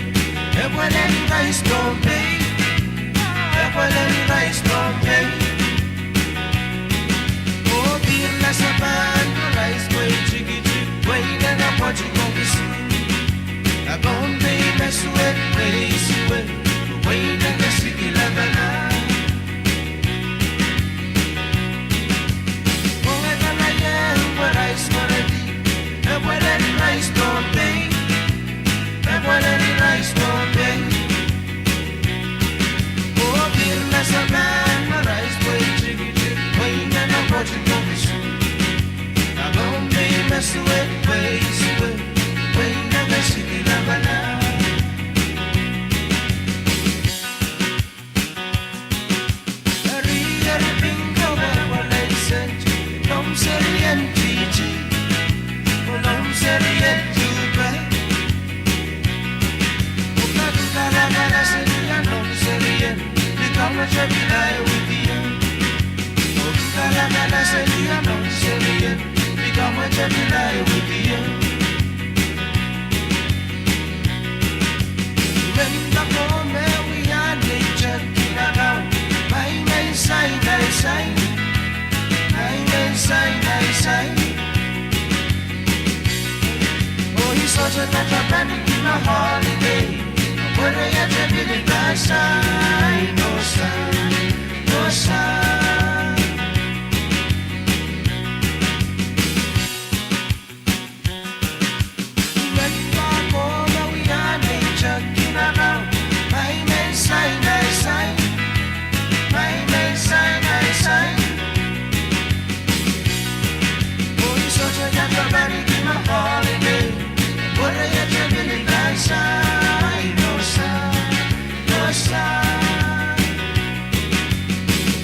e pwe lel rice Pohnpei, e pwe lel rice Pohnpei. Oh, pihr lasapan pwe rice pwe tikitik, pwe inene pwoat koaros. A Pohnpei me suwed pwe suwed, pwe inene sikila pala. Mwenge kan aie en pwe rice Pohnpei, e pwe lel rice Pohnpei, e pwe lel rice Pohnpei. Oh, pihr lasapan pwe rice pwe tikitik, pwe inene pwoat koaros. A Pohnpei me suwed pwe suwed, pwe inene sikila pala. Eri, eri pingko, e pwe lel sent, nom serien titi, nom serien tupe. Uka kalakala selia nom serien, ni kamwete pil ahi widia. Uka kalakala selia nom serien, ni kamwete pil ahi widia. Wen pako me wia nei tepkin akau, mai men sain ai sain, mai men sain ai sain. Oh, I sohte patohwan pahn kihla holiday, pwe re ete pil ika sain, oh sain, oh sain.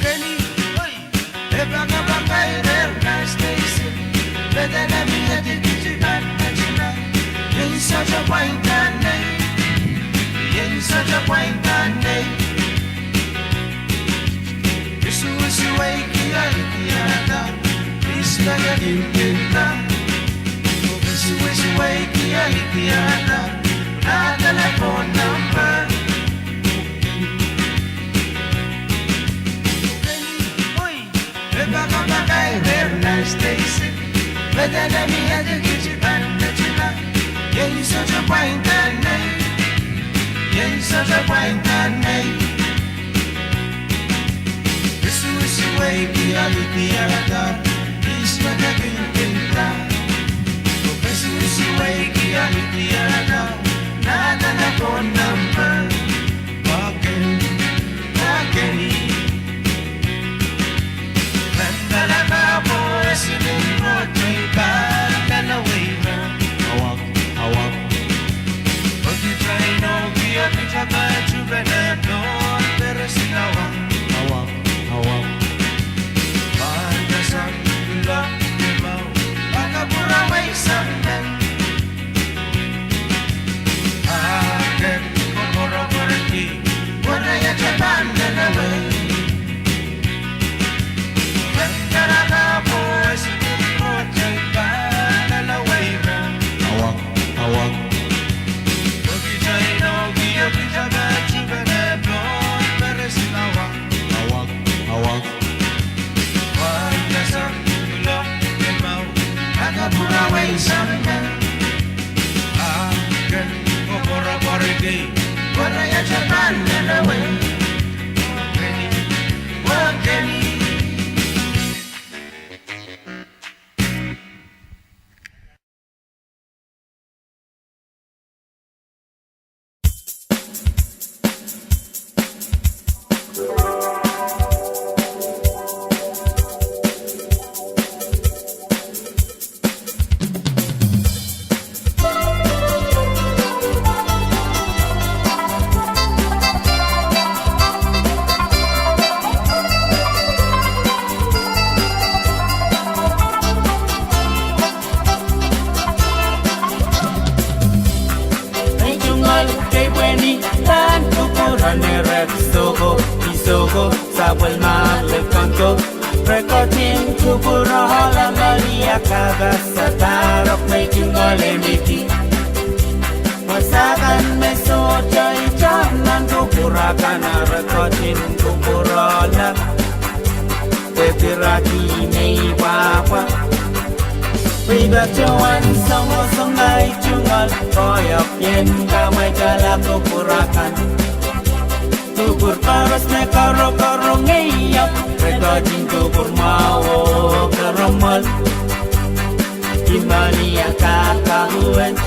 Keni, oi. E pakapakai reh nan station, pwe dene mie dikiti kan netina. Ien sohte pwain kan nei, ien sohte pwain kan nei. Isuisu weiki a ikiada, please make a kin kinda. Isuisu weiki a ikiada, na telephone number. Keni, oi. E pakapakai reh nan station, pwe dene mie dikiti kan netina. Ien sohte pwain kan nei, ien sohte pwain kan nei. Isuisu weiki a ikiada, please make a kin kinda. Isuisu weiki a ikiada, na telephone number. Again, again. Pahn kalaka pwe e sili rohte pahn lel weira. Awak, awak. Okita inoukio kita pahn tupene pon peresin awak. Awak, awak. Pahn kasang kuloak limau, pahn kapwurehng weisang men. Aken koapworopworki, pwe re ete pahn lel wei. Pahn kalaka pwe e sili rohte pahn lel weira. Awak, awak. Okita inoukio kita pahn tupene pon peresin awak. Awak, awak. Pahn kasang kuloak limau, pahn kapwurehng weisang men. Aken koapworopworki, pwe re ete pahn lel wei. Soko, isoko, sapwellimar lel Kongo. Re ketin kupwurohla mali a kapas a parok me tungoal emetik. Wasa kan me sohte itar nan kupwur akan, re ketin kupwurohla. Pwe piraki me i pwapwa. Pwe i patohwan songosong ahi tungoal koahiek ien kamwaitala kupwur akan. Kupwur koaros me korokorong ie, re ketin kupwur mwahu oh keramwal. Kimali a kakahuwet.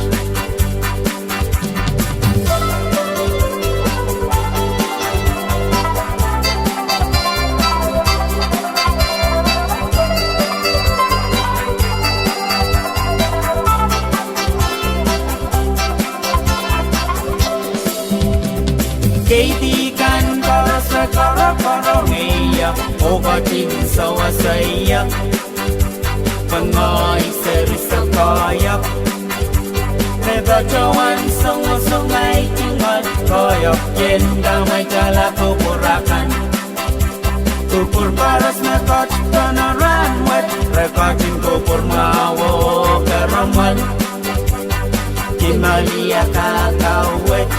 Keidi kan koaros re korokorong ie, oh ketin sewese ie. Pwe ngehi seri sohte koahiek. Re patohwan songosong ahi tungoal koahiek ien kamwaitala kupwur akan. Kupwur koaros me ketido nan rahnwet, re ketin kupwur mwahu oh keramwal. Kimali a kakahuwet.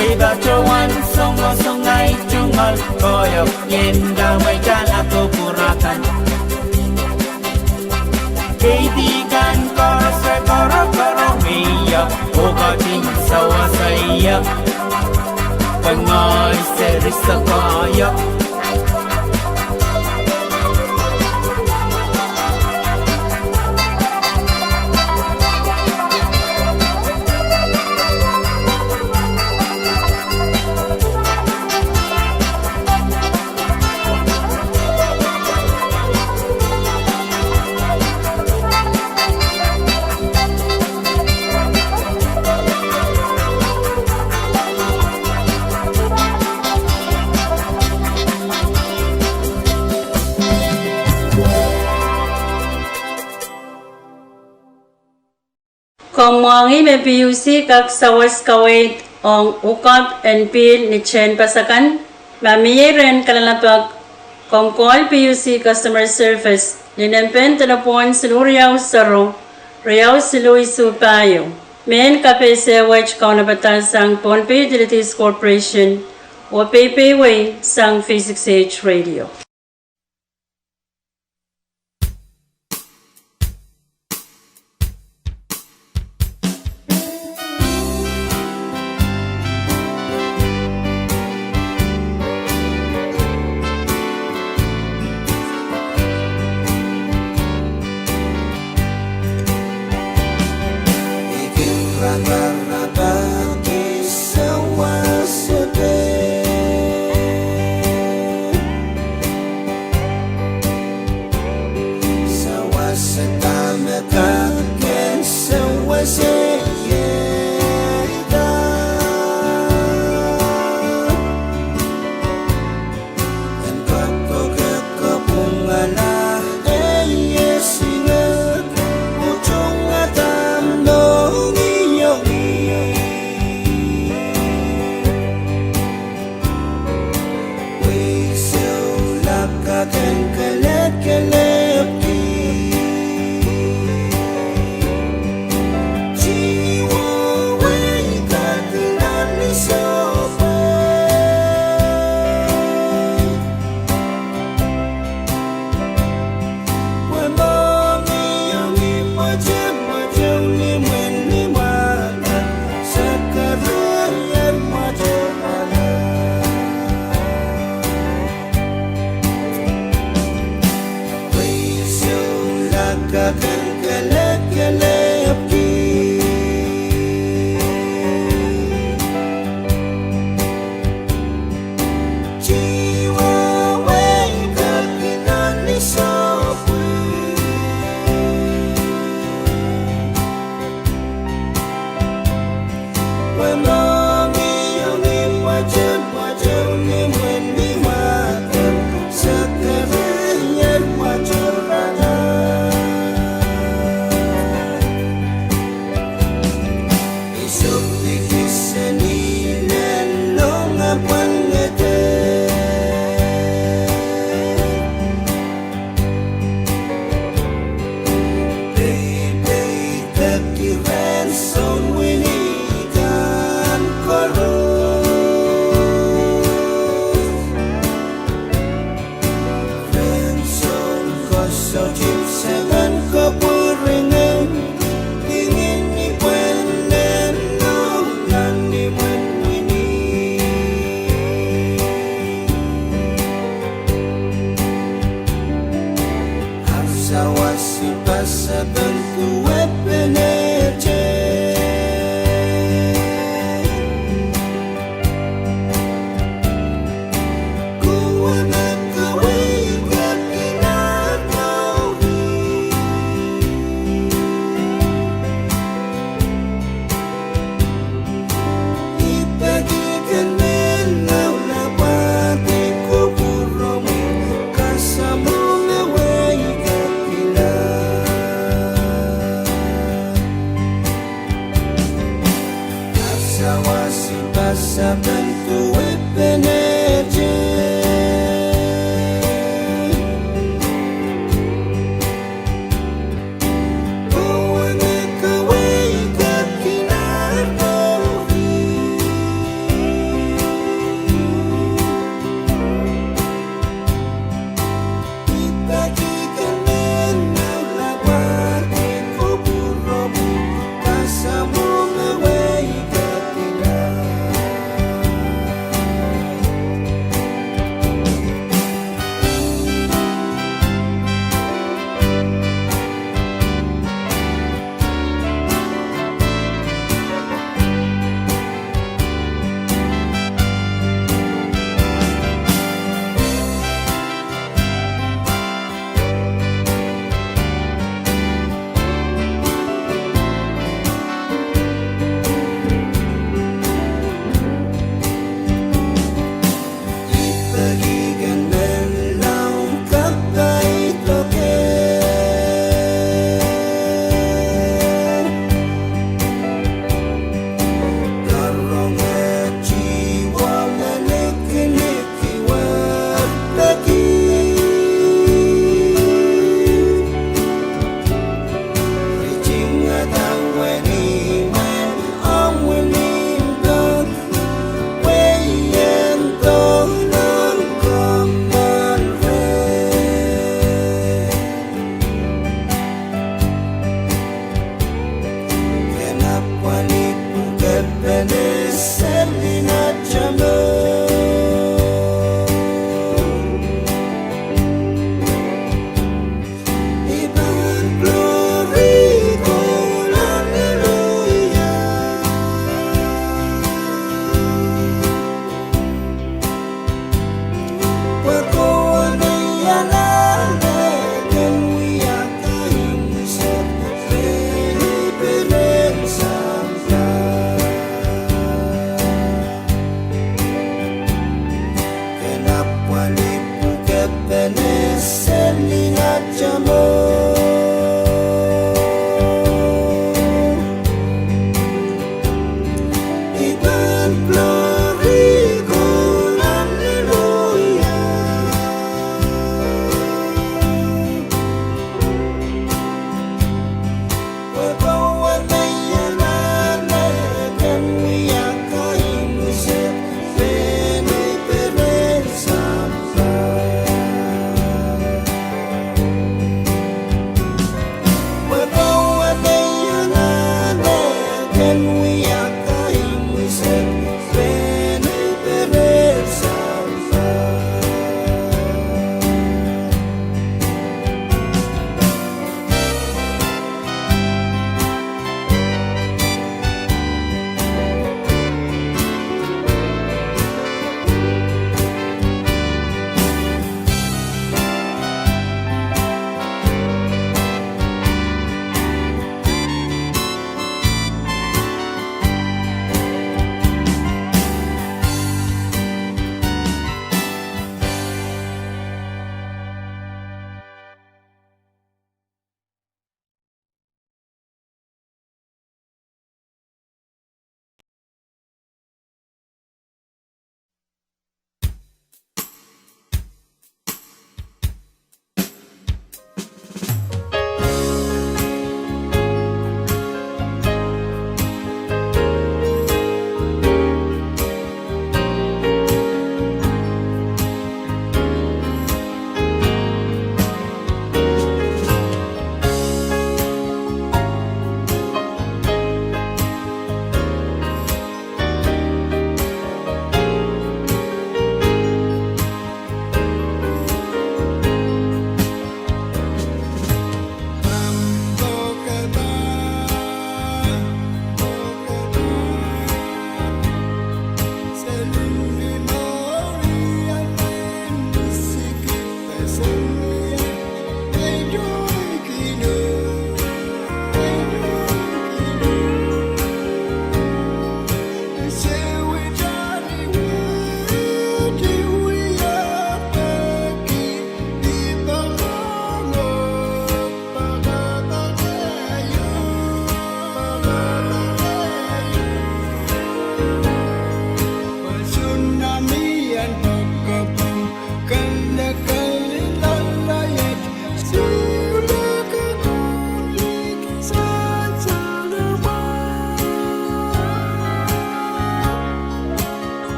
Pwe i patohwan songosong ahi tungoal koahiek ien kamwaitala kupwur akan. Keidi kan koaros re korokorong ie, oh ketin sewese ie. Pwe ngehi seri sohte koahiek. Komw mwahngih me P U C kak sawas kaweid ong hookup en pihl ni tehnpas akan. Ma mie rehn kalelapak, komw call P U C Customer Service ni nempe en delepwohn siluh riau sero, riau siluh isuh pahieu. Mehn kapehse wet kaunopada sang Pohnpei Utilities Corporation oh peiwei sang V six H Radio.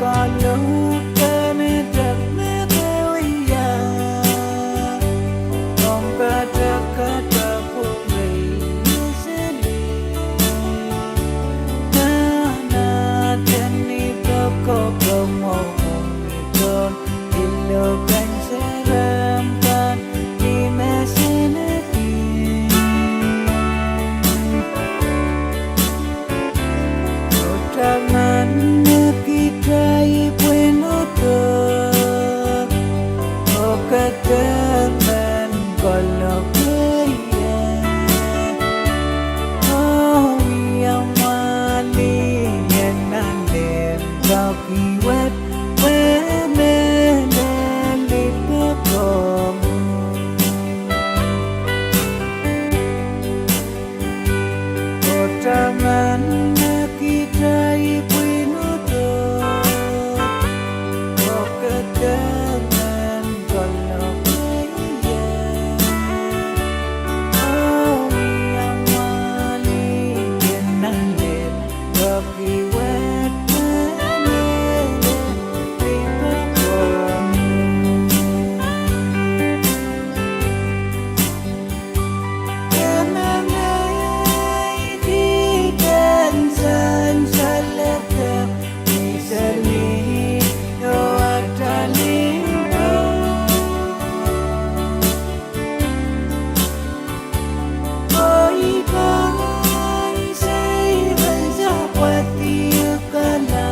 Kalohk kan me dak me ke wia, ong kadak kadak pwurei seli. Nana teni poko poko mwo mwo mwo mwo. Ilo kan seram kan ni meseneki. Otaman me kitail pwinodo, okataman kolokeia. Oh, ia mwali ien nan len. Kaki wet, wet me leli pokong. Otaman me kitail pwinodo, okataman kolokeia. Oh, ia mwali ien nan len. Oi pahn sei ren sapwadiukala,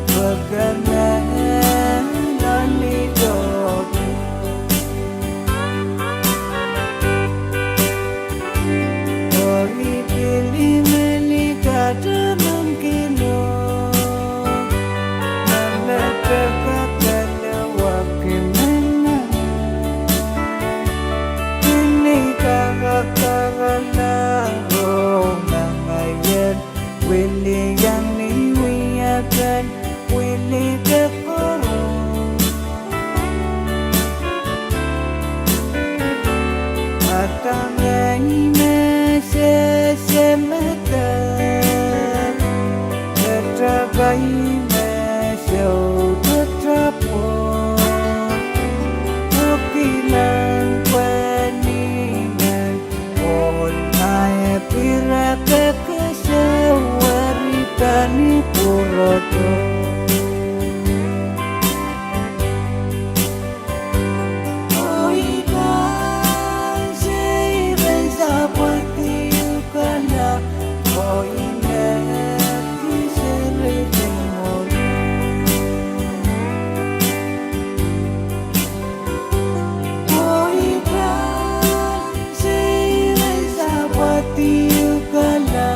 pwe ke men loalitohdo. Oi pil I men likataman kihno, me me pekekele wahki men. Pil I kakakarala ong ngehi, wilian ni wiepen wili pekoro. Adangehi me sehse me de, tetapai me sou tetapwo. Okilang pwe ni men ohl ahi pirek kesehweri pahn I pwurodo. Oi pahn sei ren sapwadiukala, oh I men kiseri limolo. Oi pahn sei ren sapwadiukala,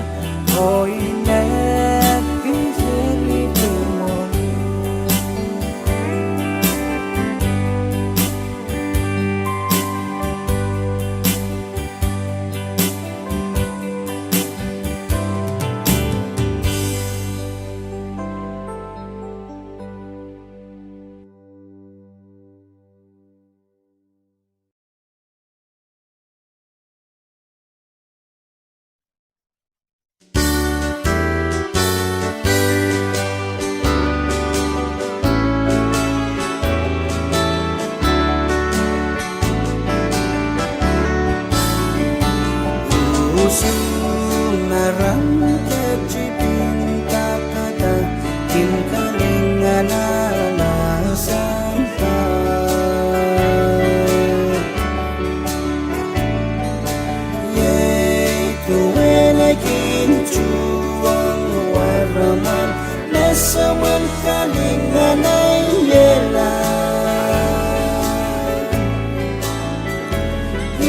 oh I men kiseri limolo. Usun me ren ketikin kakada, kin kalinganala sampah. Iei duwen kin tuhwong waraman, me soangen kalinganaiehla. I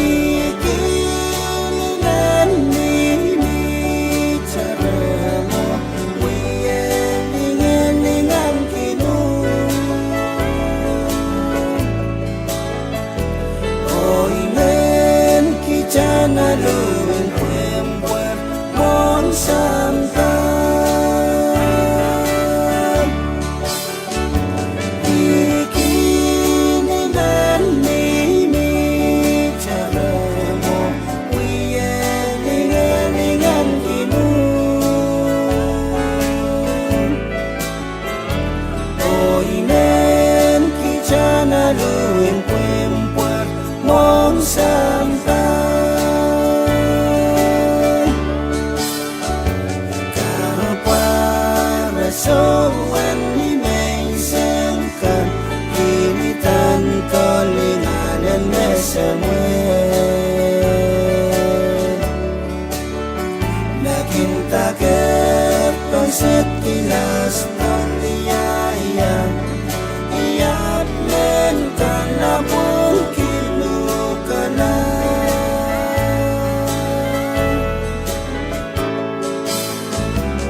kin nan mihmi taramo, wie lingalingan kihno. Oh I men kitail nan limpoak mwohn sampah. Oh I men kihsang alu en pwehn pwoat mwohn sampah. Kahpwal en soangen ni menseng kan, kihdi dan kolingan en me semwe. Me kin daker poset kilas toliaia, I ahpw men kan apwung kiluhkala.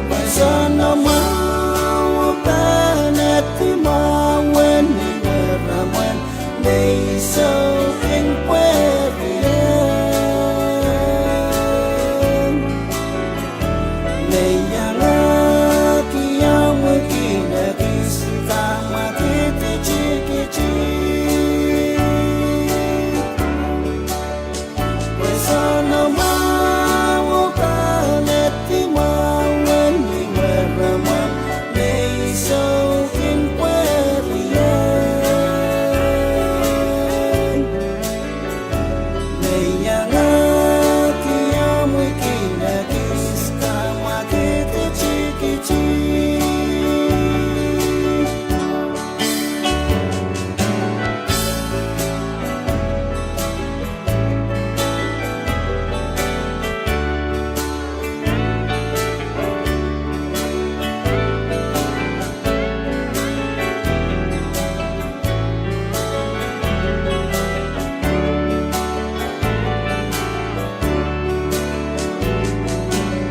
Pwe soangen mwahu pahn edi mwahu en ni weramwen me I sou kin pwehriong. Me I iangahki omwi kin ekis kamwakid tikitik. Pwe soangen mwahu pahn edi mwahu en ni weramwen me I sou kin pwehriong. Me I iangahki omwi kin ekis kamwakid tikitik.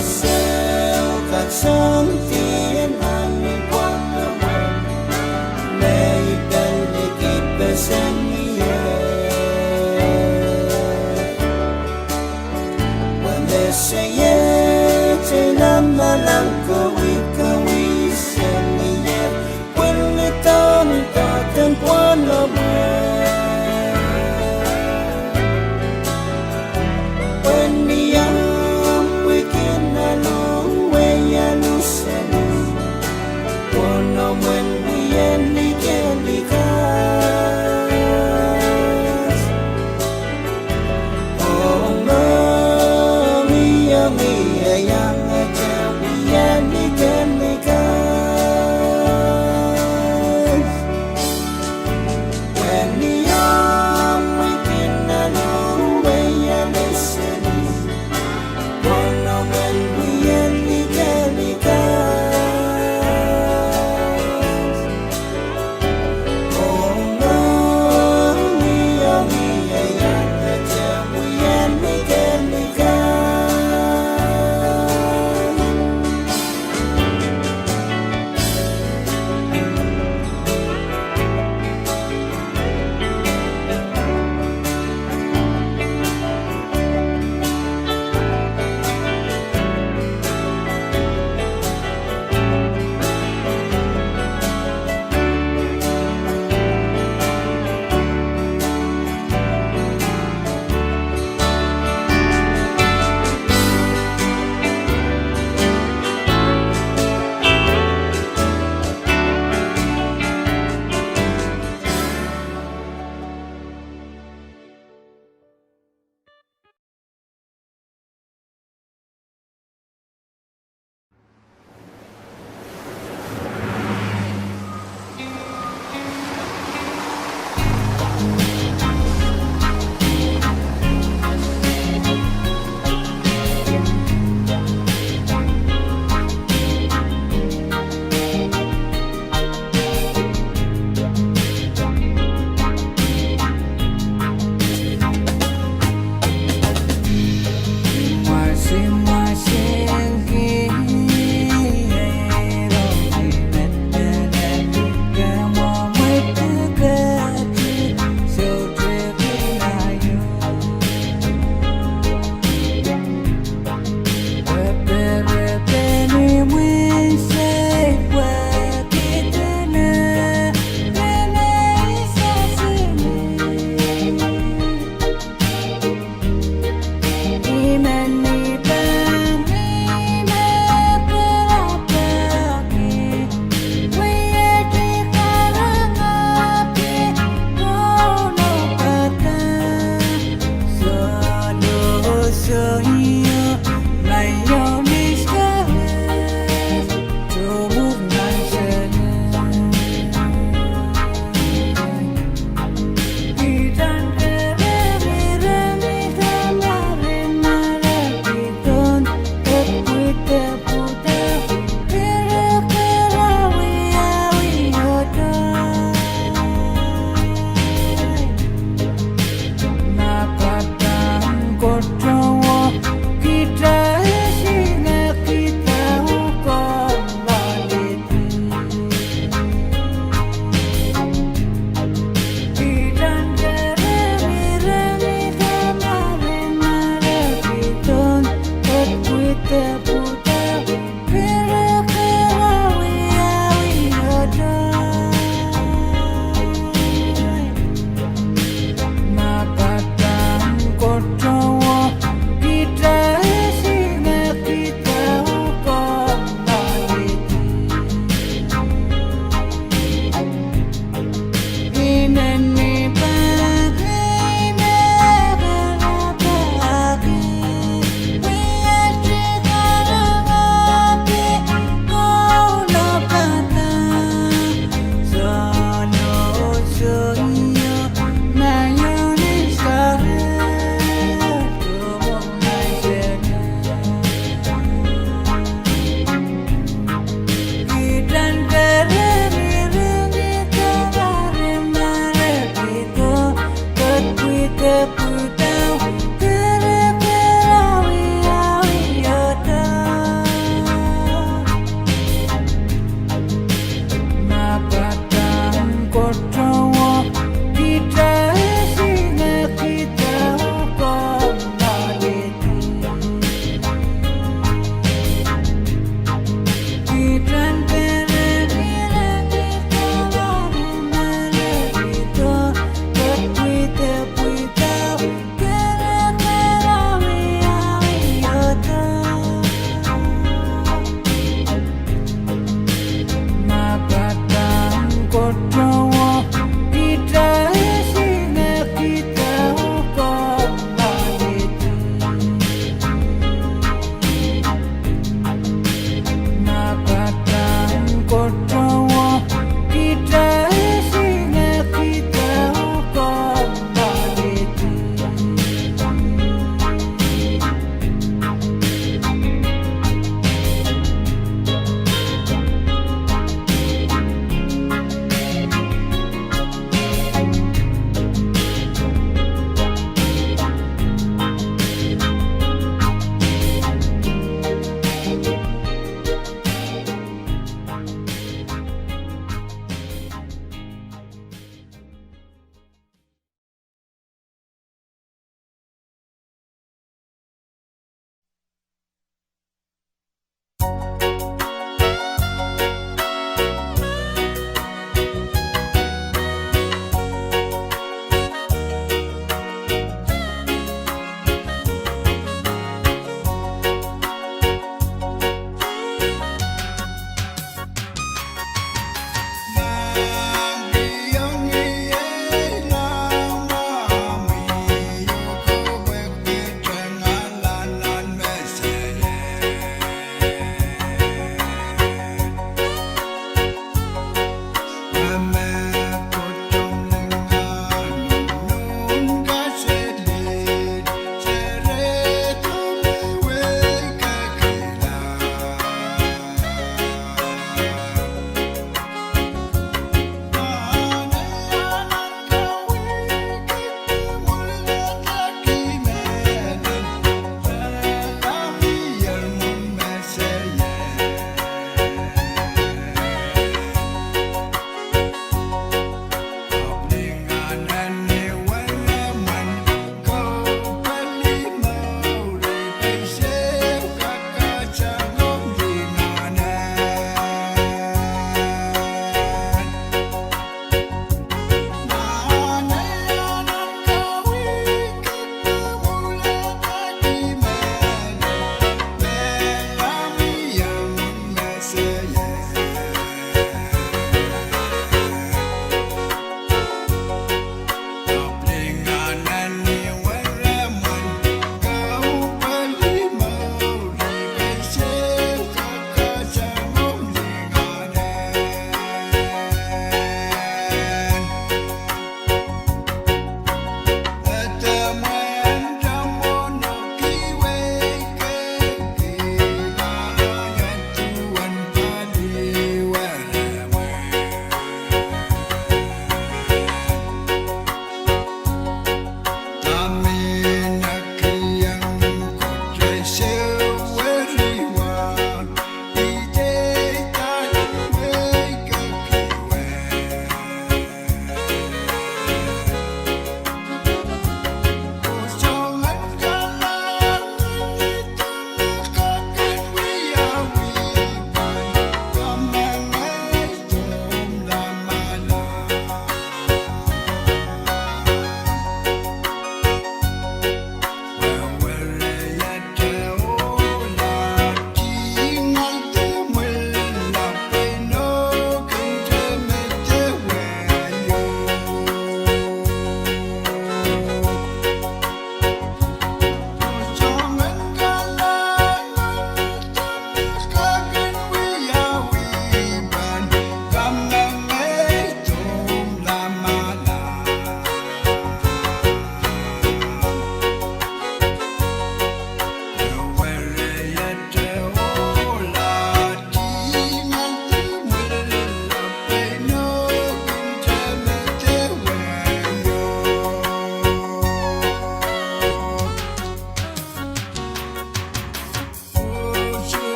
Sou kak soang dien nan ni pwoalamwe, me I pil likidpeseng ie. Pwe me seiet ei lamalam kawikawisen ie, pwehn ni tohndoadoahk en pwoalamwe. Pwe ni omwi kin alu, wei alu seli, pwoalamwen wie likilikas. Oh mohngiong ie iangete wie likilikas. Pwe ni omwi kin alu, wei alu seli, pwoalamwen wie likilikas.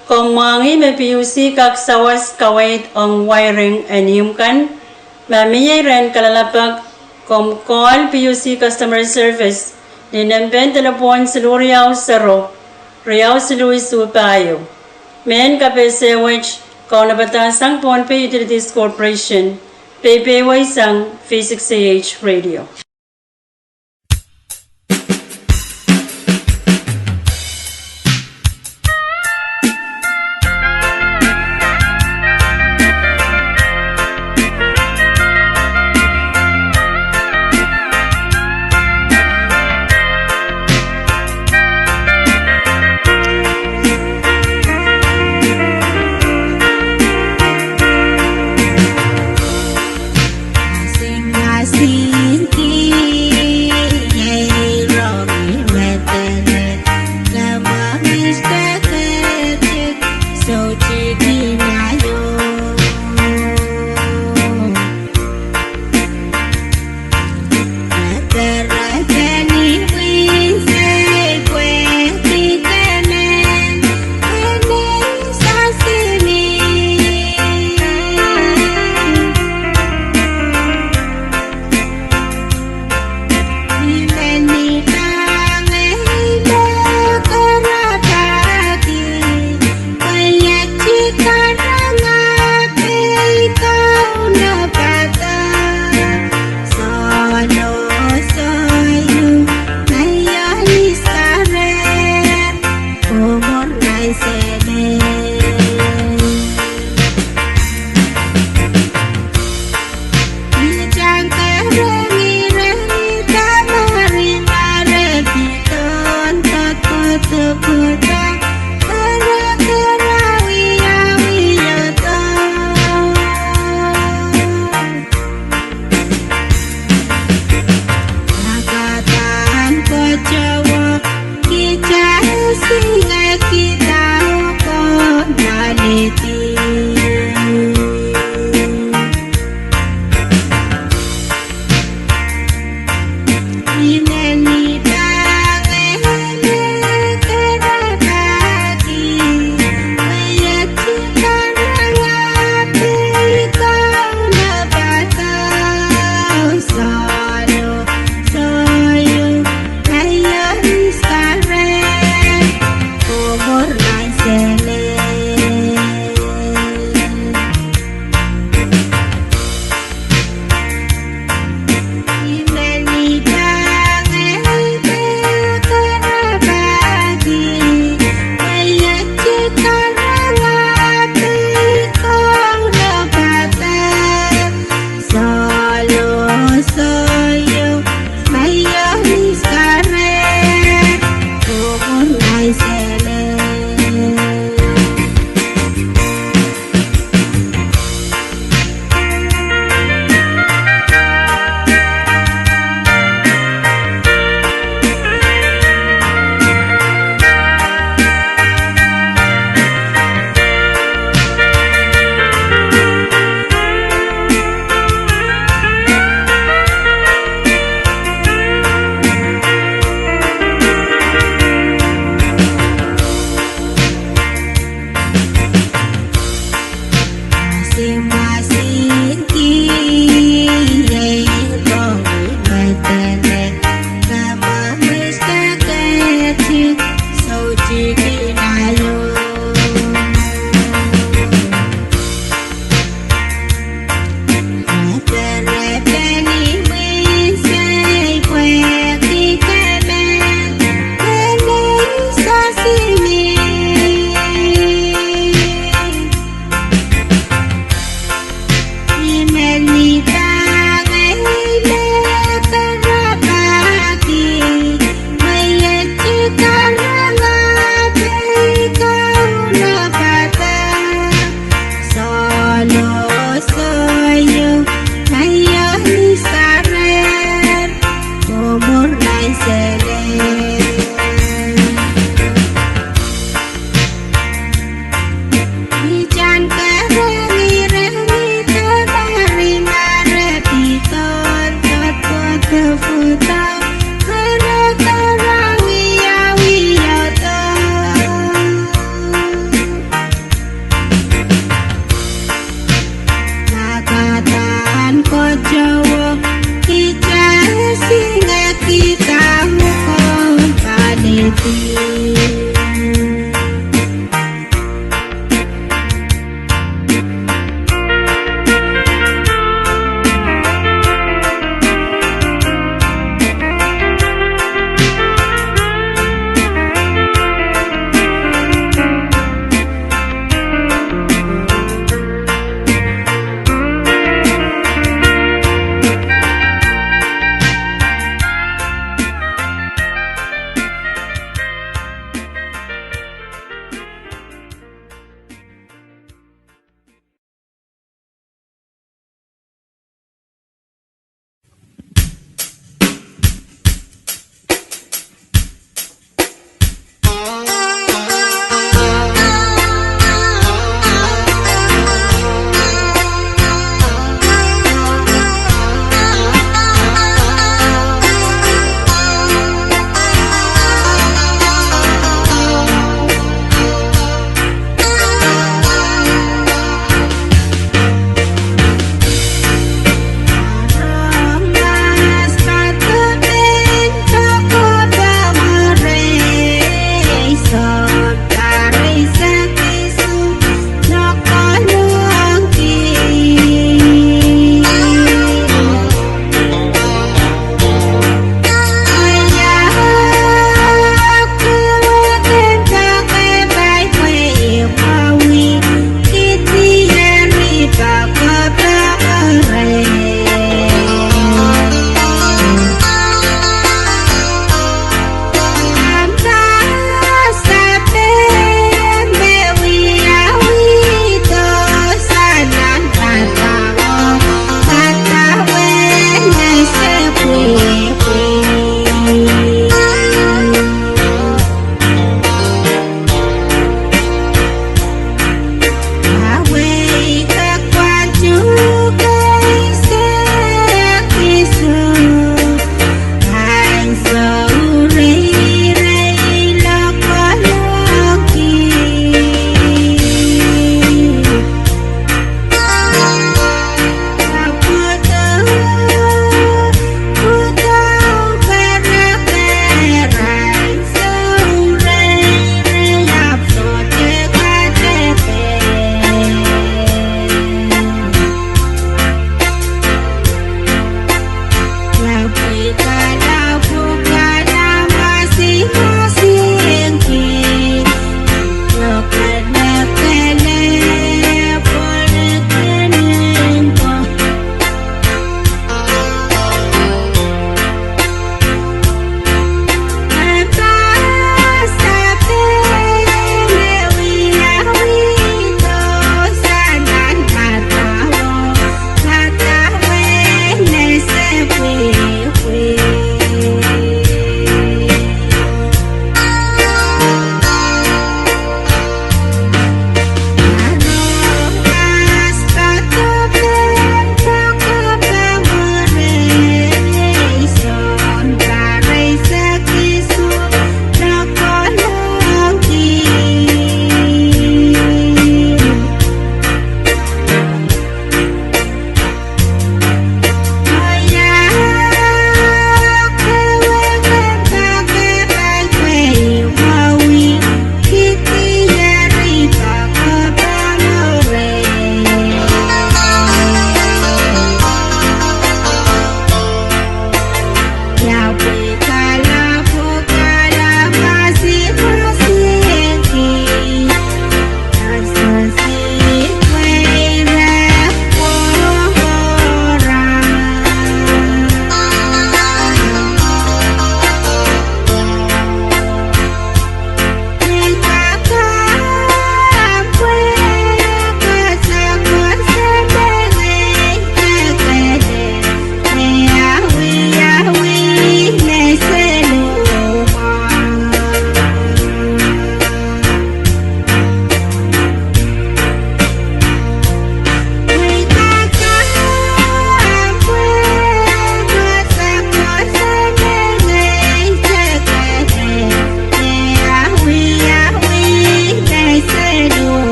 Komw mwahngih me PUC kak sawas kaweid ong wiring en ihmw kan. Ma mie rehn kalelapak, komw call PUC Customer Service ni nempehn delepwohn siluh riau sero, riau siluh isuh pahieu. Mehn kapehse wet kaunopada sang Pohnpei Utilities Corporation, peipeweisang V six A H Radio.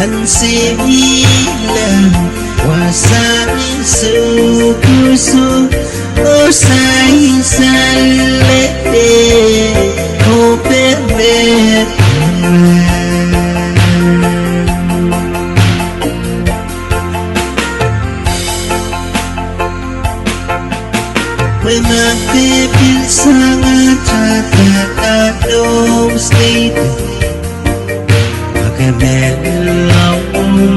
Ansou me I lel, wasa me I sukusu, oh sansal lel oh pere. Pwe ma ke pil sang atail data, data, oh state, ma ke menlau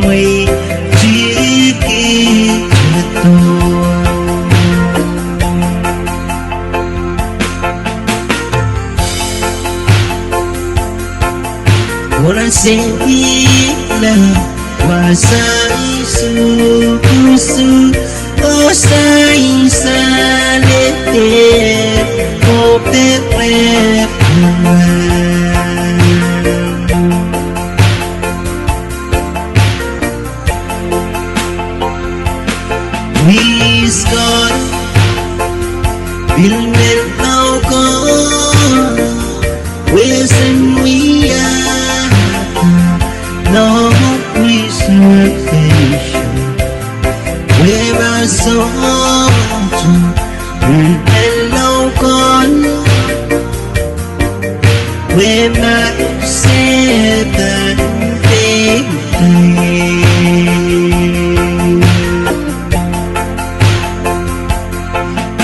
mwein tiki tedo. Wasa me I lel, wasa me I sukusu, oh sansal lel oh pere. Wiskon, pil menlau kan, wesen wiahda, no reservation. Wehwe sohte, pil menlau kan, wehwe se dan pei.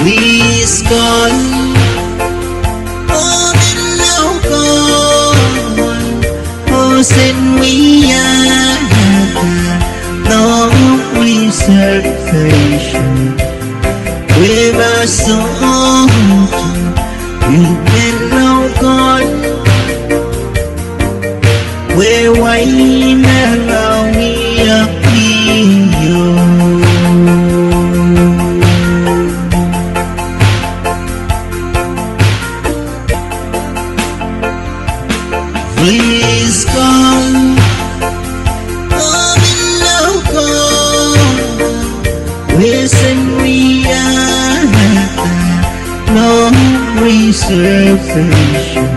Wiskon, oh menlau kan, oh sen wiahda, no reservation. Wehwe sohte, pil menlau kan, wehwe imen awia pio. Wiskon, oh menlau kan, wesen wiahda, no reservation.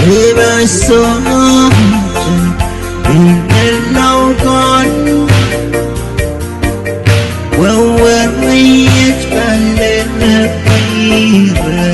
Wehwe sohte, pil menlau kan, wehwe iet palen pire.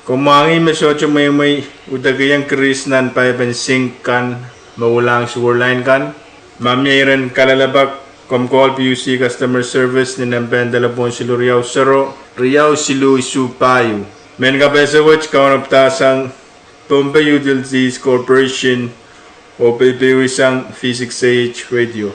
Komw mwahngih me sohte mweimwei uhdahkiong grease nan paipen sink kan me wuhlahng sewer line kan? Ma mie iren kalelapak, komw call P U C Customer Service ni nempehn delepwohn siluh riau sero, riau siluh isuh pahieu. Mehn kapehse wet kaunopada sang Pohnpei Utilities Corporation oh peipeisang V six A H Radio.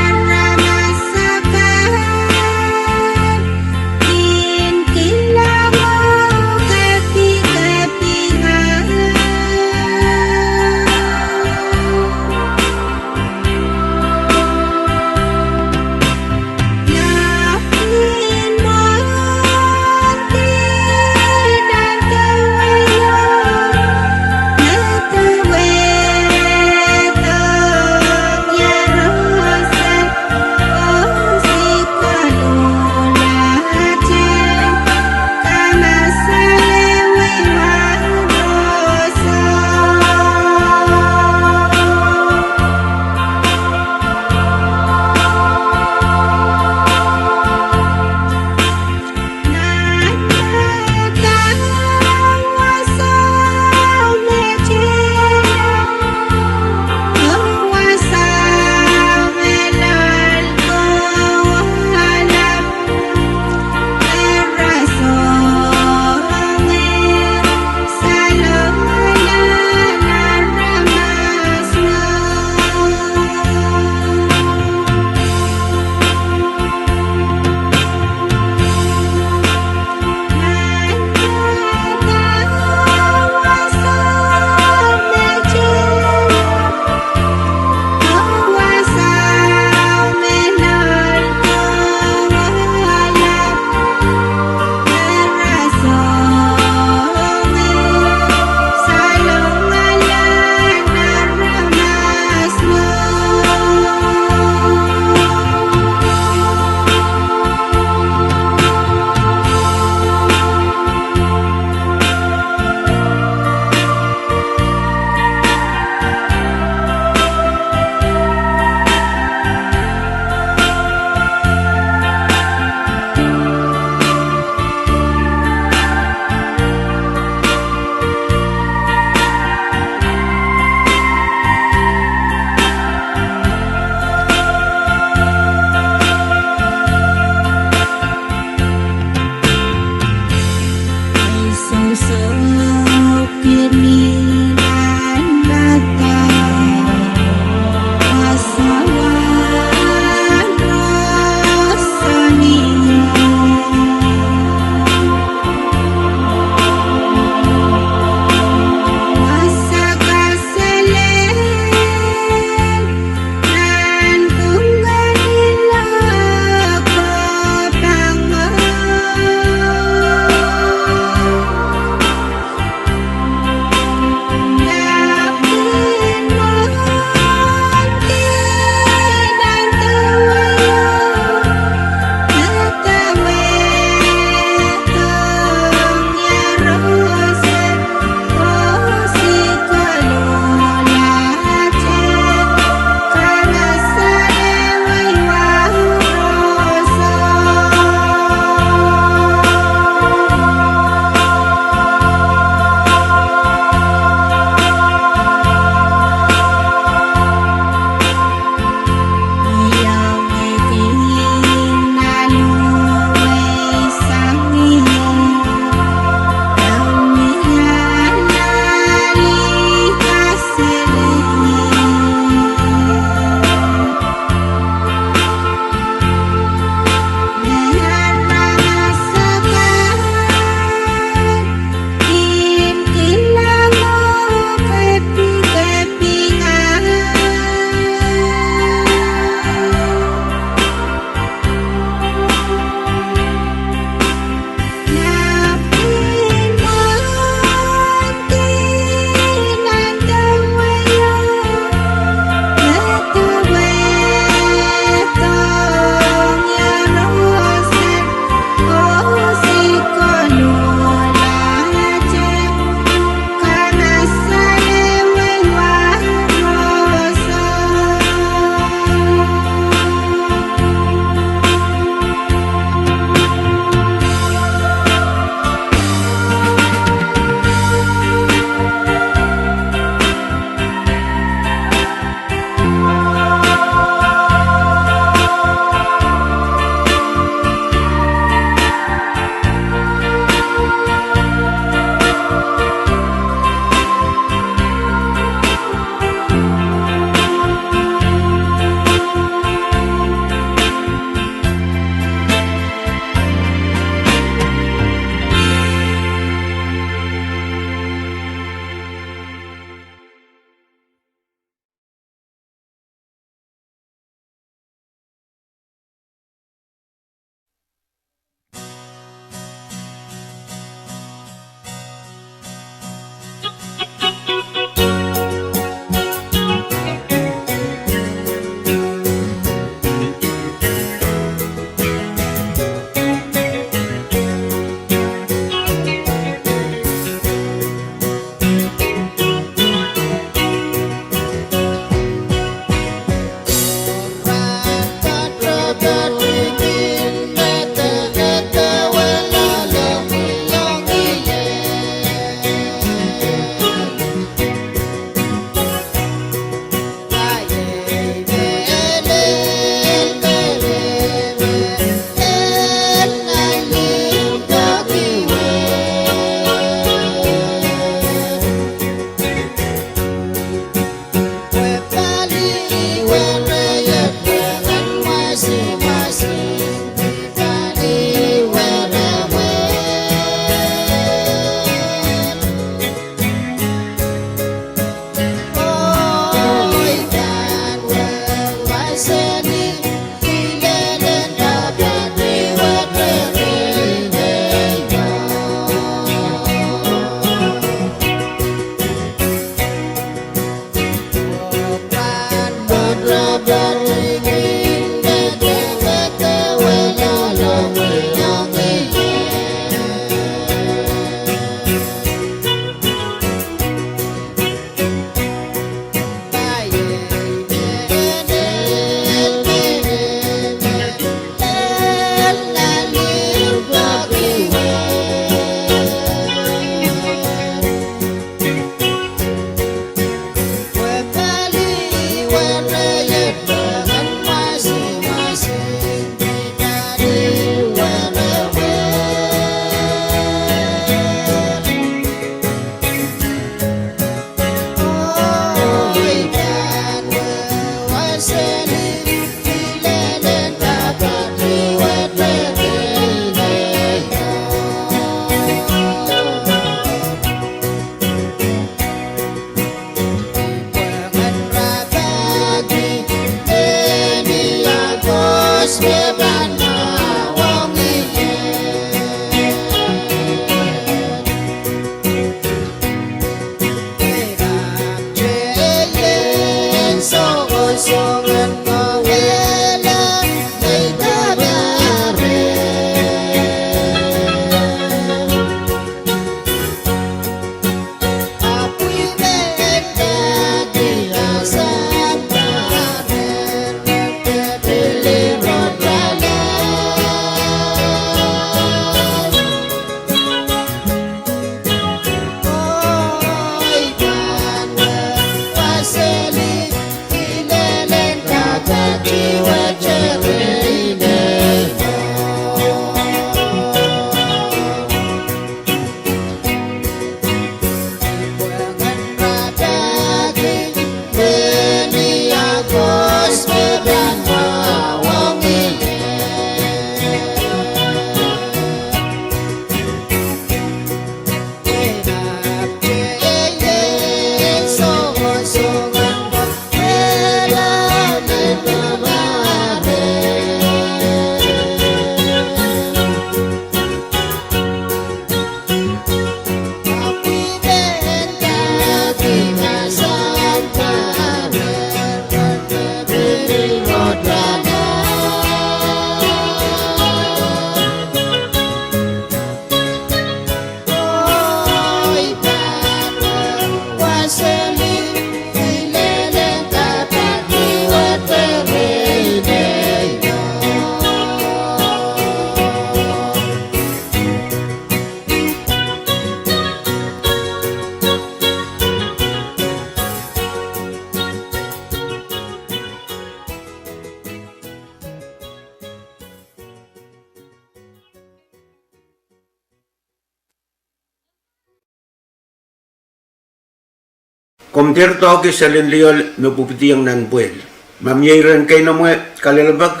Komw dehr doahke selin lioal me pwupwidiong nan pwehl. Ma mie iren keinemwe kalelapak,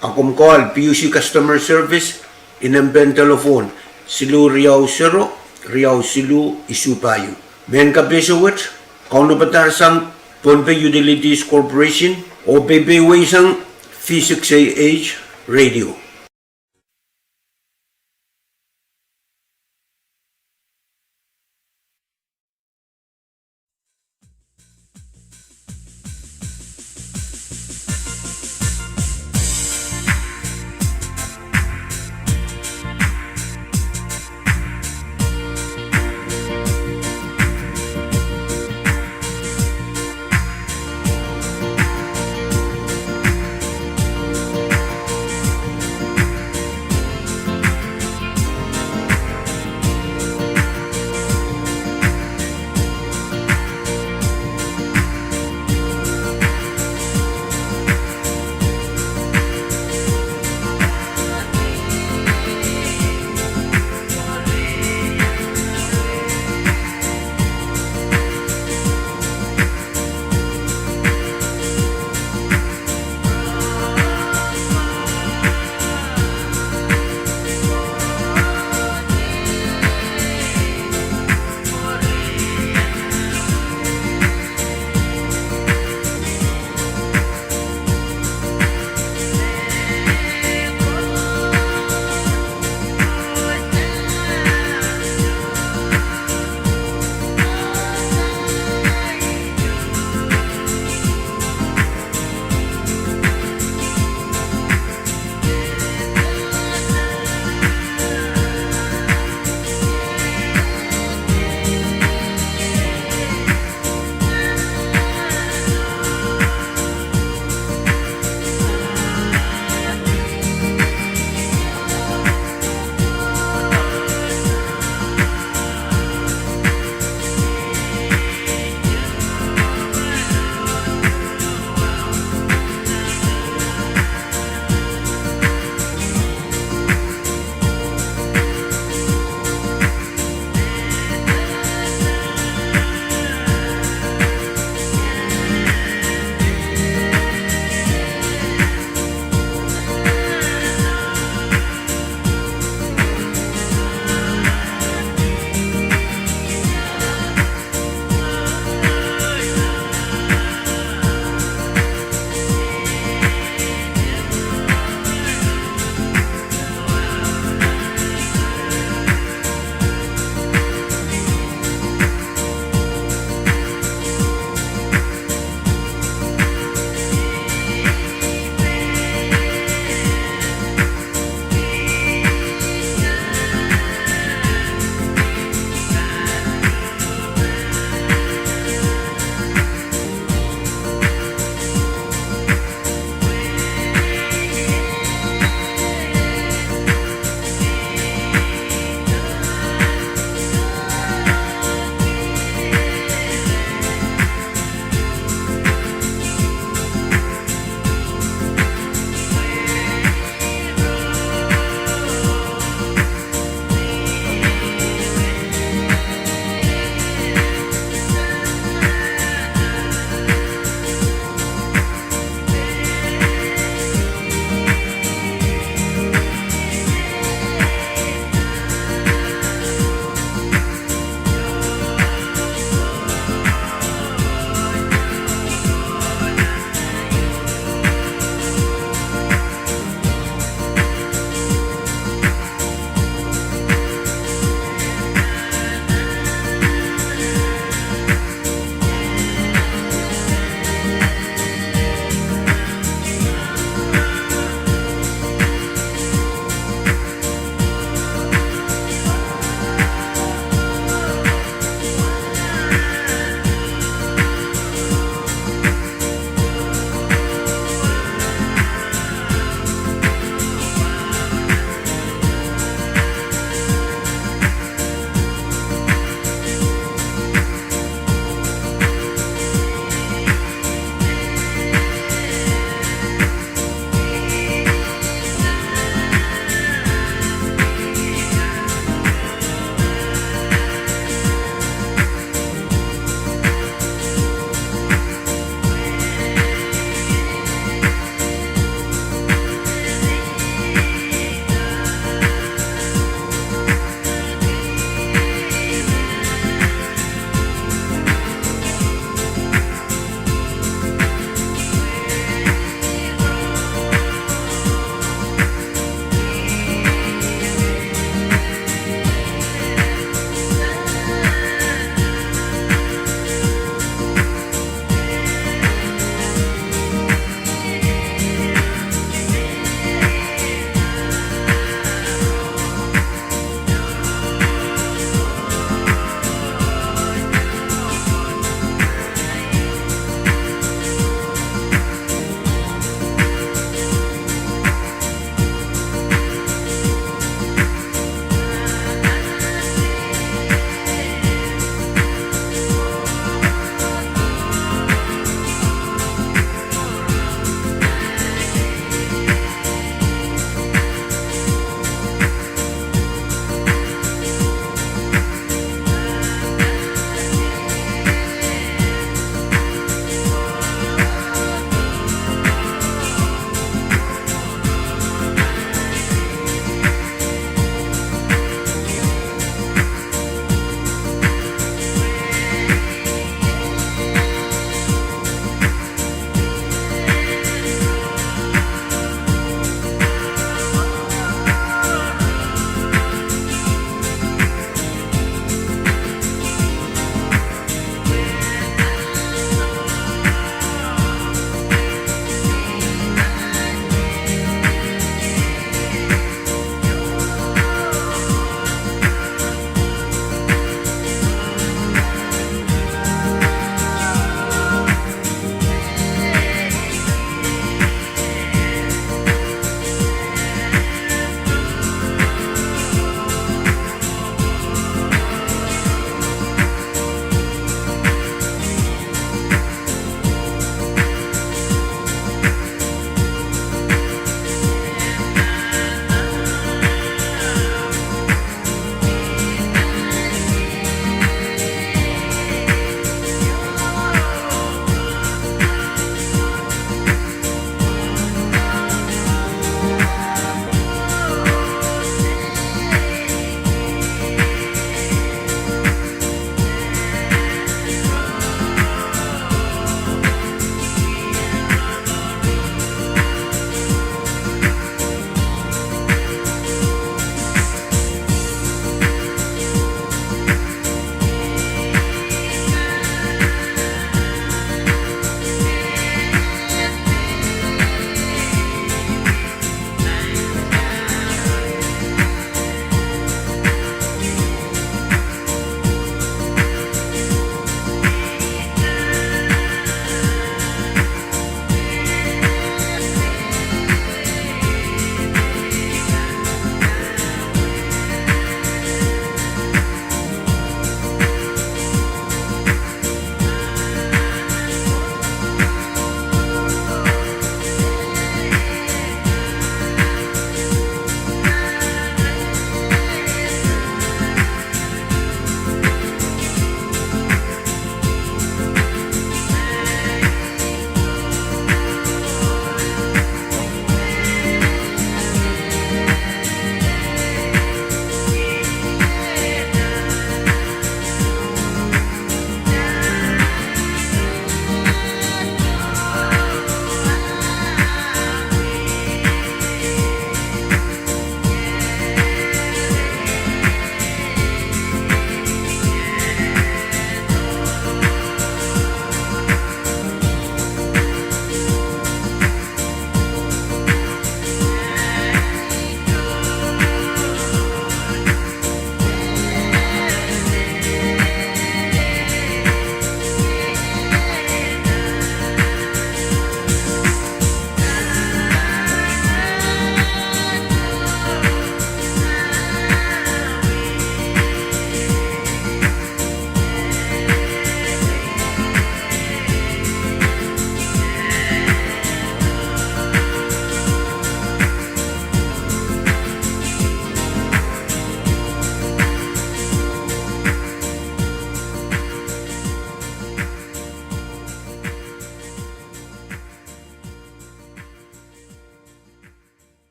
a komw call P U C Customer Service, inempehn telephone siluh riau sero, riau siluh isuh pahieu. Mehn kapehse wet, kaunopadahr sang Pohnpei Utilities Corporation, oh peipeiweisang V six A H radio.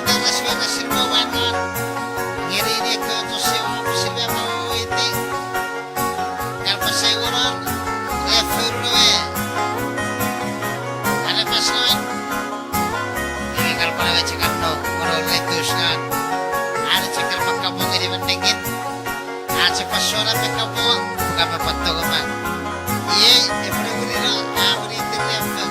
Dere swe resin me wan nan. Ngeri ni koto se wa pisi me ma weweidi. Kalpase warar. E furu e. Ane pas nan. Ane kalpana wet se kan no. Warar le dus nan. Ane se kan paka mongeri men nengin. Ane se pasona me kapo. Kapo patoko ma. Iei, e pwene wiri nan. A wiri tiri e pwe.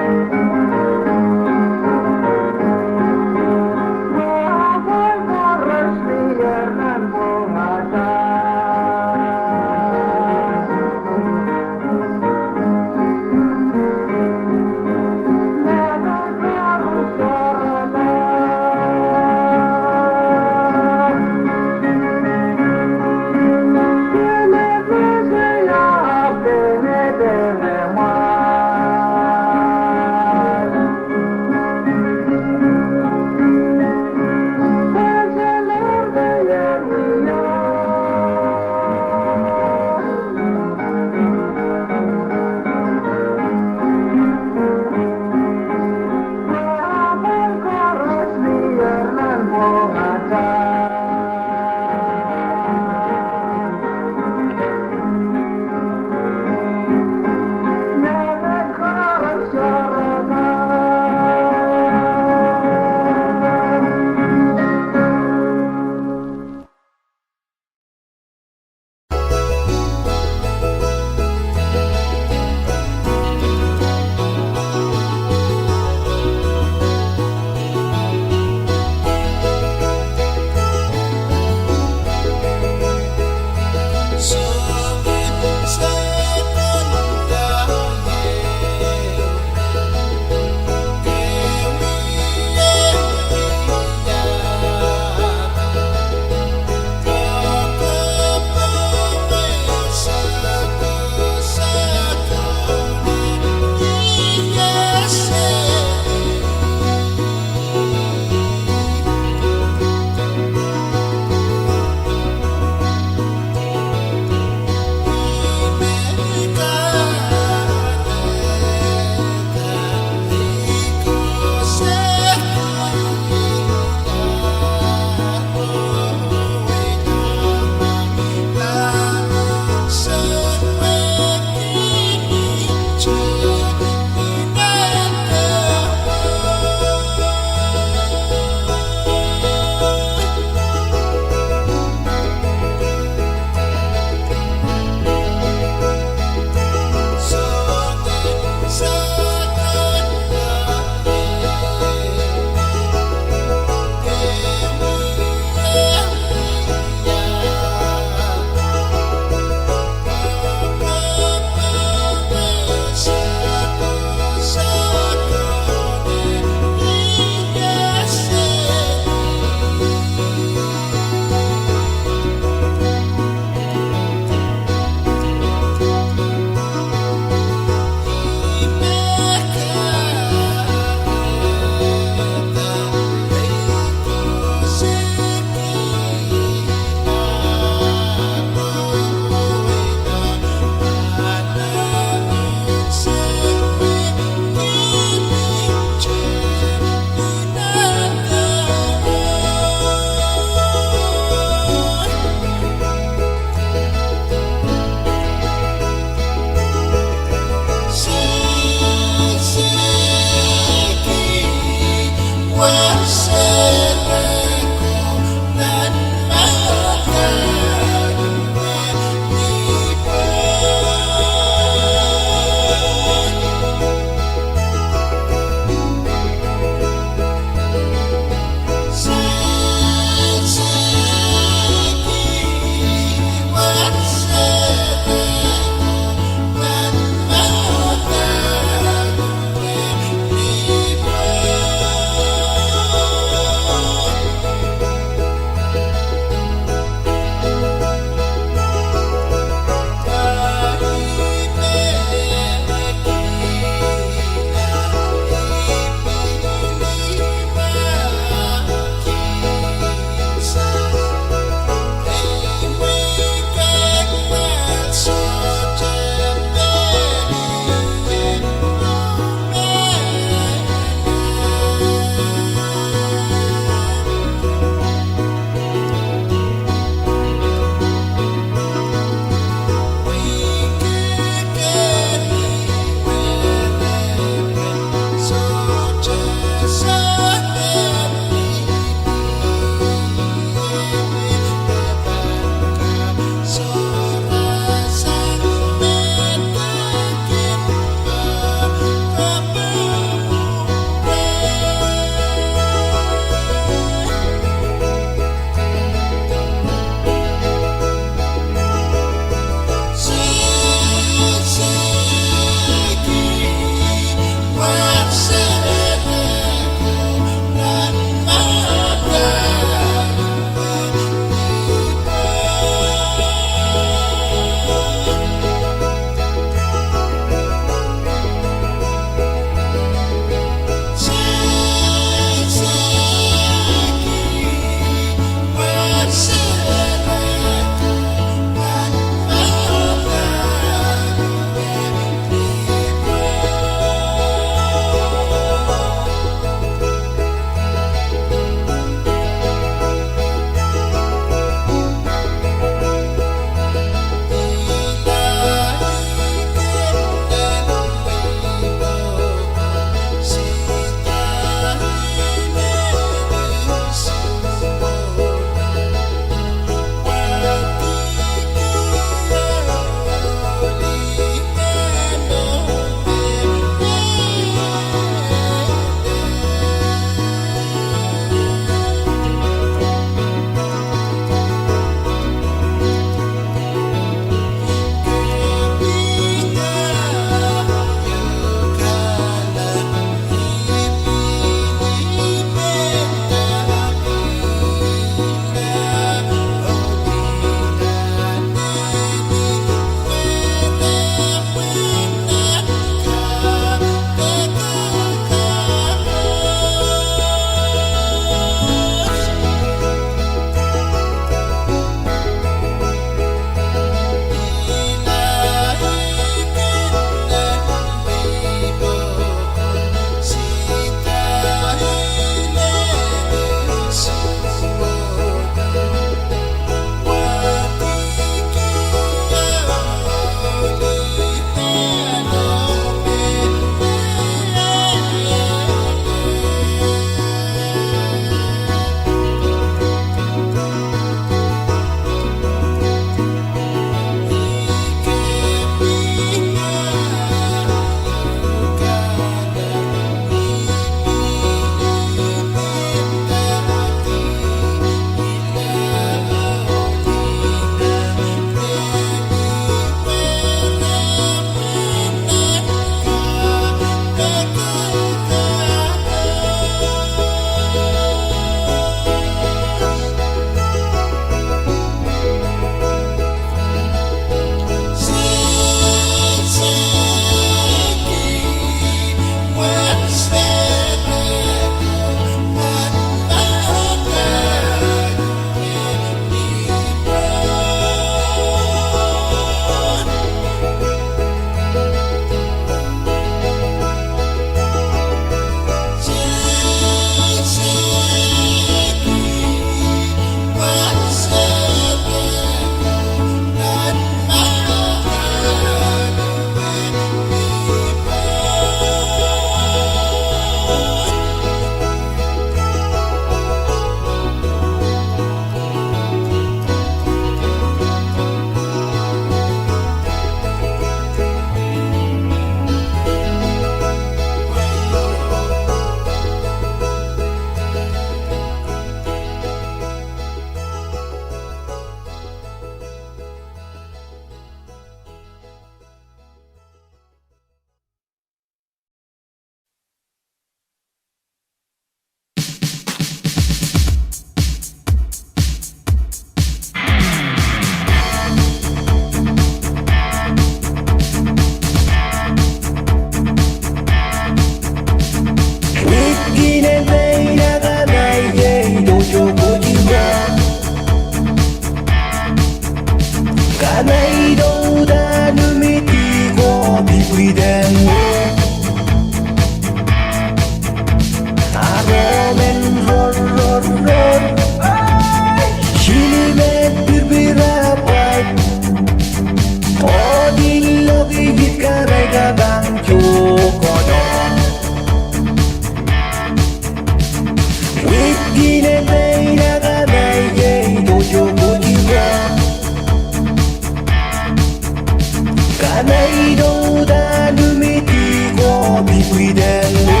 Nei no dahme mi dih ko pipwideno.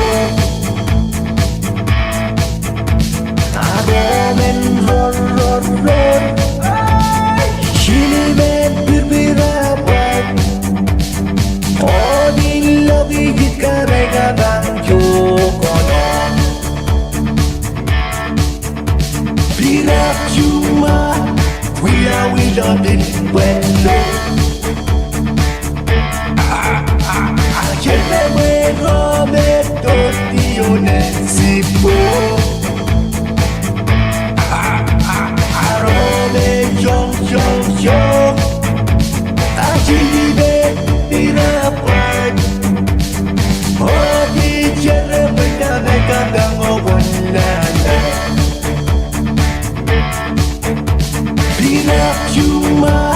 Aromen rorrorror. Sili me pirpir apwal. Ohl ni lokihdi kapai kapahng tohkono. Pirak suma, wiawi lopin pwello. Akel me mwe rome tohti one sipo. Arome song song song. Asili me pirapwai. Odi sere pwe dahme kapahng oh wonlahla. Pirak suma.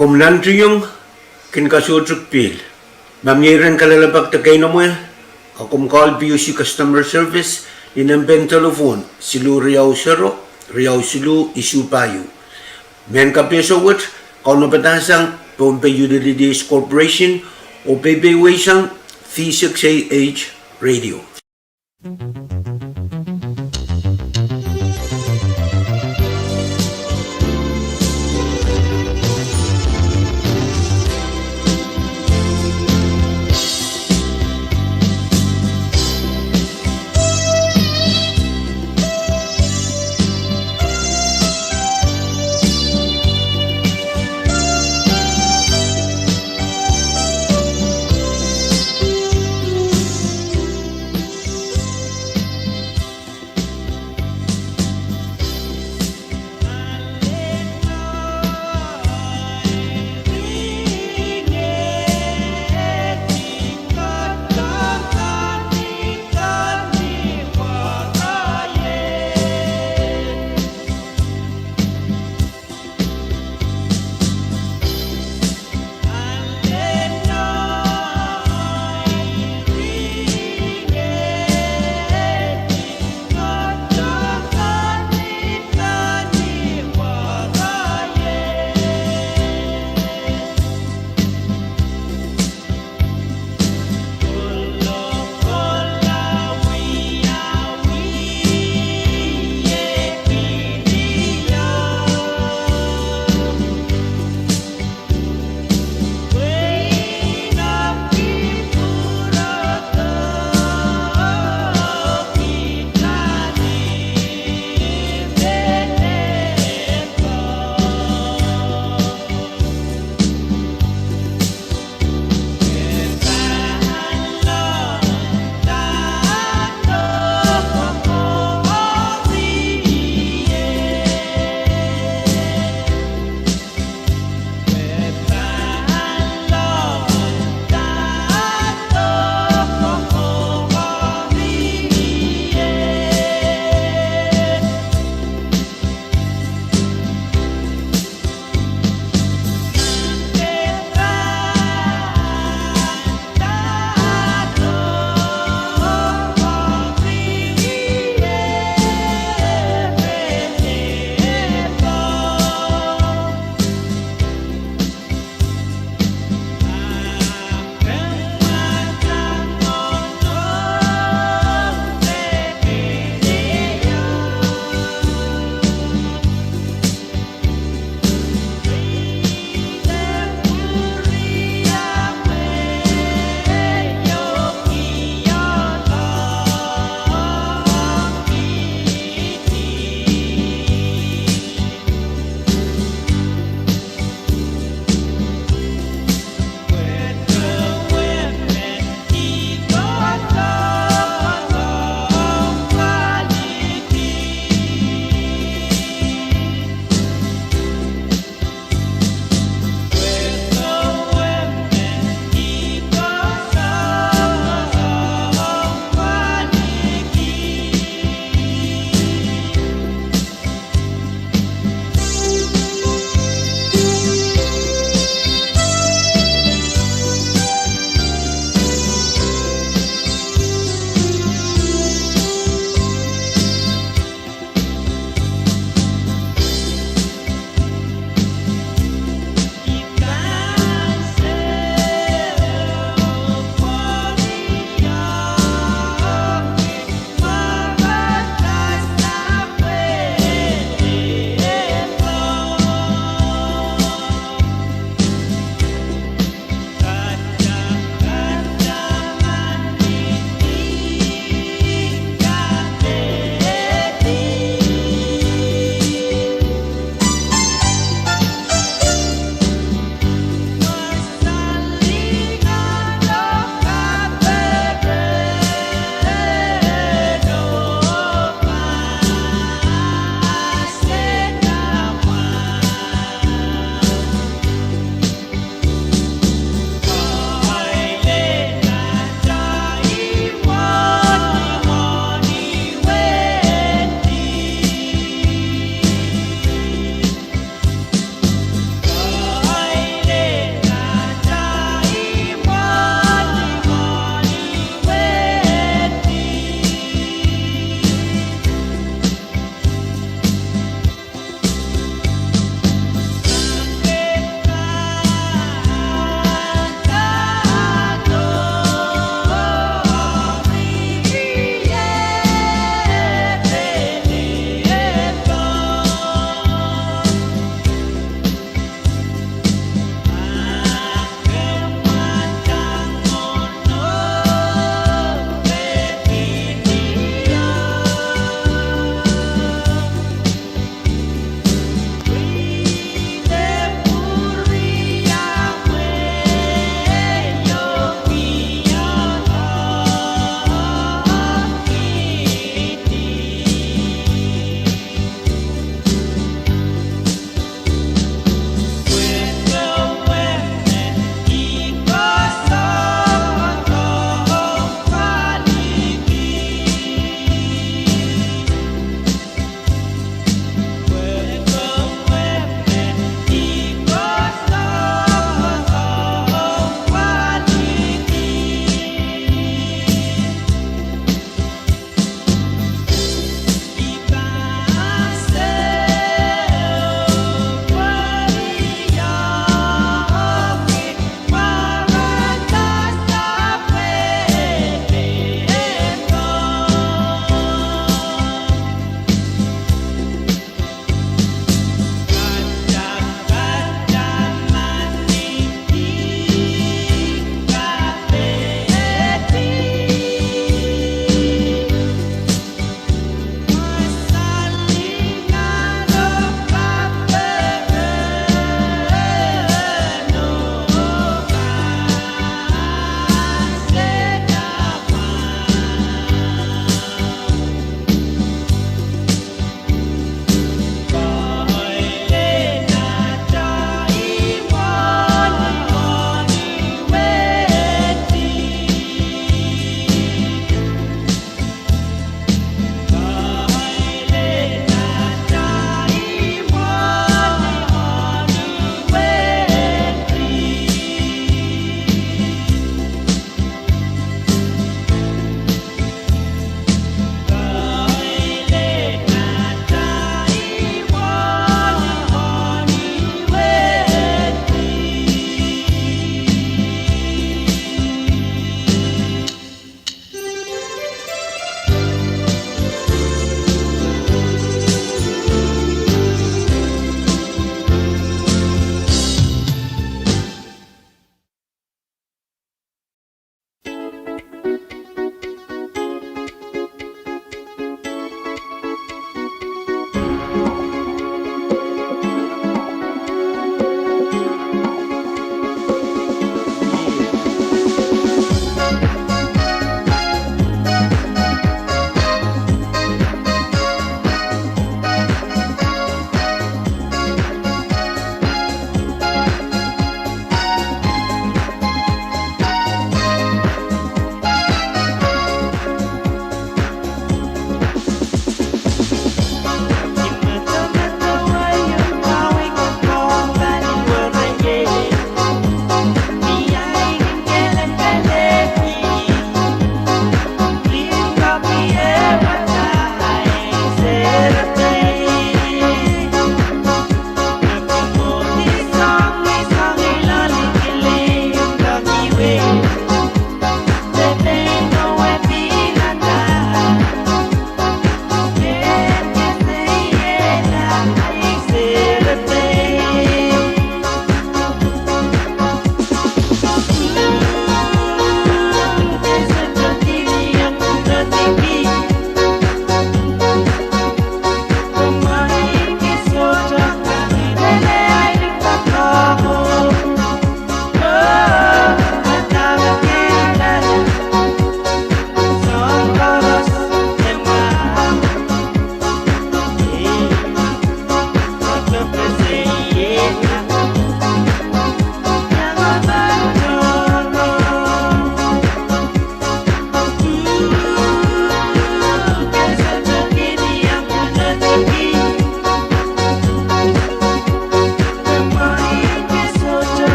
Komw nantihong, kin kasohte pihl. Ma mie iren kalelapak de keinemwe, a komw call P U C Customer Service ni nempehn telephone siluh riau sero, riau siluh isuh pahieu. Mehn kapehse wet, kaunopada sang Pohnpei Utilities Corporation, oh peipeieisang V six A H Radio.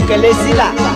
Kelesila.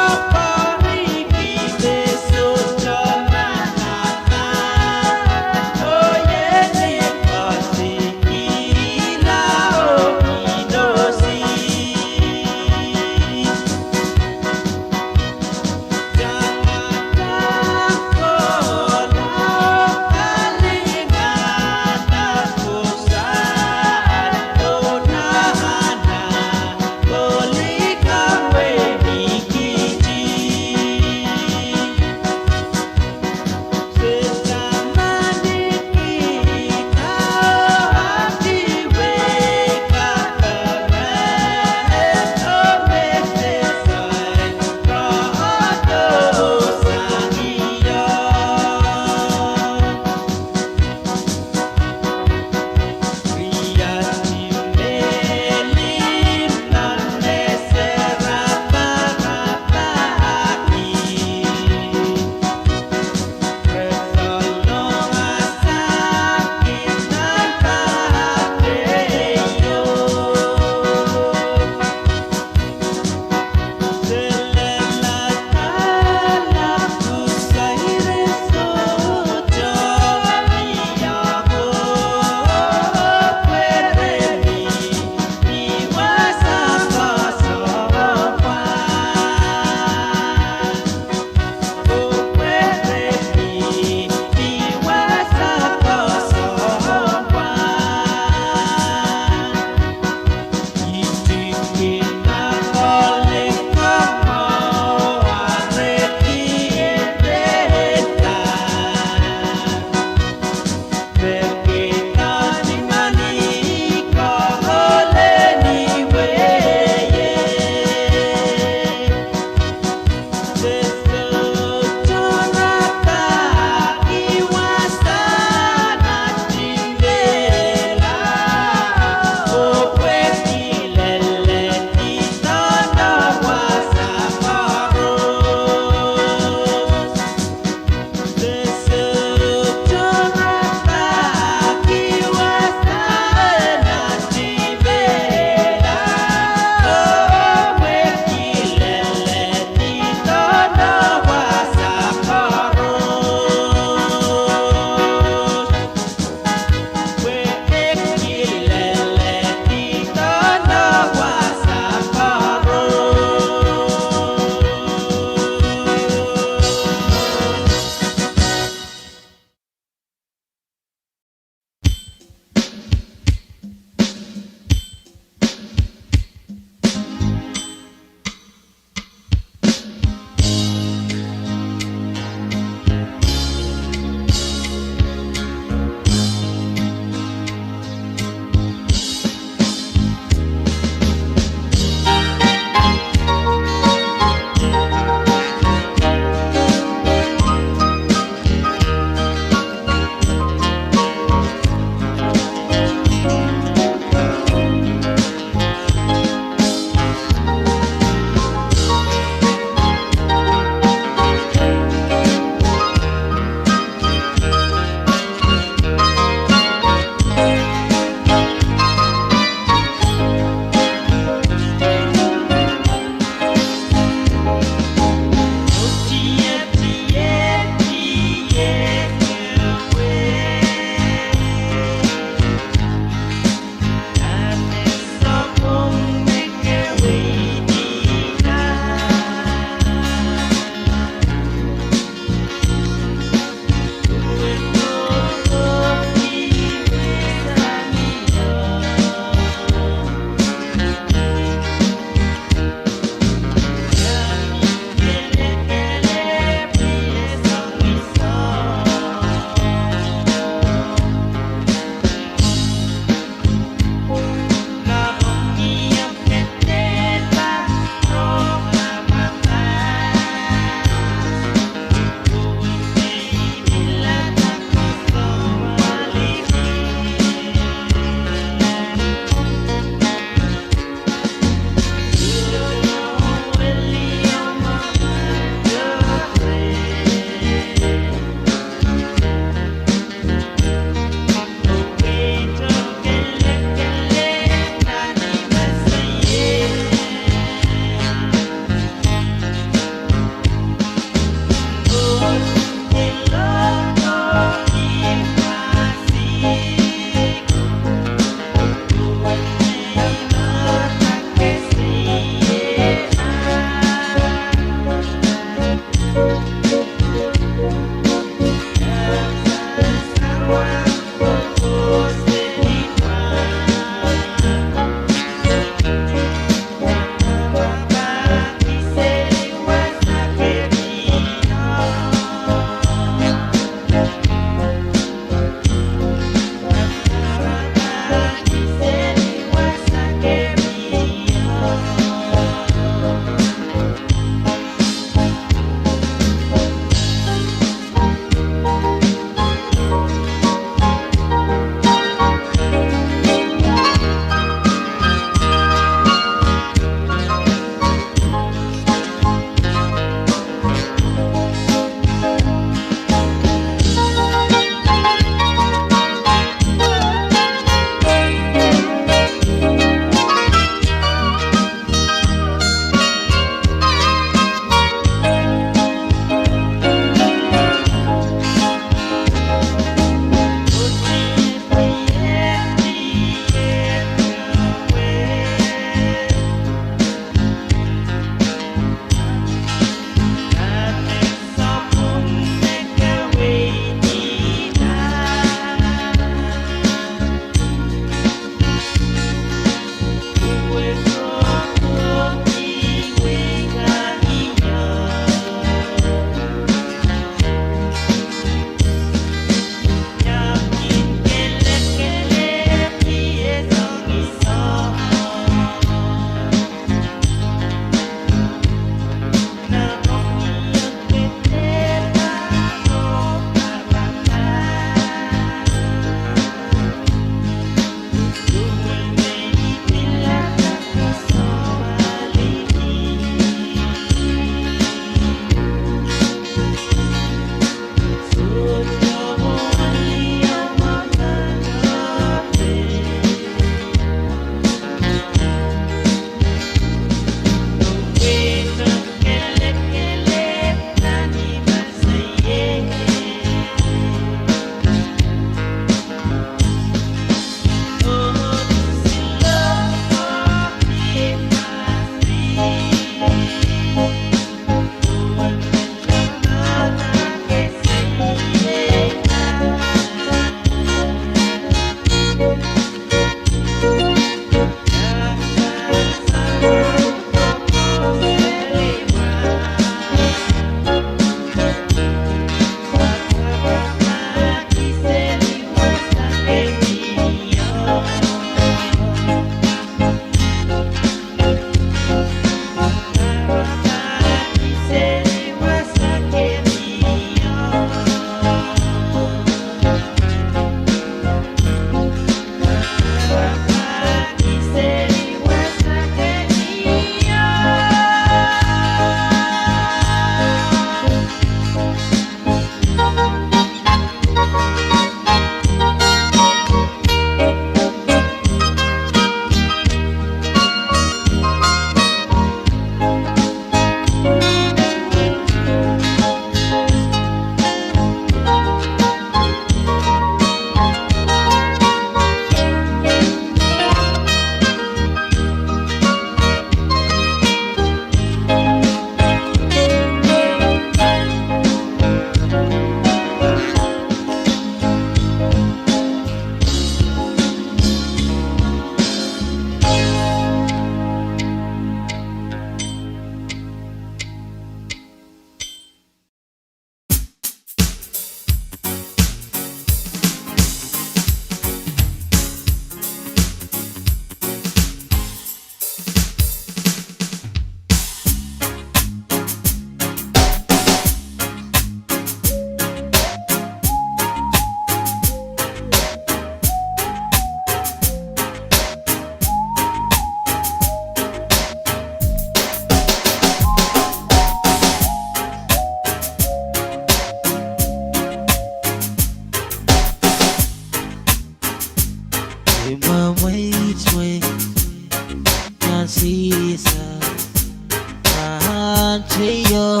Eio,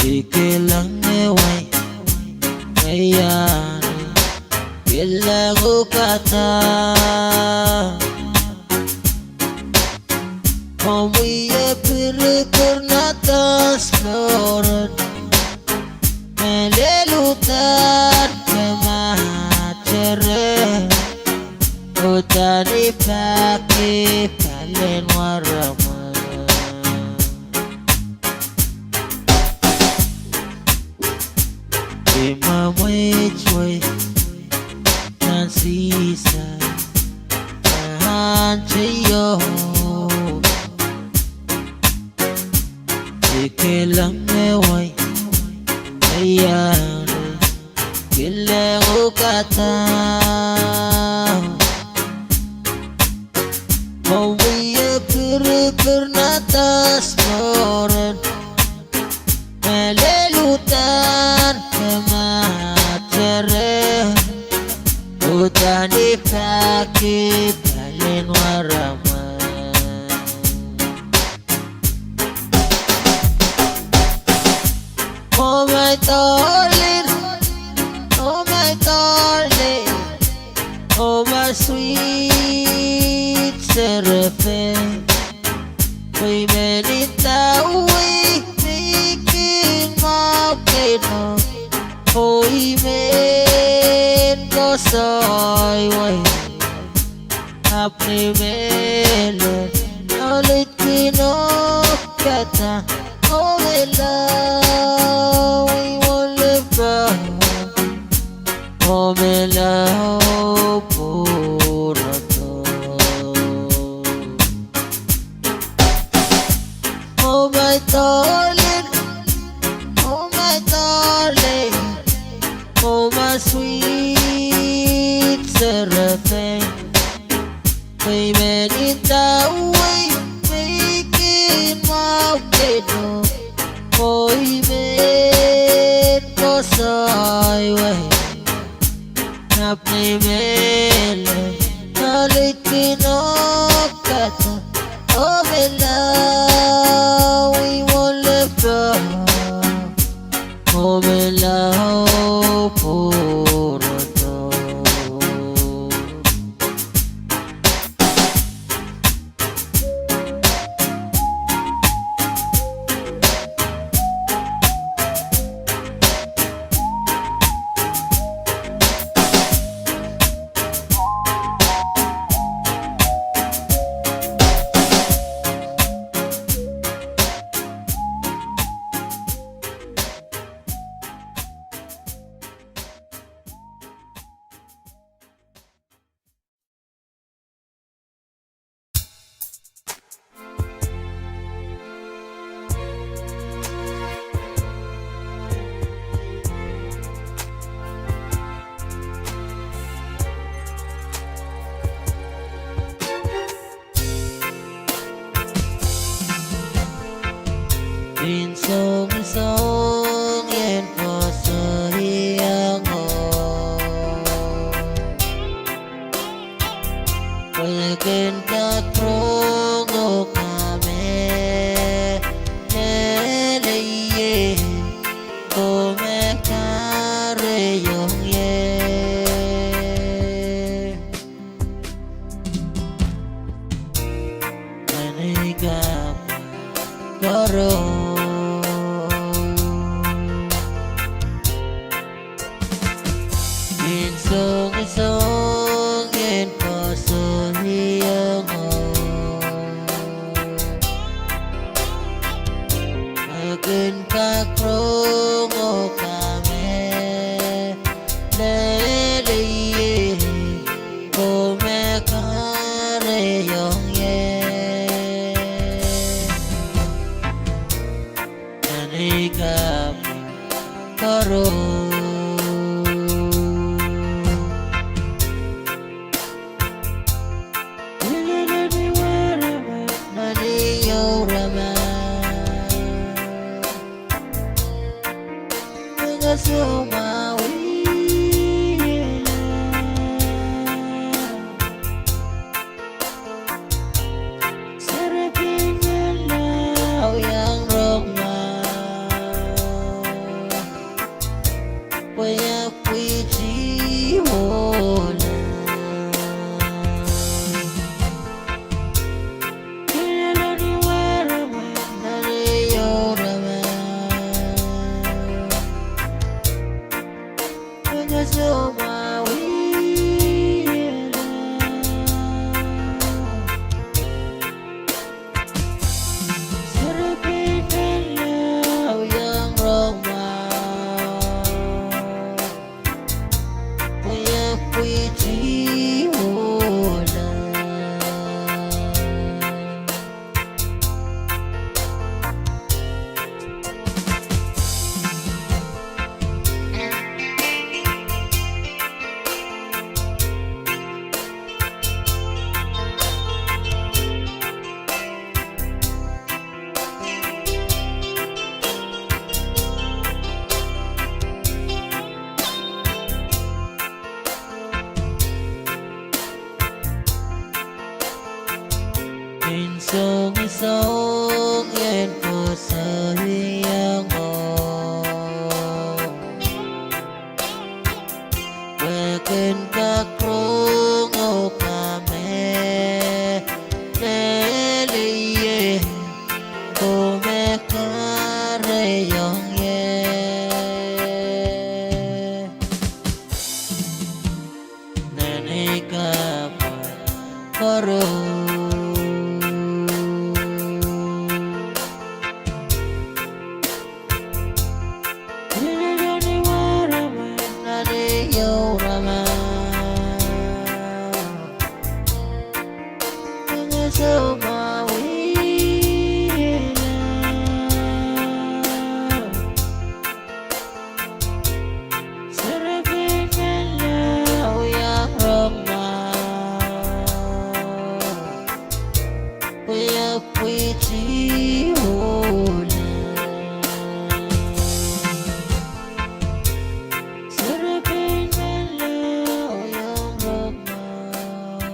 I kilang ewe, eia, kilang ukada. Omw wie piripir nan dance floor, me lel uhdahn kemehte reh, uhdahn I pahki pahlen waramwa. I mwamweit wei nan sisang, ahnteio. I kilang ewe, eia, kilang ukada. Omw wie piripir nan dance floor, me lel uhdahn kemehte reh, uhdahn I pahki pahlen waramwa. Oh my darling, oh my darling, oh my sweet serafin. Pwe I men idawei me I kin mwahuki nohk, oh I men koasoai wei. Ahpw I men mehlel, oh I kin mwahuki nohk, oh I love you, oh I love you. Oh my love, oh, pwurodo. Oh my darling, oh my darling, oh my sweet serafin. Pwe I men idawei me I kin mwahuki nohk, oh I men koasoai wei. Ahpw I men mehlel, oh I kin mwahuki nohk, oh I love you, oh I love you. Oh my love, oh, pwurodo. Nin songosong en koasoiango, pwe kin kak rong oh kamehlele ie, oh me kahrehiong ie. Nan ei kak koaros, nin songosong en koasoiango, me kin kak rong oh kamehlele ie, oh me kahrehiong ie. Nan ei kak koaros. Ililini warama, nan ei ourama. Song ien koasoiong o, pwe kin kak rong o kame, leleie, oh me kahrehiong ie. Nene kapwa koro. Nene warama, nene yourama. Nene soumawihla. Serafin menlau iang rong mwahu, pwe e pwihti uhla. Serafin menlau iang rong mwahu.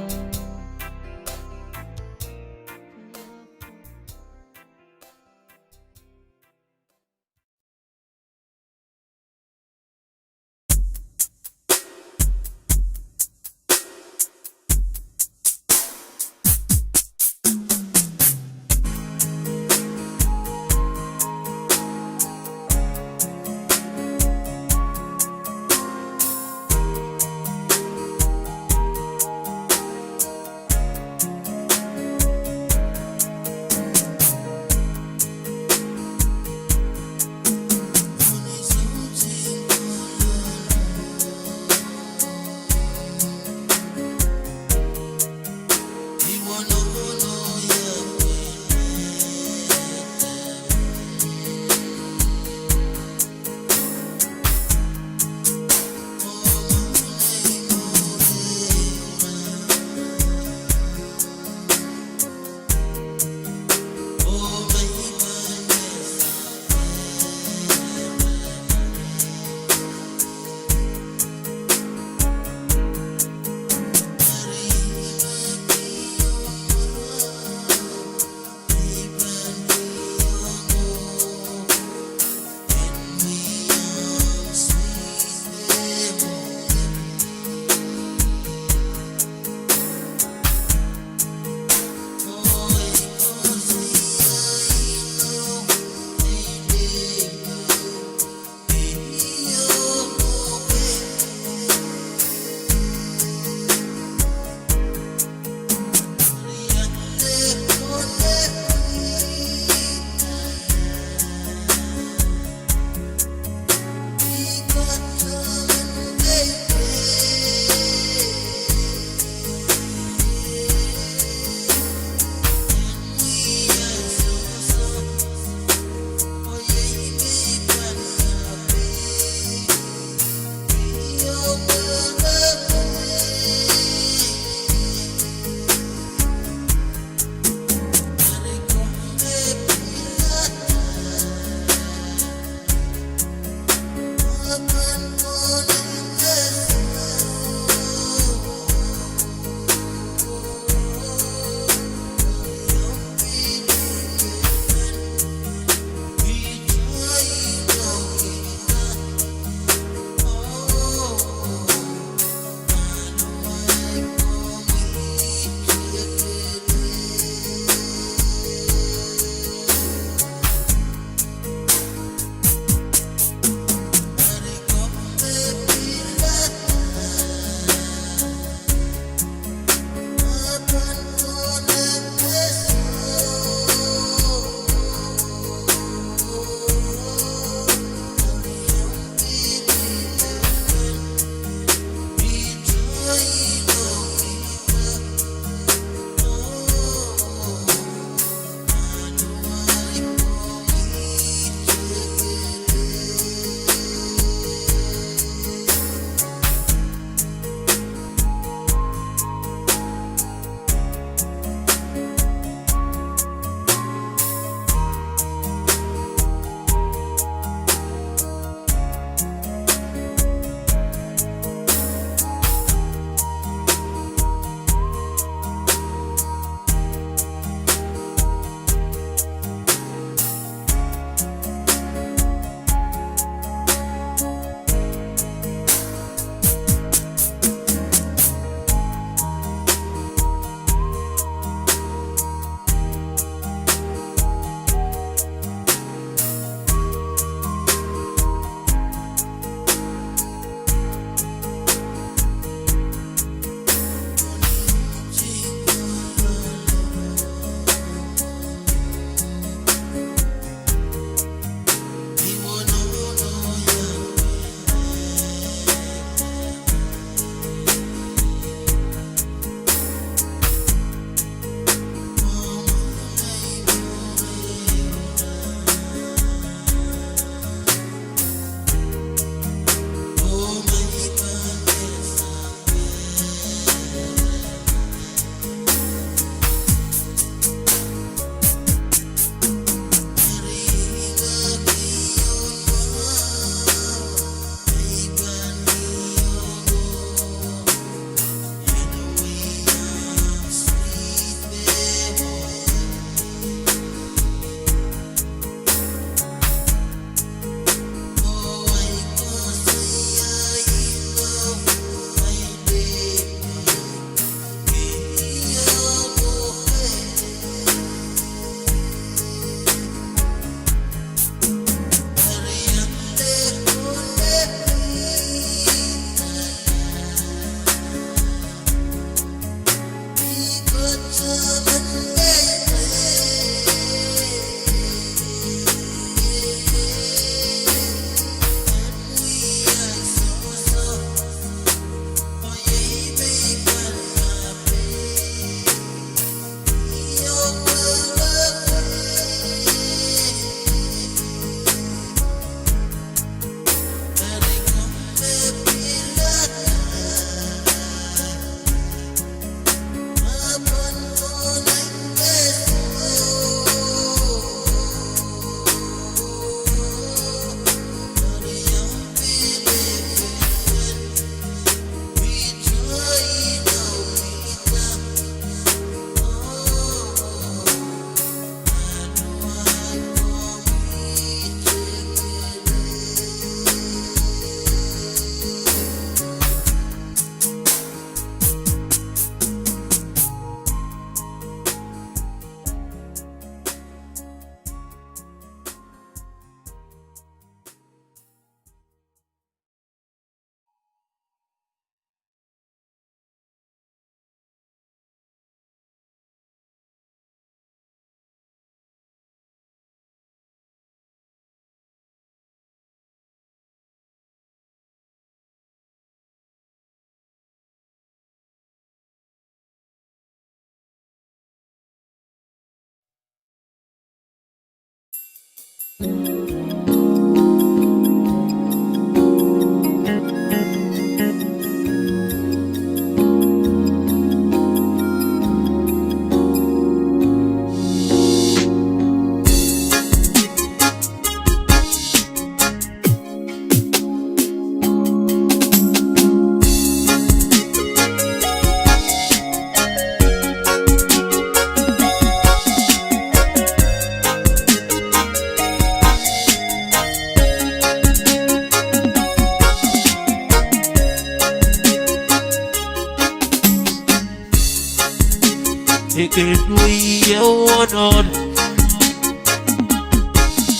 I kin wie wonohn,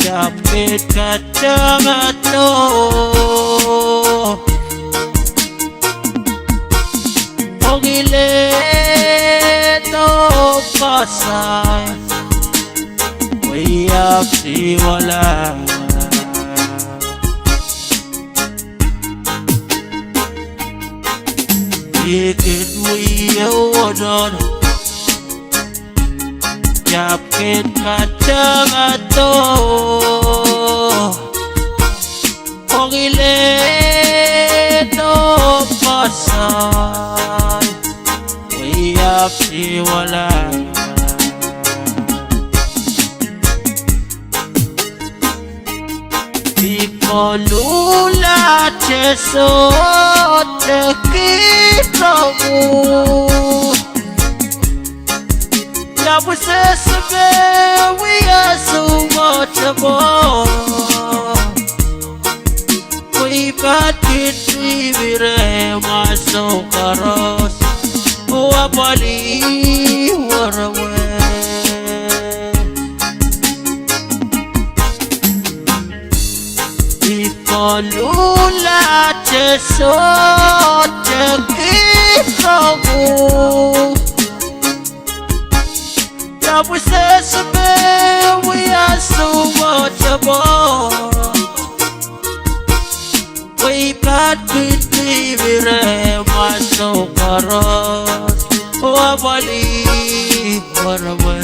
tepkin katangato. Ong ile do pasai, pwe I ahpw sihwala. I kin wie wonohn, tepkin katangato. Ong ile do pasai, pwe I ahpw sihwala. I koluhla te sohte kihrong uhk. I ahpw sehse me wia soumwahu tepdo. Pwe I pahn kin mihmi rehmwaso koaros, oh apwalih werewe. I koluhla te sohte kihrong uhk. I ahpw sehse me wia soumwahu tepdo. Pwe I pahn kin mihmi rehmwaso koaros, oh apwalih werewe.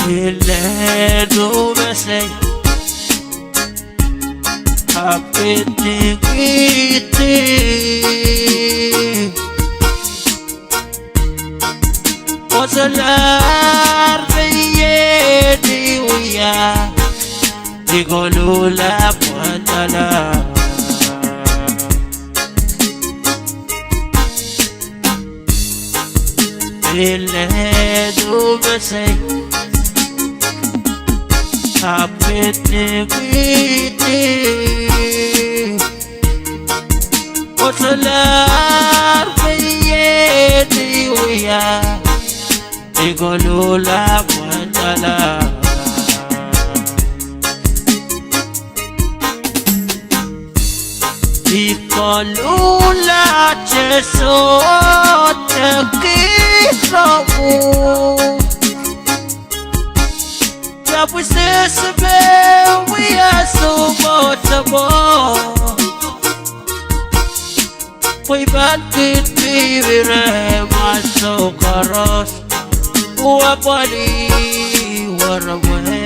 Ile do mesei, ahpw I ntingihdi. Pwe solahr me I eni wia, I koluhla pwandala. Ile do mesei, ahpw I ntingihdi. Pwe solahr me I eni wia, I koluhla pwandala. I koluhla te sohte kihrong uhk. I ahpw sehse me wia soumwahu tepdo. Pwe I pahn kin mihmi rehmwaso koaros, oh apwalih werewe.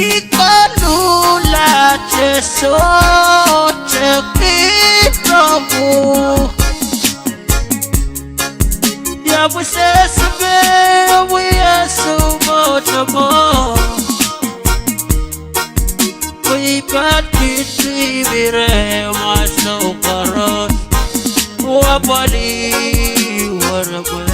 I koluhla te sohte kihrong uhk. I ahpw sehse me wia soumwahu tepdo. Pwe I pahn kin mihmi rehmwaso koaros, oh apwalih werewe.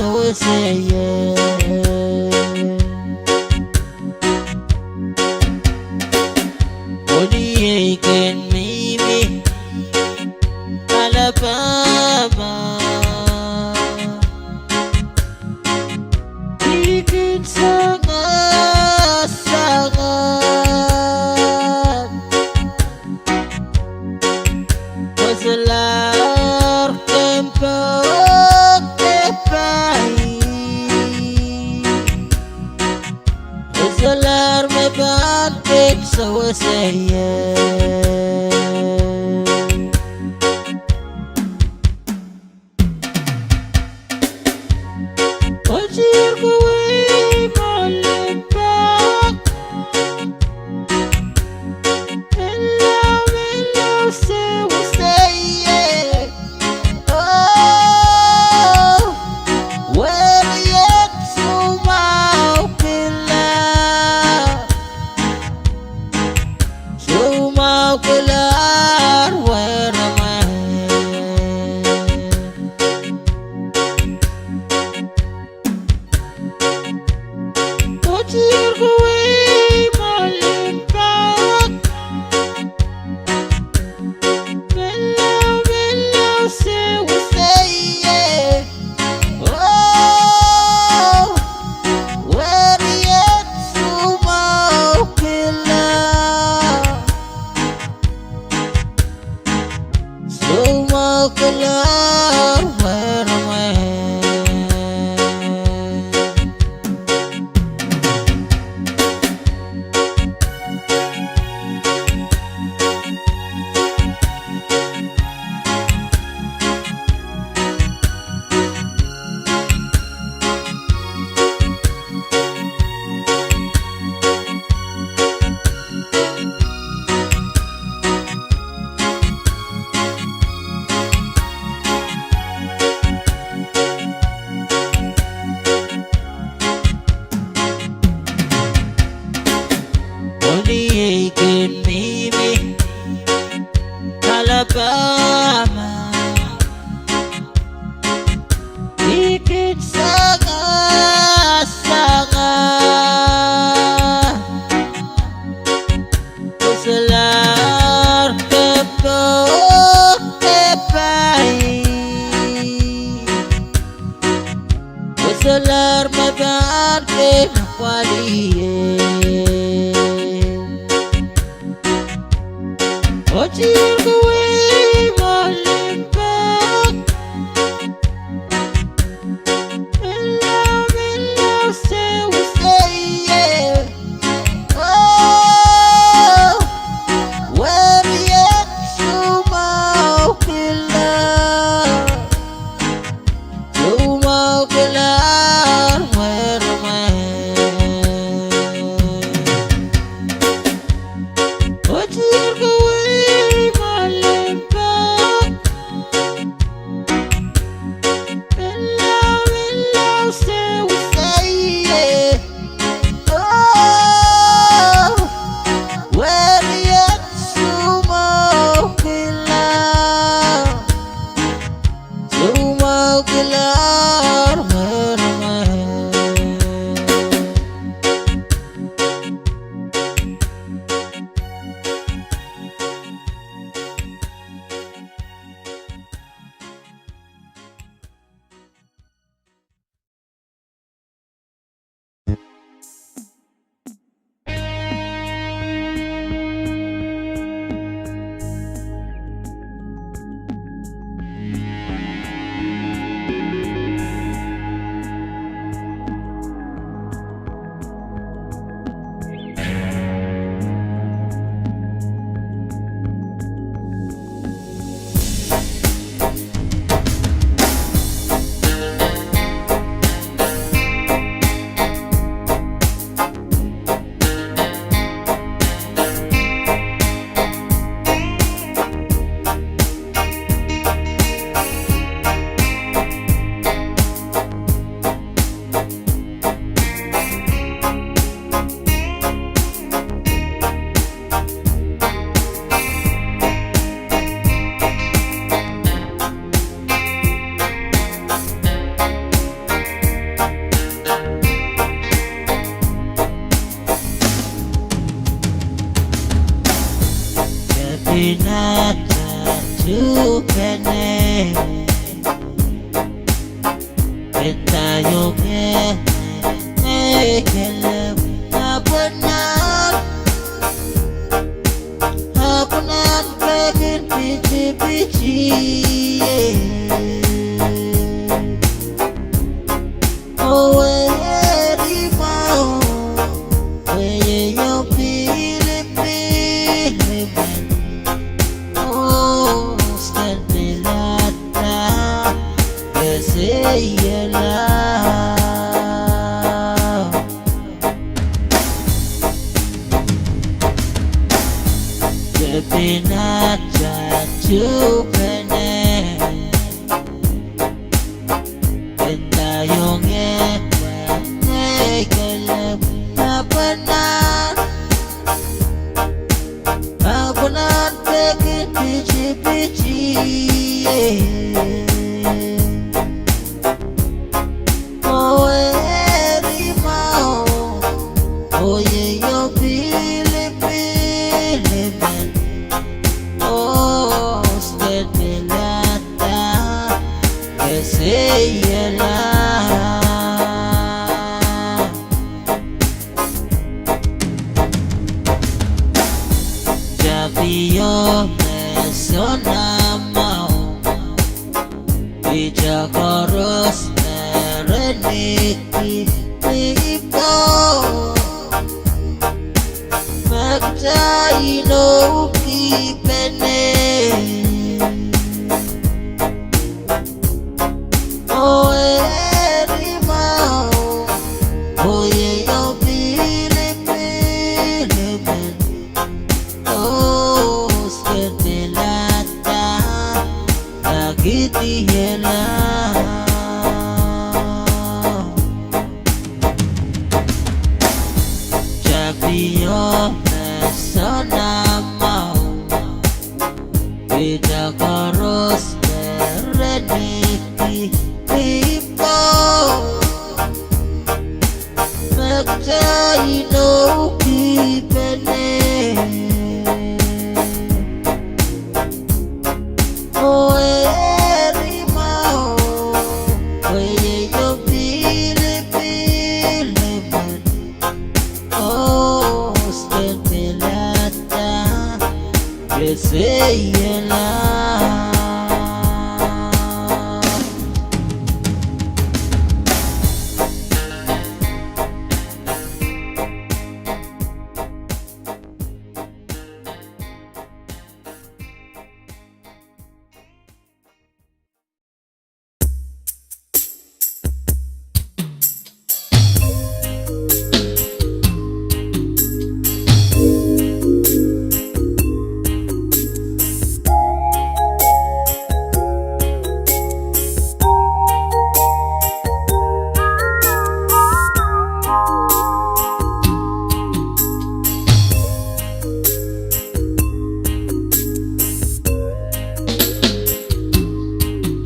sewese ie. Pwehn iei ken mihmi Alabama, I kin sangasangan. Pwe solahr ken poak de pai, pwe solahr me pahn kin sewese ie. Otir kawei me limpoak, menlau, menlau sewese ie. Oh, werien soumwahu kilang, soumwahu kilang weremwe. Otir kawei me limpoak, menlau, menlau sewese ie. Oh, werien soumwahu kilang, soumwahu kilang weremwe. Pwehn iei ken mihmi Alabama, I kin sangasangan. Pwe solahr ken poak de pai, pwe solahr me pahn kin apwalih ie. Otir kawei me limpoak, menlau, menlau sewese ie. Oh, werien soumwahu kilang, soumwahu kilang weremwe. Upene. Pentaionge, ekelep, apwnan, apwnan pekin pitipiti, eh. Oh, eri mwahu, oh, ye yo pilipil men. Oh, sken pilada, ese iela. Tepin ahnsou pene. Pentaionge, ekelep, apwnan, apwnan pekin pitipiti, eh. Oh, eri mwahu, oh, ye yo pilipil men. Oh, sken pilada, ese iela. Tapio me soanamwahu. Ihte koaros me re nihki, nihki pwon. Me kitail inoukihpene. Oh, eri mwahu, oh, ye yo pilipil men. Oh, sken pilada, akidi iela. Tapio me soanamwahu. Ihte koaros me re nihki, nihki pwon. Me kitail inoukihpene. Oh, eri mwahu, oh, ye yo pilipil men. Oh, sken pilada, ese iela.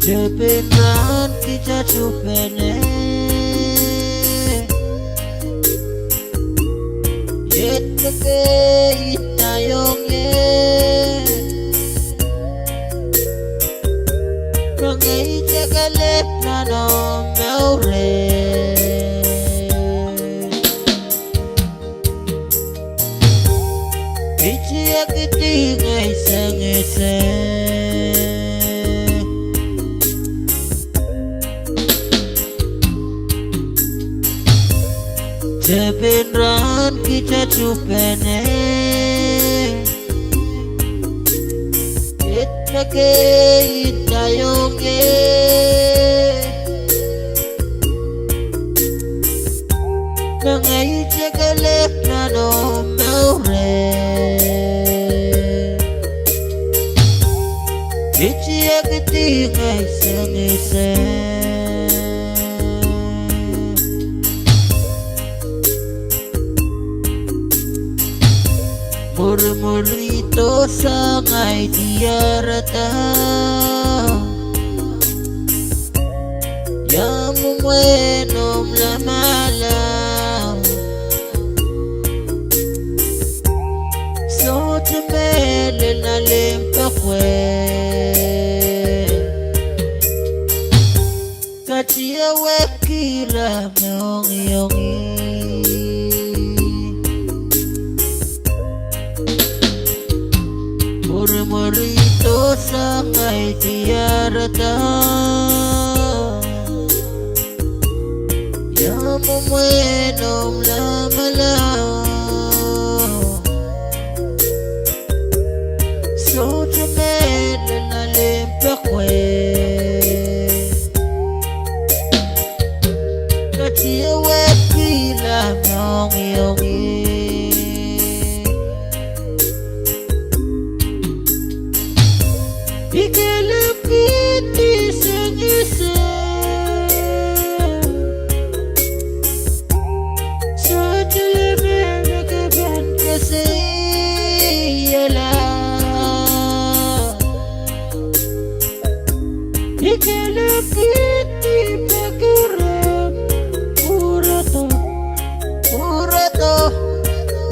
Tepin rahn kitail tuhpene. Iet me ke indaionge. Rong ei tekelep nan omw mour. Pitiekidi ngehi sangete. Tepin rahn kitail tuhpene. Iet me ke indaionge. Rong ei tekelep nan omw mour. Pitiekidi ngehi sangete. Murmuri dohsang ahi diarada. Ia mwomwen omw lamalam. Sohte mehlel nan limpoak wet. Dohsang ahi diarada, ia mwomwen omw lamalam? Sohte mehlel nan limpoak wet, katiawehkihla mohngiongih. I kelehpw kihdi sengiseng, sohte lemeleme ke pahn keseiala. I kelehpw kihdi pekirehng, pwurodo, pwurodo,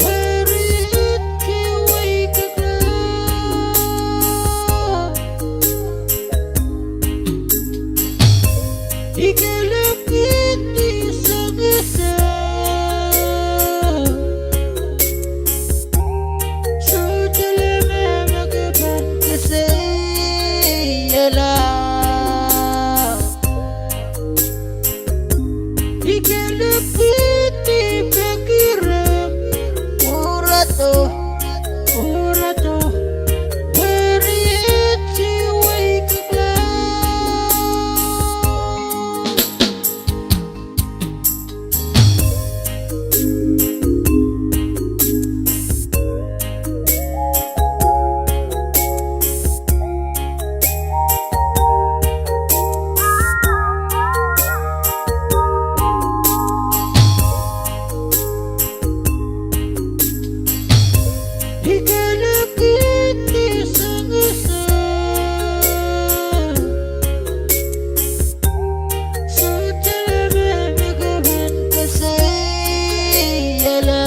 werietki weikikla. I kelehpw kihdi sengiseng, sohte lemeleme ke pahn keseiala. I kelehpw kihdi pekirehng, pwurodo, pwurodo, werietki weikikla. I kelehpw kihdi sengiseng, sohte lemeleme ke pahn keseiala.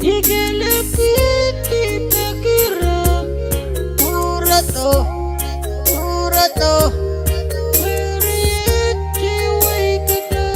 I kelehpw kihdi pekirehng, pwurodo, pwurodo, werietki weikikla.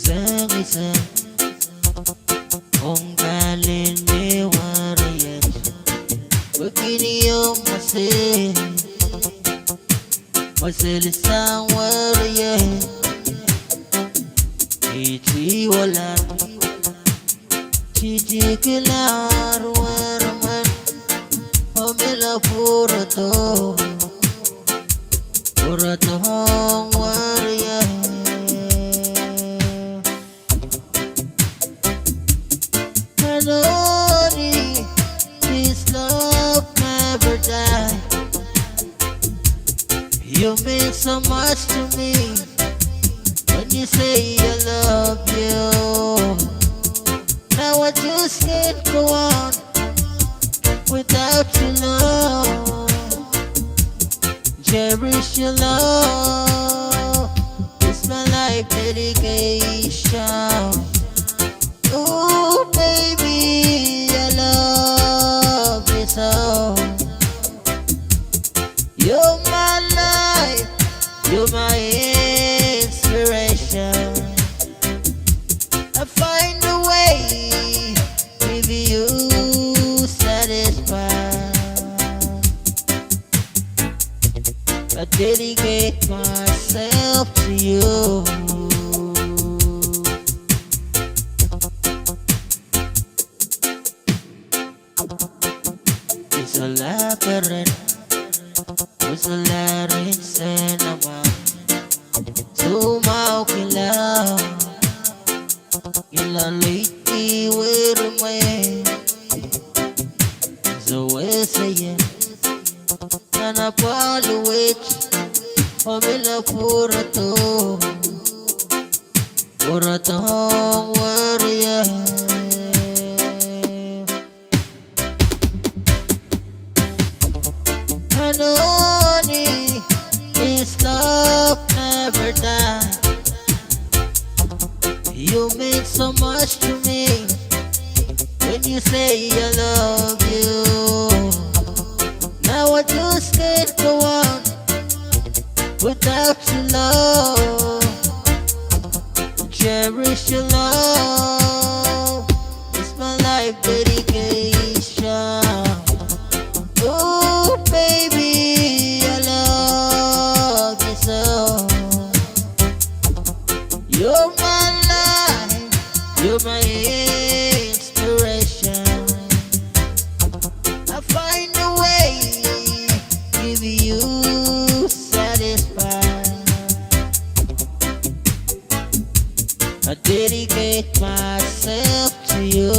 Sengiseng, ong pali ni weriet, pwehki ni omw mwesel, mwesel sang weriet. Ihte walahr, titikilahr wermen, omw mihla pwurodo, pwurodo ong weriet. Melody, this love never die. You mean so much to me. When you say I love you, now I just can't go on without you, love. Cherish your love. It's my life dedication. Oh, baby, your love is all. You're my life, you're my inspiration. I find a way, give you satisfaction. I dedicate myself to you. Isola keren, isola rin senamwahu, soumwahu kilang, kilang lihdi wehwehki mwehi. Sewese ie, nan apwal wet Omila pwurodo, pwurodo warrior. Anoni, this love never die. You mean so much to me. When you say I love you, now I just can't go on without your love. Cherish your love. It's my life dedication. Oh, baby, I love you so. You're my life, you're my inspiration. I find a way, give you satisfaction. I dedicate myself to you.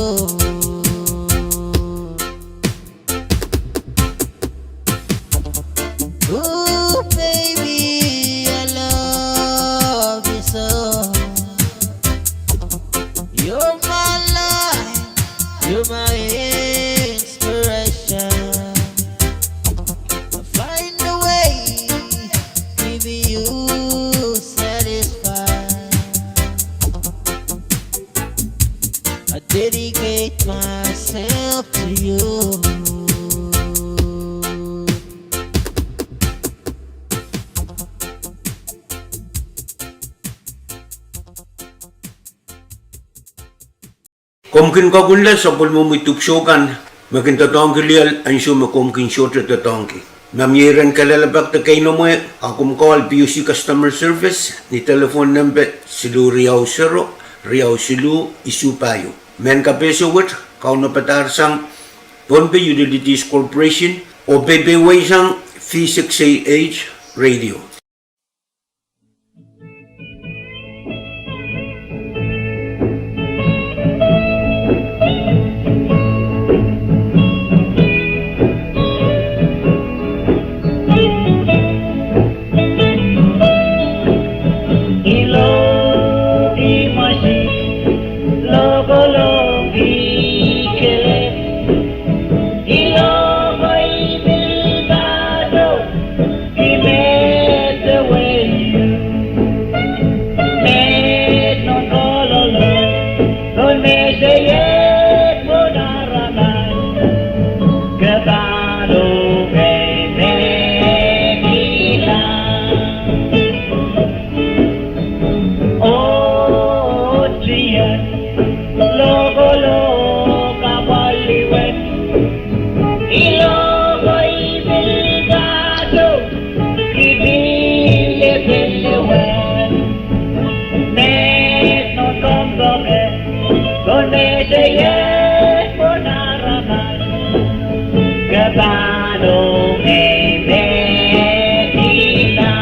Ooh, baby, I love you so. You're my life, you're my inspiration. I find a way, give you satisfaction. I dedicate myself to you. Komw kin kakunla sapwellimomwi dipwisou kan me kin doadoahngki lioal ansou me komw kin sohte doadoahngki. Ma mie iren kalelapak de keinemwe, a komw call P U C Customer Service ni telephone nempe siluh riau sero, riau siluh, isuh pahieu. Mehn kapehse wet, kaunopadahr sang Pohnpei Utilities Corporation, oh peipeiewen sang V six A H Radio. Ilo di masi, lokolok ikele. Ilo koi bilbado, imete welu. Met non kololo, non meseiet pwon aramas. Kepalo kei me kila. Oh, dear, lokolok apwal iwen. Ilo koi bilbado, kipil epil iwen. Met non kompoake, non meseiet pwon aramas. Kepalo kei me kila.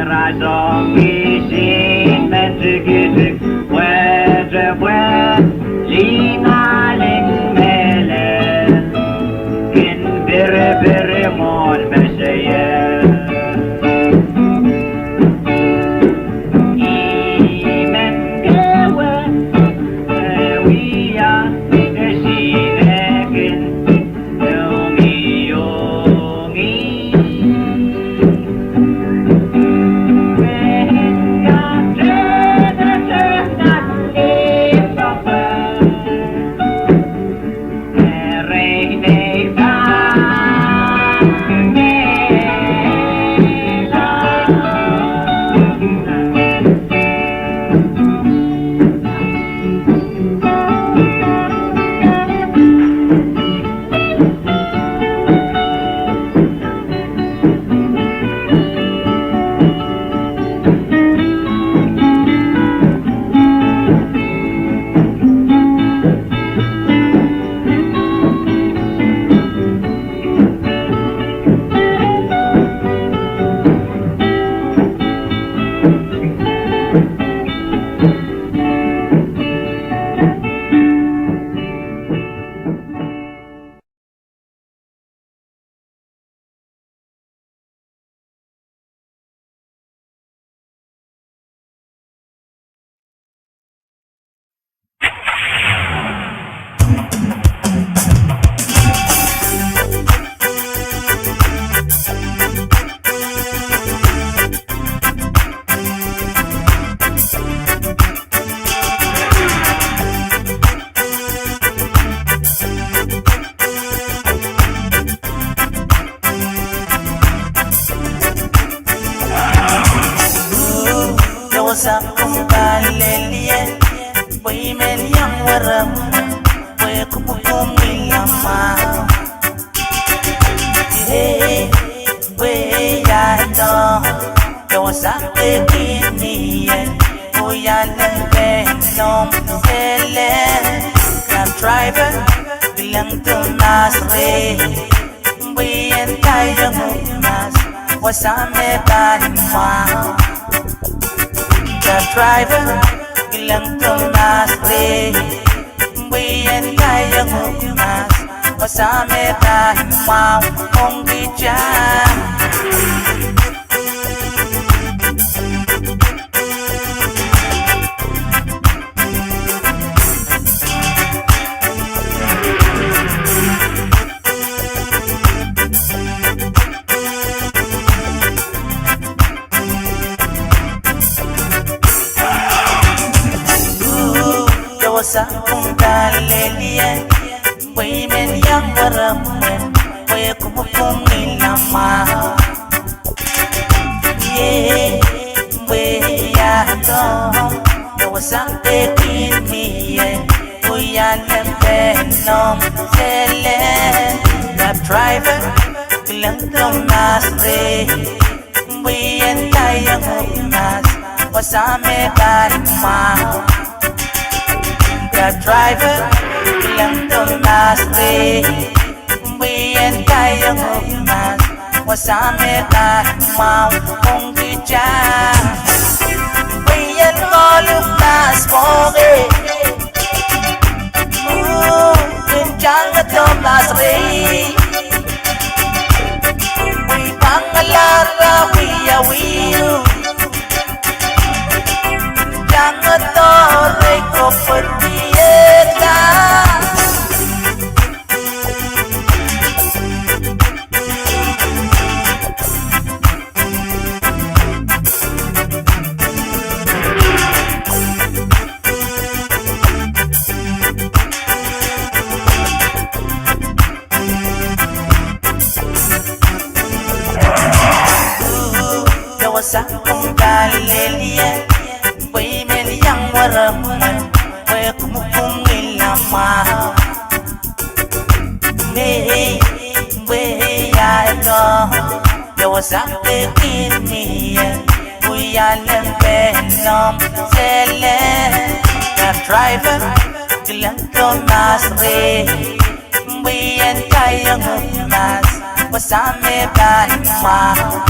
Rasong kisin men tikitik pwehte pwe lihng aling mehlel kin piripiri mwohn meseier. Ih men kewe e wia e sinekin Ia wasa komw pahn lel ie, pwe I men iang weremwe, pwe kupwukumwi lamwahu. Ie, pwe ia ito, ia wasa pwe kin mie, pwe ia lel pehn noumw selen. Cab driver, kilang duwen mas rei. Pwe I en kaiong uhk mas, wasa me pahn mwahu. Cab driver, kilang duwen mas rei. Pwe I en kaiong uhk mas, wasa me pahn mwahu ong kitail. Ia wasa komw pahn lel ie, pwe I men iang weremwe, pwe kupwukumwi lamwahu. Ie, pwe ia ito, ia wasa pwe kin mie, pwe ia lel pehn noumw selen. Cab driver, kilang duwen mas rei. Pwe I en kaiong uhk mas, wasa me pahn mwahu. Cab driver, kilang duwen mas rei. Pwe I en kaiong uhk mas, wasa me pahn mwahu ong kitail. Pwe I en ngoal uhk mas mwohng ie, oh, kin tang duwen mas rei. Pwe I pahn ngalahr wiawi uhk, tang duwen rei ko pwehki ie la. Ia wasa komw pahn lel ie, pwe I men iang weremwe, pwe kupwukumwi lamwahu. Mie, pwe ia ito, ia wasa pwe kin mie, pwe ia lel pehn noumw selen. Cab driver, kilang duwen mas rei. Pwe I en kaiong uhk mas, wasa me pahn mwahu.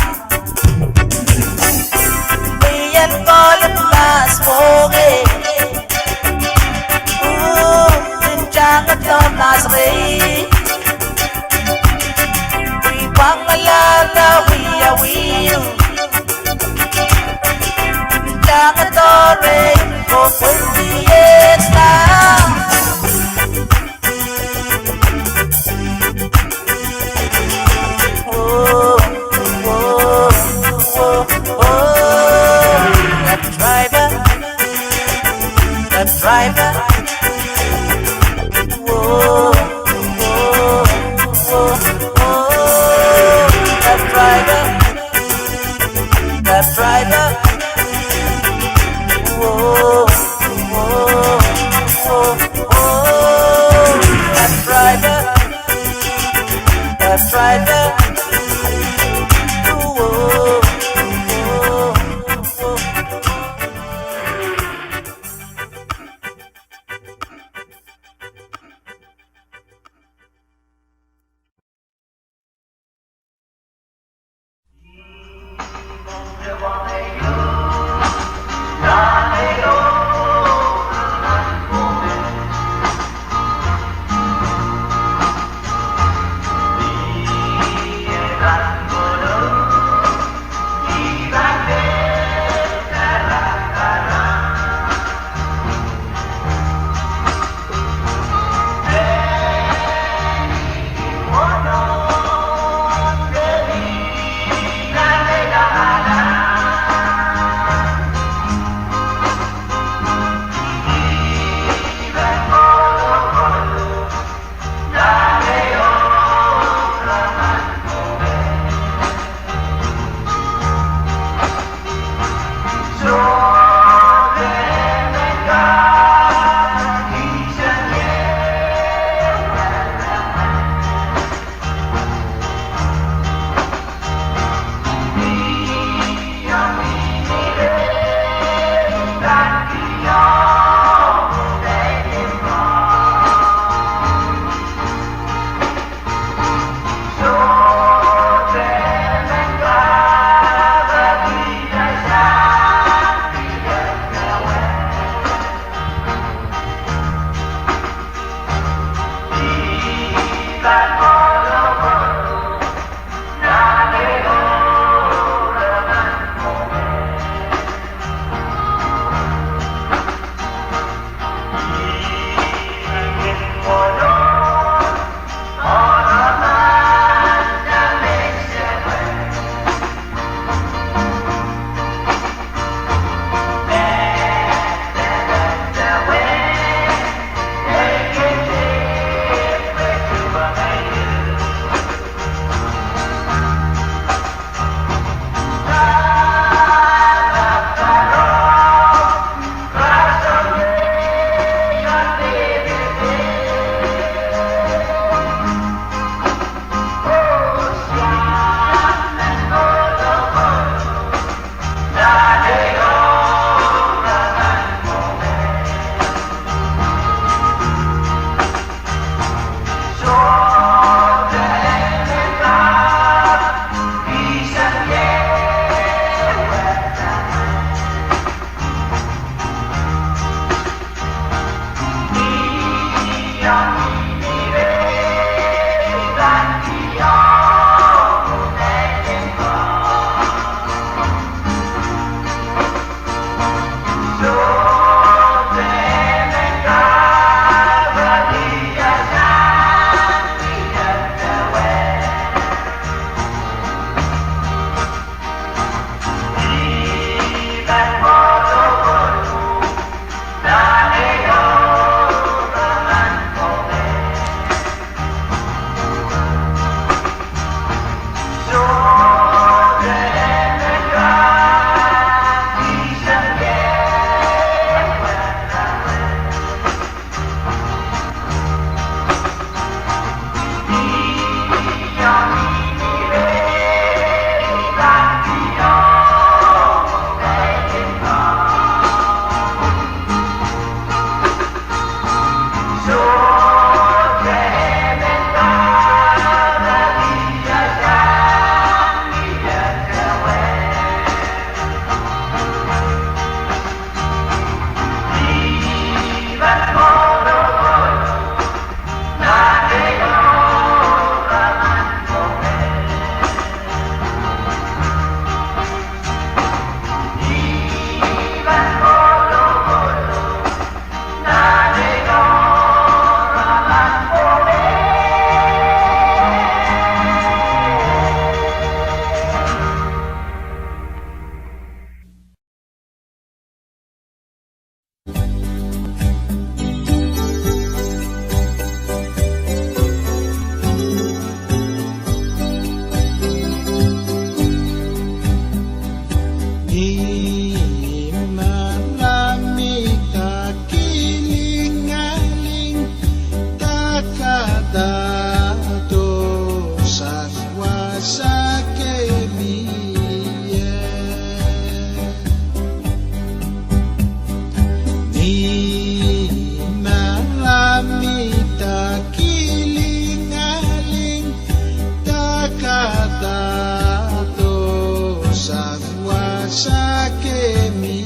kemie.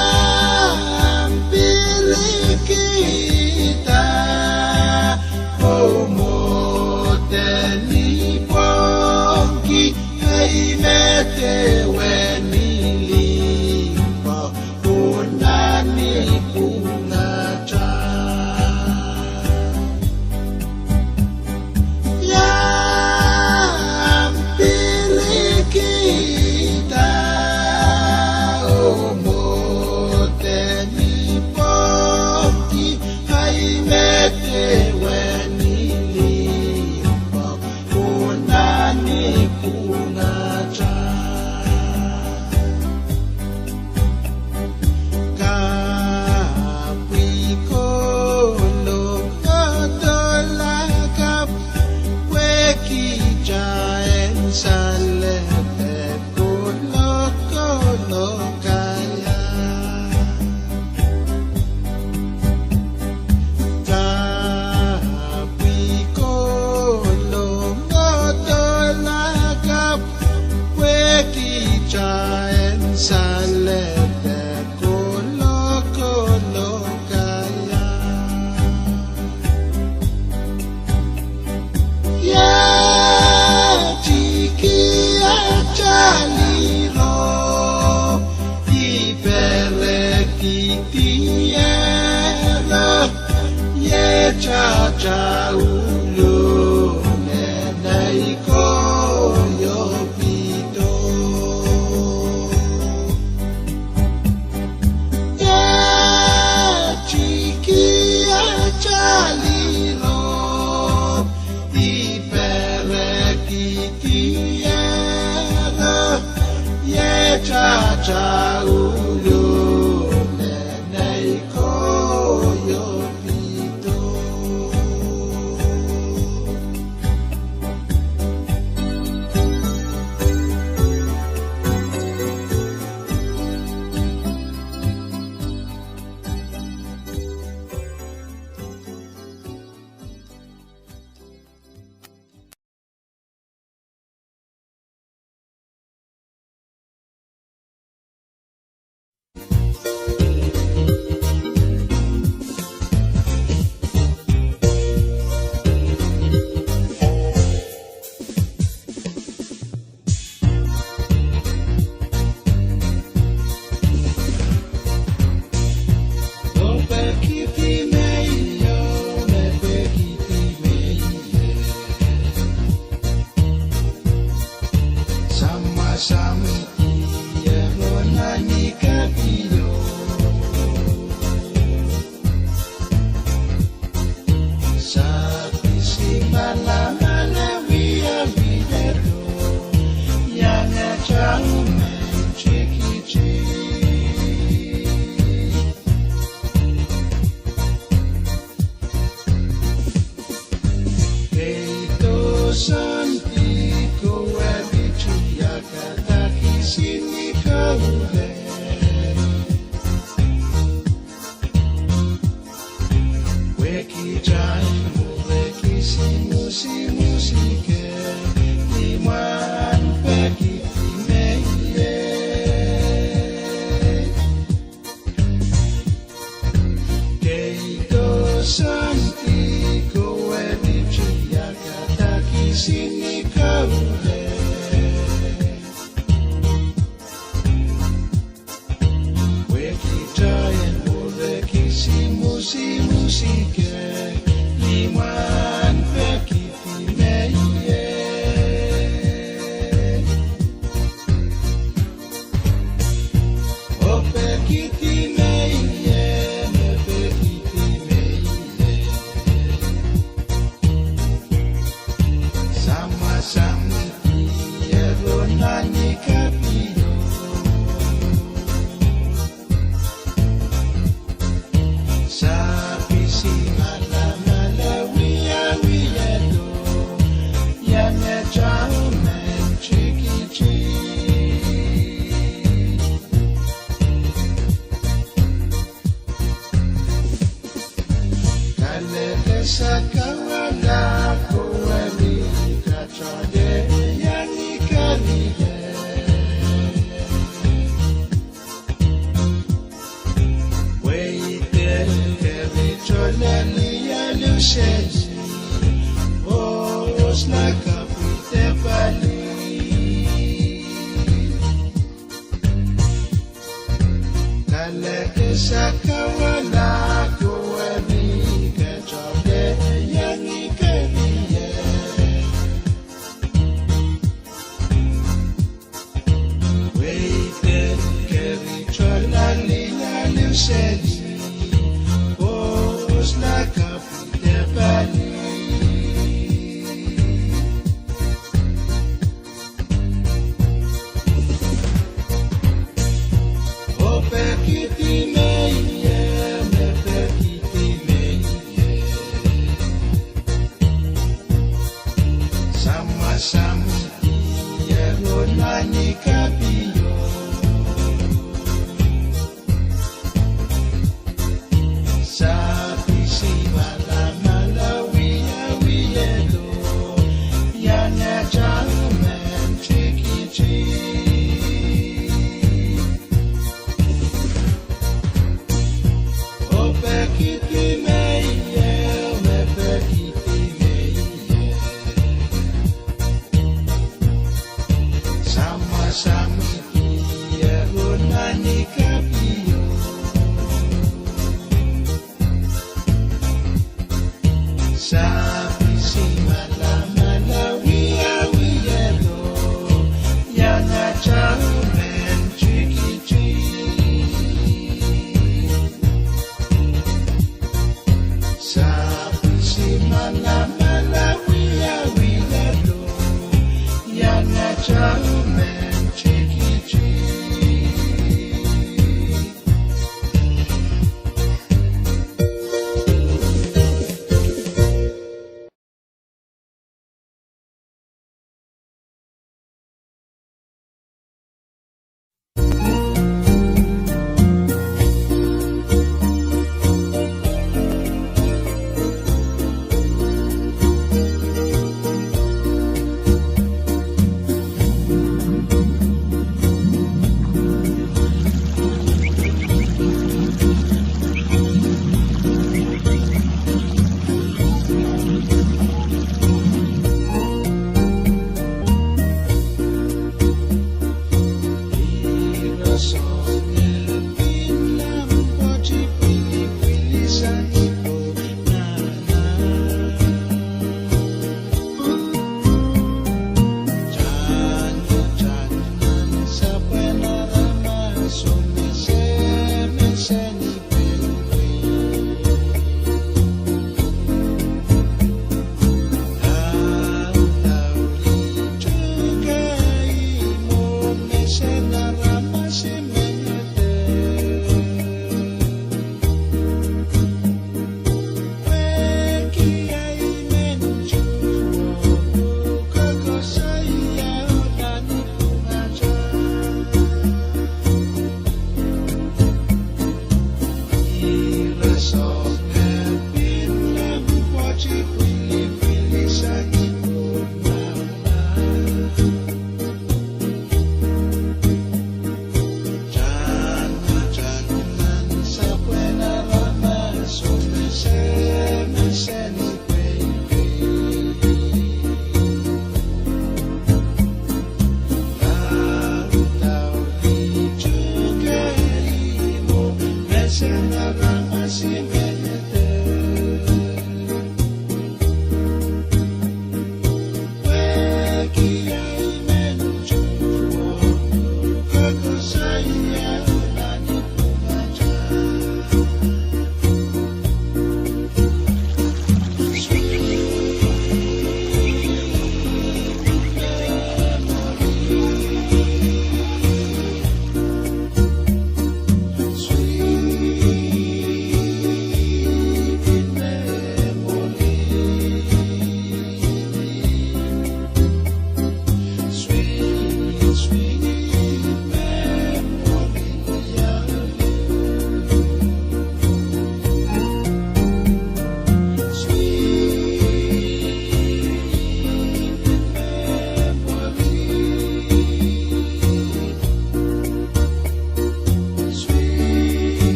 Iang pirikihda, oh mwohden ipwongki, ei me dewen ni limpoak oh nan ipwungatail. Iang pirikihda, oh mwohden ipwongki, ei me dewen ni limpoak oh nan ipwungatail. Kapw ih kohlong oh doula kapw, pwehki kitail en saledek kohlong kohlong kaiah. Kapw ih kohlong oh doula kapw, pwehki kitail en saledek kohlong kohlong kaiah. Ia tiki atail iroh, I perekihdi ero, iet atail uhluh me nei koahiekpihdo. Ia tiki atail iroh, I perekihdi ero, iet atail uhluh me nei koahiekpihdo. Oh pekihdi me ie, oh me pekihdi me ie. Samwa samwidi ero nan ni kapio. Sapisi malamal e wiewia ero, iang atail men tikitik. Keido soandi kowe mi tiakadahki sini kowe. Pwehki kitail mwure kisimusimus ike, imwahn pekihdi me ie. Keido soandi kowe mi tiakadahki sini kowe. Pwehki kitail mwure kisimusimus ike, imwahn pekihdi me ie. Oh pekihdi me ie, me pekihdi me ie. Samwa samwidi ero nan ni kapio. Sapisi malamal e wiewia ero, iang atail men tikitik. Kalelesa kawala kowe mi ka Tohn iang I kaliel. Weiden kerido lel I aluseli, oh, ohs lakapw I de pali. Kaleke sakawala kohwei mi katohn iang I kaliel. Weiden kerido lel I aluseli, oh, ohs lakapw I de pali. Oh pekidi me ie, me pekidi me ie. Samwasam ie, oh nan I kapio. Sapisi malamala wiewiedo, iang atail men tikiti. Oh pekidi me ie, me pekidi me ie. Samwasam ie, oh nan I kapio. Sapisi malamala wiewiedo, iang atail men tikiti. Sapisi malamala wiewiedo, iang atail men tikiti.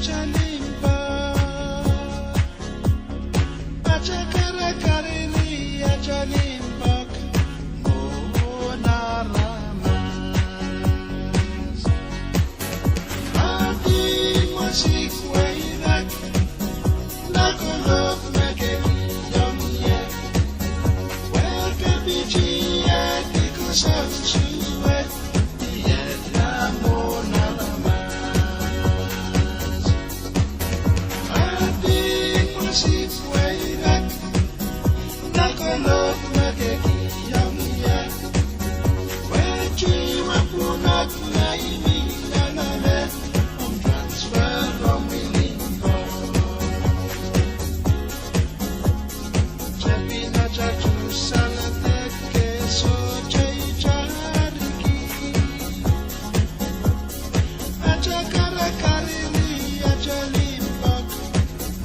Ata limpoak, ata karakariri, ata limpoak mwohn aramas. Ahdi mwesik weirek, lokolok me ke kihong ie, wehkapiti ahdi koasoan suwed, iet la mwohn aramas. Ahdi mwesik weirek, lokolok me ke kihong ie, wehwehki wepwunod me I mih loale, omw transfer omwi limpoak. Tepin ata tu saledek ke sohte itariki. Ata karakariri, ata limpoak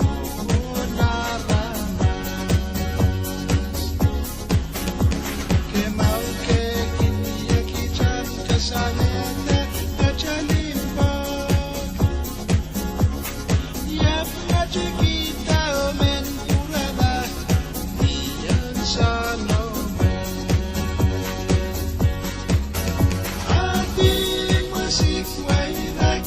mwohn aramas. Ke mwahu ke kin ieiang kasalehda ata limpoak. Iet, ata kihda emen pwurala ni ansou me. Ahdi mwesik weirek,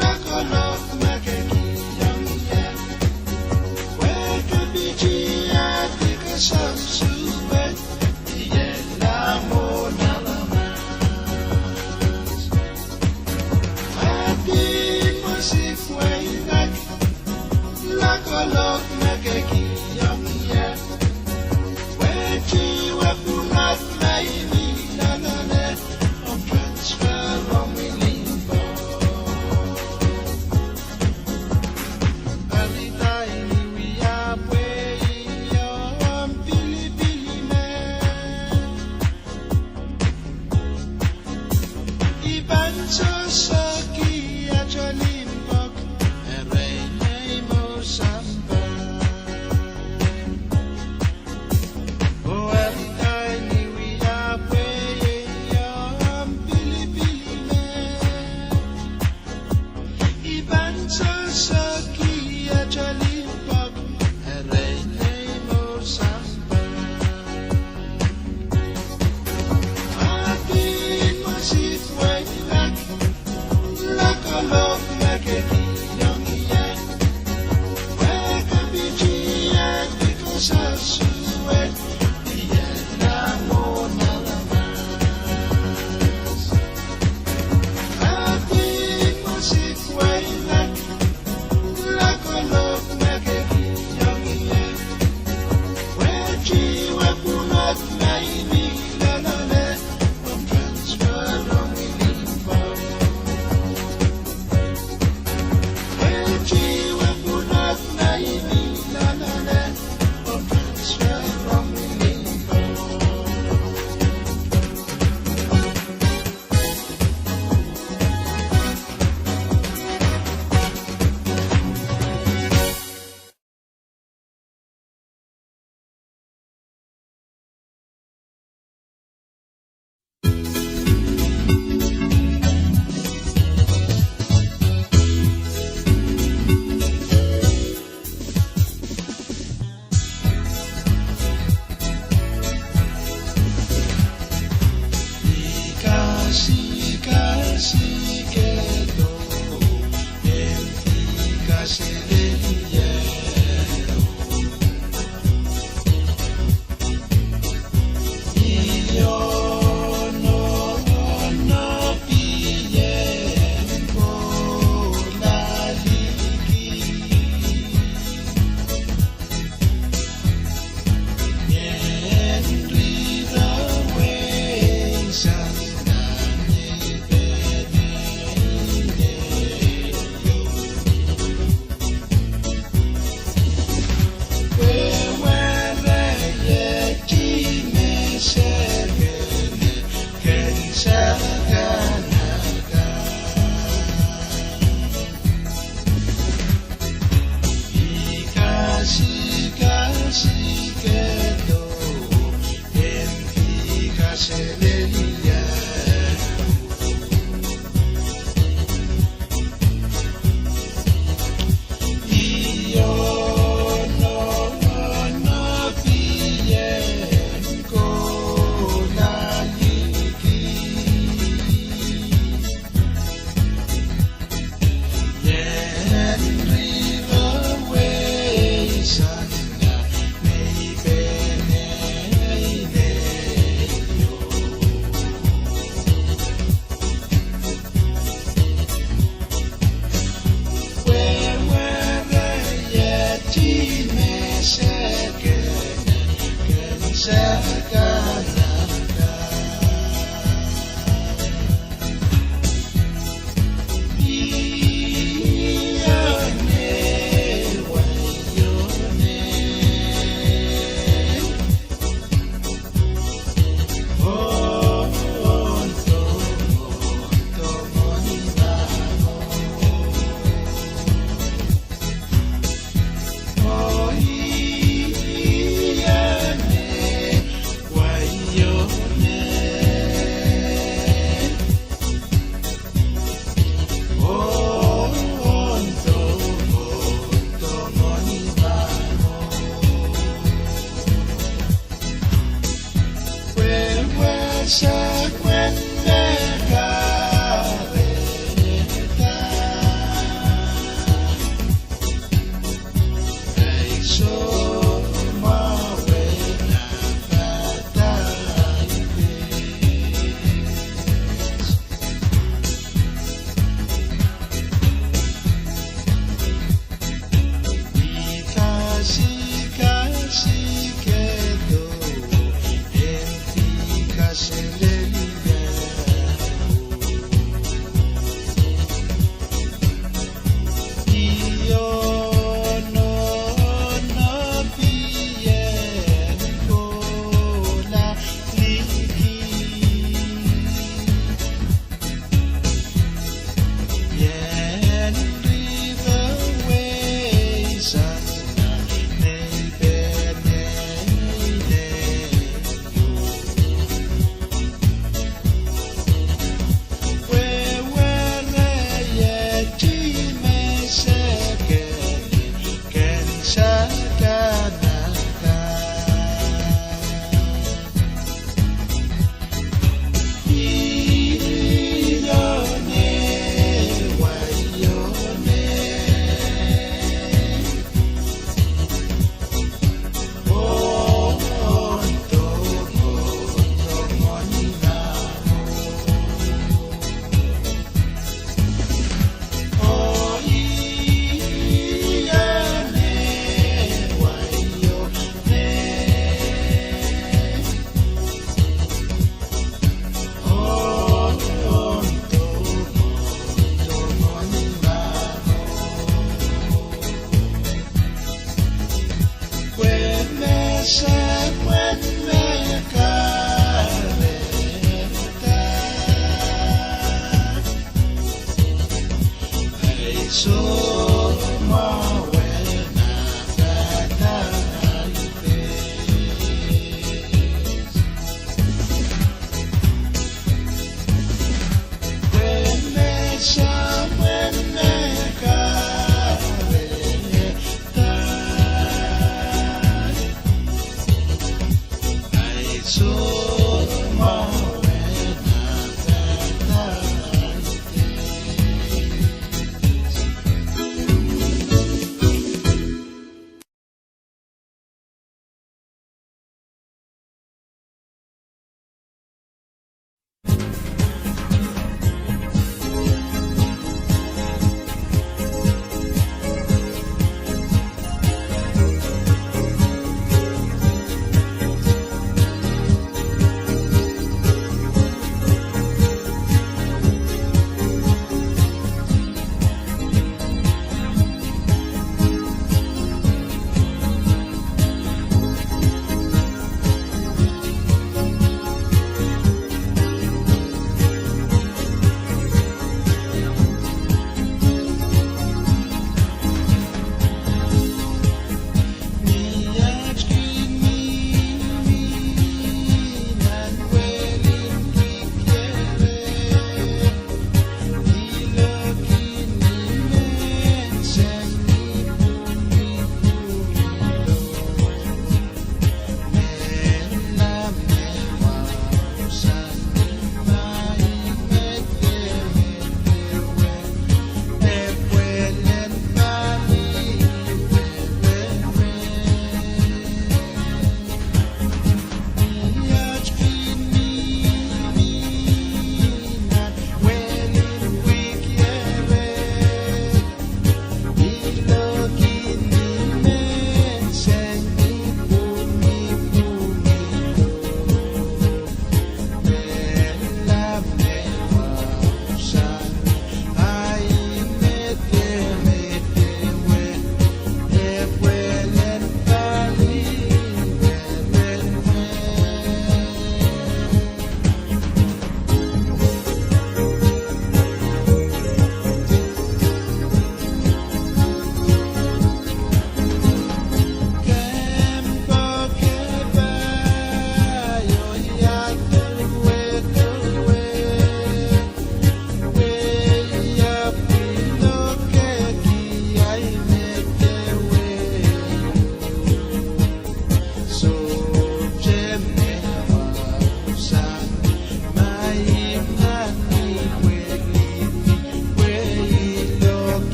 lokolok me ke kihong ie, wehkapiti ahdi koasoan suwed, iet la mwohn aramas. Ahdi mwesik weirek, lokolok me ke kihong ie, wehwehki wepwunod me I mih loale, omw transfer omwi limpoak. Eri da I ni wia pwe I ong pilipil me I pahn sohsohki ata limpoak, erein ei mour sampah. Oh eri da I ni wia pwe I ong pilipil me I pahn sohsohki ata limpoak, erein ei mour sampah. Ahdi mwesik weirek, lokolok me ke kihong ie, wehkapiti ahdi koasoan suwed, iet la mwohn aramas. Ahdi mwesik weirek, lokolok me ke kihong ie, wehwehki wepwunod me I mih loale, omw transfer omwi limpoak. Wehwehki wepwunod me I mih loale, omw transfer omwi limpoak.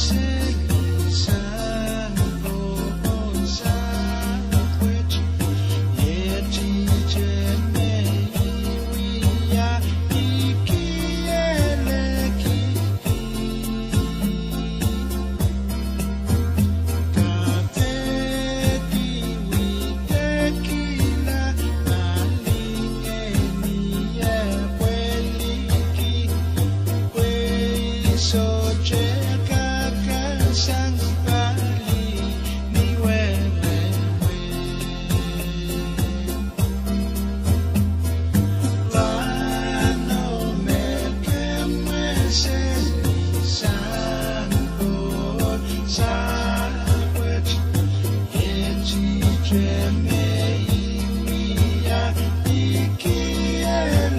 seli sang Koht Sapwet, iet ihte me I wia, I kielehkihdi. Kapehdki widekihla pali ngehn ie pweliki, pwe I sohte kak sang pali ni wehwehwe. Rahno me kemwe seli sang Koht Sapwet, iet ihte me I wia, I kielehkihdi.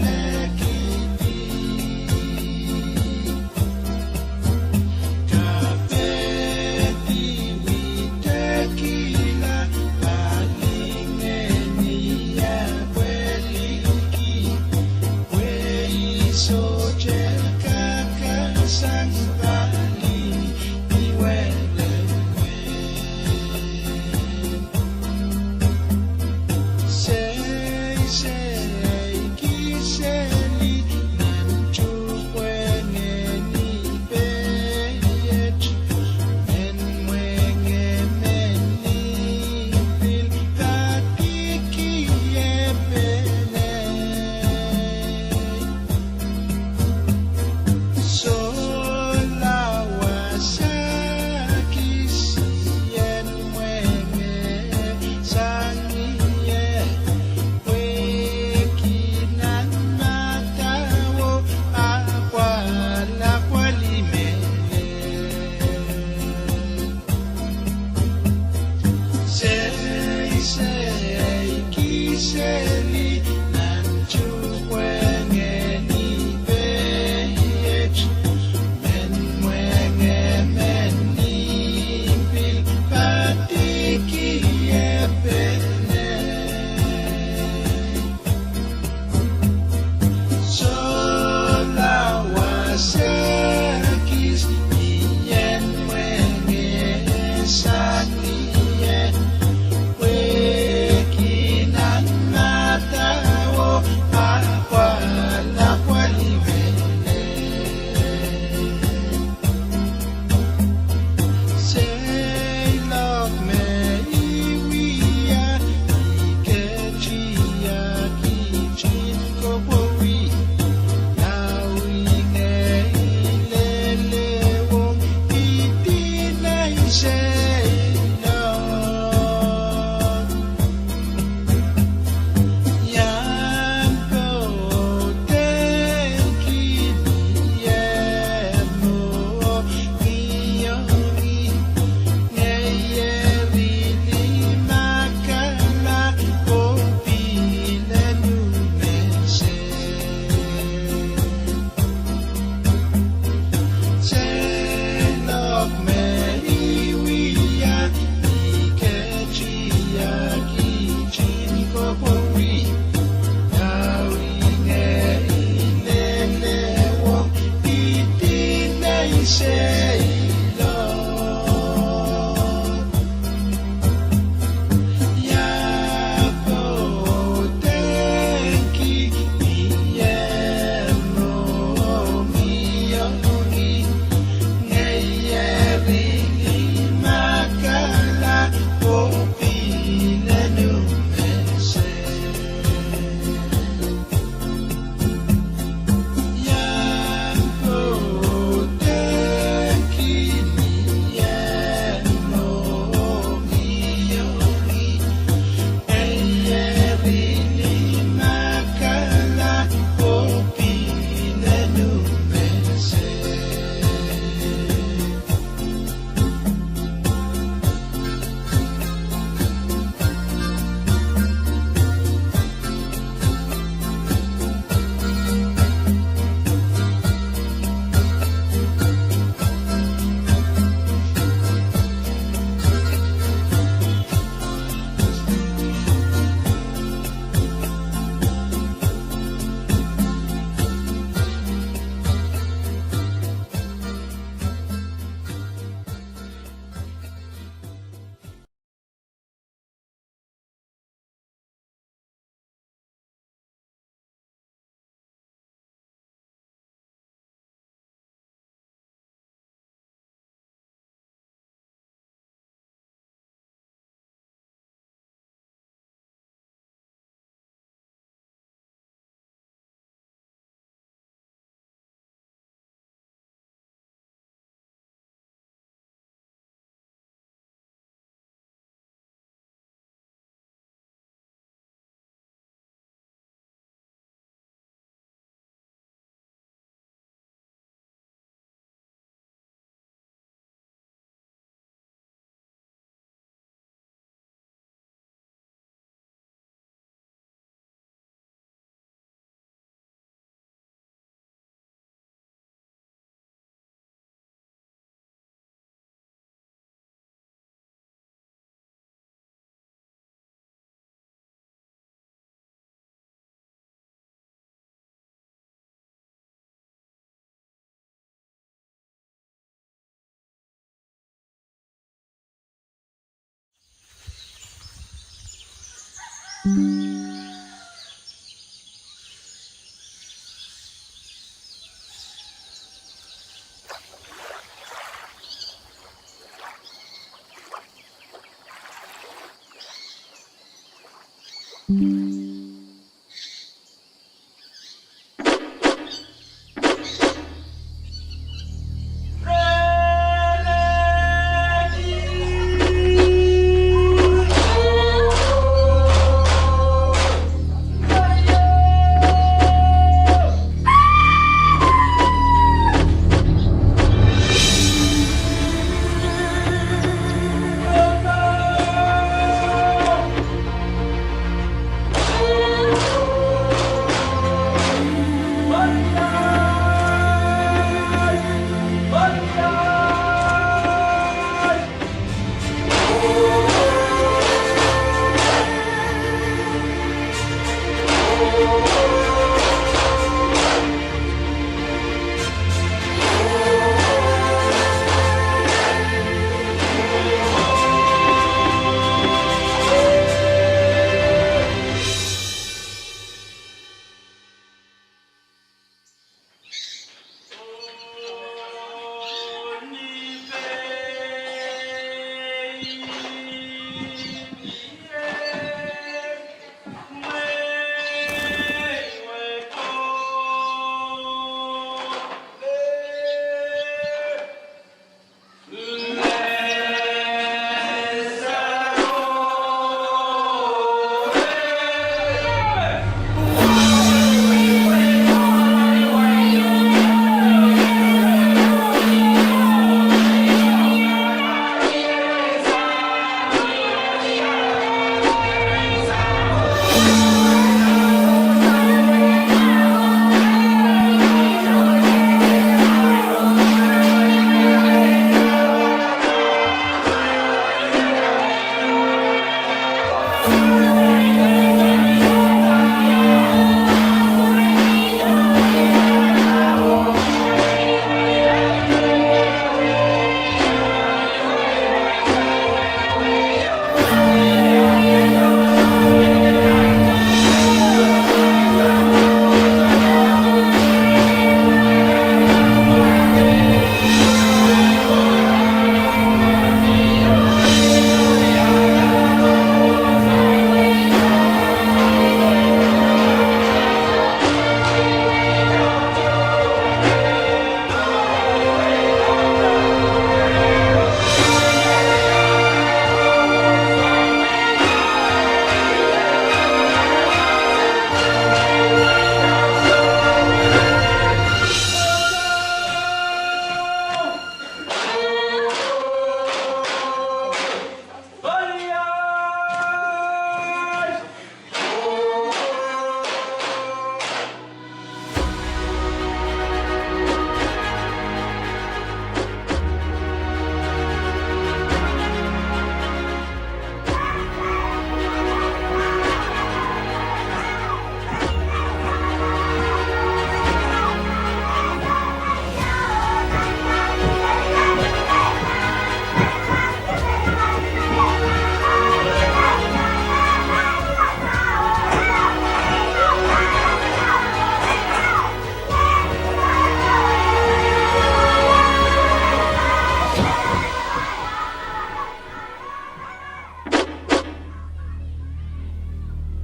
Kapehdki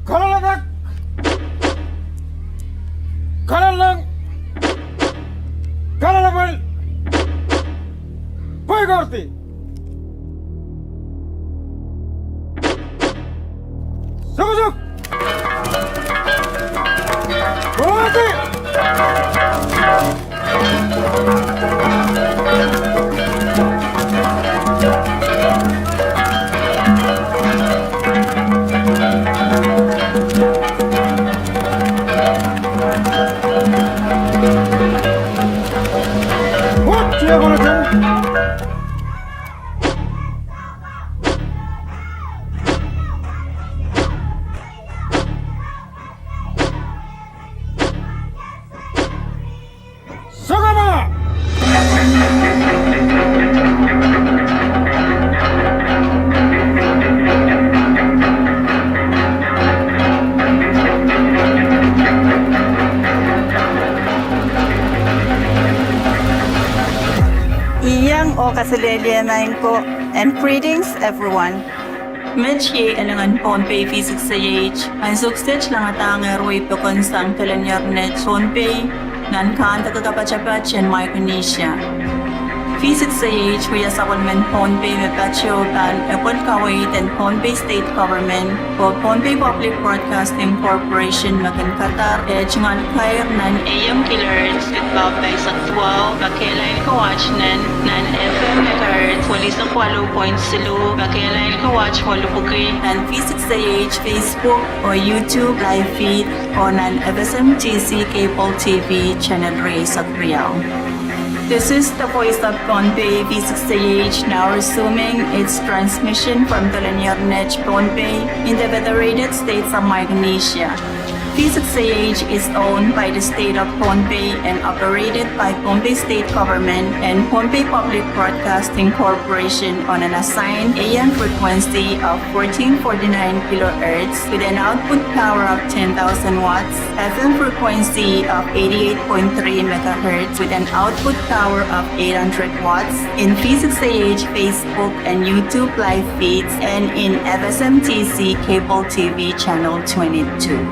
Kalelapak, kaleleng, kalelapak, pweikourdi. Sukosuk. Pweikourdi. What you gonna do? Oh, kaselehlie maing ko, and greetings everyone. Met iei elingan Pohnpei V six A H, ansou kiset langadahngehr wei pokon sang Teleniarnet Pohnpei, nan kahnde kapatapat en Micronesia. V six A H wia sapwellimen Pohnpei me patoh pahn ekwel kaweid en Pohnpei State Government oh Pohnpei Public Broadcasting Corporation me kin kadar eh tungoal kair nan A M kilohertz, pahpa eisek duwau, me kehlail kowaht nan, nan F M megahertz, welihsek waluh point siluh, me kehlail kowaht welipwiki, nan V six A H Facebook oh YouTube live feed, oh nan F S M T C cable T V channel rieisek riau. This is the voice of Pohnpei, V six A H, now resuming its transmission from Teleniarnet, Pohnpei, in the Federated States of Micronesia. V six A H is owned by the State of Pohnpei and operated by Pohnpei State Government and Pohnpei Public Broadcasting Corporation on an assigned A M frequency of fourteen forty-nine kilohertz with an output power of ten thousand watts, F M frequency of eighty-eight point three megahertz with an output power of eight hundred watts, in V six A H Facebook and YouTube live feeds, and in F S M T C cable T V channel twenty-two.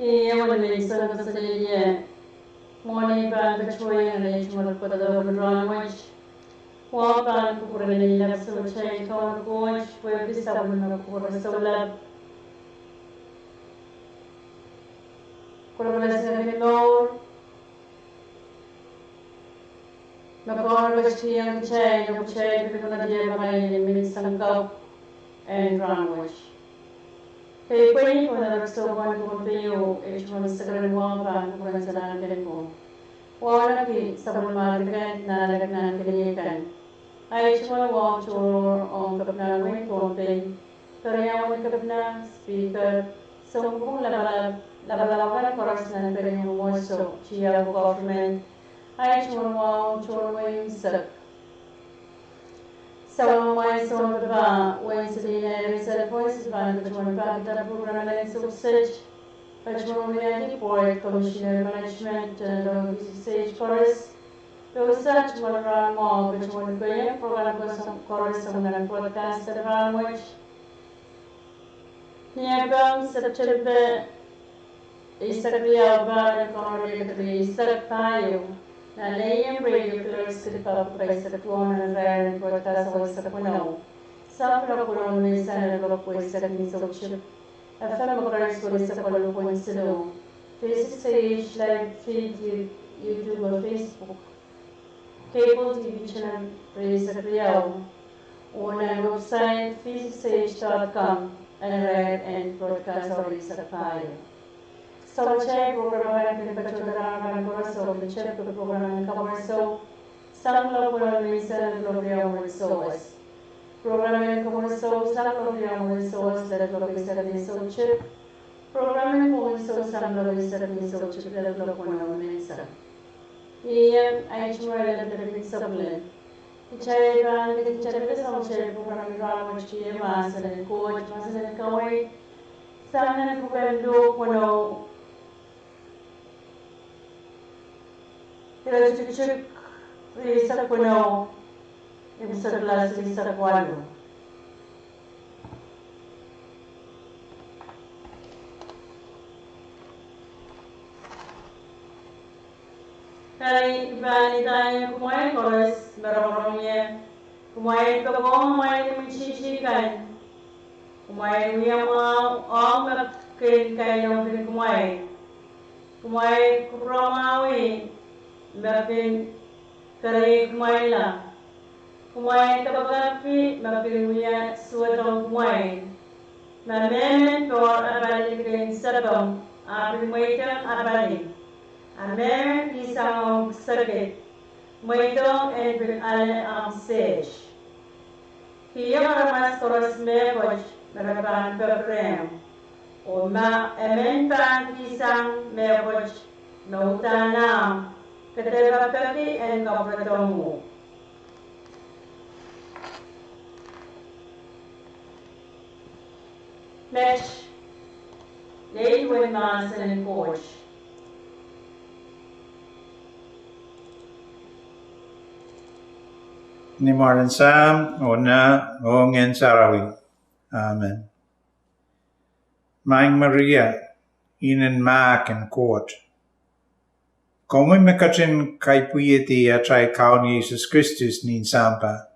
Ih, ewen me I song kasalehda ie. Mwohn ei pahn patohwan iang ei tungoal pwukat en rahn wet, wahu pahn kupwurki lapalap soutuk, Kaun Koht, pwehki sapwellime kupwure soulap. Kolokol sang ni mour, me Kaun ketikihong kitail, oh kitail pil konehng ie pahn iang ei menseng kapw en rahn wet. Kei pwehn pwehn rek sohte pahn kupwurki ie, ei tungoal sakaradahn wahu pahn kupwuren solahr kin pwung. Wauneki sapwellime kitail nan lek nan kenikan. Ei tungoal wahu tohrohr ong Kepina en Pohnpei, keriaun Kepina, Speaker, sounpwong lapalap, lapalap kan koaros nan Peren Mwomwohdiso, tiahk oh government. Ei tungoal wahu tohn wehi unsek. Sapwellimamwail sounpapah, wehin Selina Erisel Pons, pahn patohwan pahkihda program en Sukset, patohwan wiahda Board Commissioner Management, General Office State Forest, pwe unsek tungoal rahn mwahu patohwan kohieng program koaros, koaros sang nan broadcast en rahn wet. Ni Sapwellime September eisek riau, pahn koaros riekid rieisek pahieu, nan A M Radio kilohertz kid pabu pahisek duwau nan irair en broadcast awa eisek weneu, sang kuloak weneu menseng ren kuloak weisek ni soutik, F M Makarice eisek koluhla pwehn siluh, V six A H live feed, YouTube oh Facebook, cable T V channel rieisek riau, oh nan website V six A H dot com, nan irair en broadcast awa rieisek pahieu. Sohte program akan kin patohda rahn kan koaros oh kin tepda program en Komwursou, sang kuloak weneu menseng ren kuloak riau mwurin souwas. Program en Komwursou, sang kuloak riau mwurin souwas ren kuloak eisek ni soutik. Program en Pwong en Sou, sang kuloak eisek ni soutik ren kuloak weneu menseng. Ih, ei tungoal lapalap en sapwellime. Kitail pahn kin tepda soangen program en rahn wet, mahsen en Koht, mahsen en kaweid, sang nan pwuken Luk weneu, iretikitik rieisek weneu, ipwisek lasi eisek waluh. Kahrehda I pahn idawehn kumwail koaros me rongorong ie, kumwail poakohng amwail imwintihti kan, kumwail wia mwahu ong me kin kailongkin kumwail, kumwail kupwuromwahwih me kin kerehiei kumwailla, kumwail kapakapki me kin wia suwed ong kumwail. Ma mehmen poahr apali kin sapeng, ahpw pil mweidohng apali. A mehmen kihsang ong seked, mweidohng en pil ale ahmw seht. Kihong aramas koaros mehkot me re pahn peki rehmw. Oh ma emen pahn kihsang mehkot Nohdan ahmw, ke dehr peki en kapwuredohng uhk. Met, iei duwen mahsen en Koht. Ni mwaren Sahm, oh Nah, oh Ngehn Sarawi. Amen. Maing Maria, inen mahk en Koht, komwi me ketin kaipwihedi atail Kaun Sises Kristus nin sampah,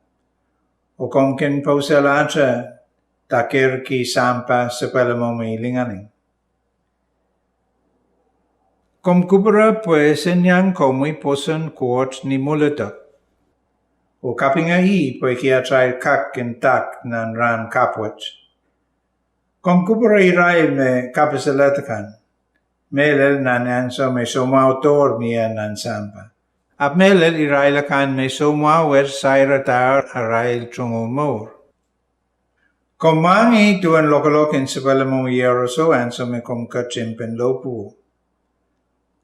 oh komw kin pousehlahte dakerki sampah sapwellimomwi lingaling. Komw kupwure pwe ese iang komwi pwoson Koht ni mwuledek, oh kapinga ih pwehki atail kak kin dak nan rahn kapwet. Komw kupwure irail me kapisalehd akan, mehlel nan ansou me soumwahu doar mie nan sampah, ahpw mehlel irail akan me soumwahu wet sairadahr arail tungoal mour. Komw mwahngih duwen lokolok en sapwellimomwi Ieroso ansou me komw ketin pen lohpwuo.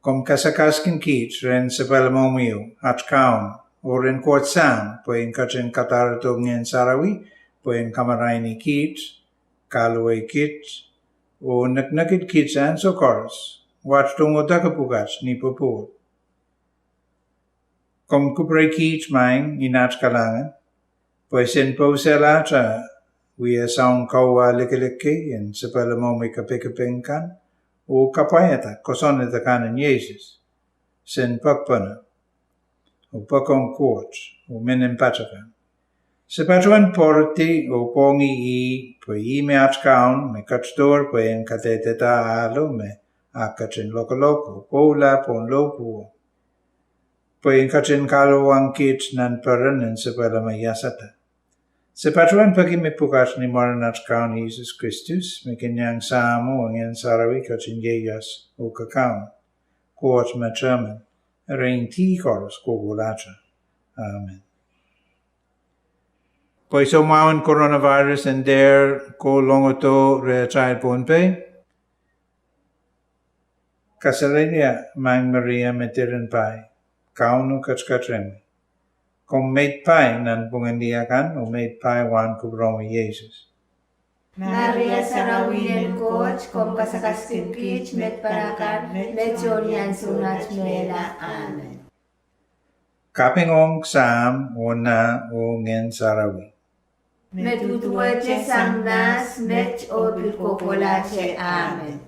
Komw kasakaskin kiht rehn sapwellimomwi, at Kaun, oh rehn Koht Sahm, pwe en ketin kadarodo Ngehn Sarawi pwe en kamaraini kiht, kahluwa kiht, oh neknekid kiht ansou koaros, wat dongedeke pwukat ni popohl. Komw kupwure kiht, Maing, ni at kalahngan, pwe sen pousehlahte wia soun kauwehwe likilik kei en sapwellimomwi kapikipik kan, oh kapwaiada kosonned akan en Sises, sen pekpene, oh poakohng Koht, oh menimpatakan. Se patohwan pwoardi oh pwongih ih pwe ih me at Kaun me ketidohr pwe en kadehdehda ahlo me e ketin lokolok oh pwoula pohn lohpwuo, pwe en ketin kahluwahng kiht nan peren en sapwellime iasada. Se patohwan peki mepwukat ni mwaren at Kaun Sises Kristus, me kin iang Sahmo oh Ngehn Sarawi ketin ieias oh kakaun, Koht me Tehmen, erein dih koaros kohkohlahte. Amen. Pwe soumwahu en coronavirus en dehr kolongodo rehtail Pohnpei, kaselehlie Maing Maria me diren pai, Kauno ketiket rehmwi. Komw meid pai nanpwungen lih akan oh meid pai wahn kupwuromwi Sises. Maria sarawi en Koht, komw kasakaskin kiht medpara kan, me tohn iansoun at mehla. Amen. Kaping ong Sahm, oh Nah, oh Ngehn Sarawi. Me duduwehte sang mahs, met oh pil kohkohlahte. Amen.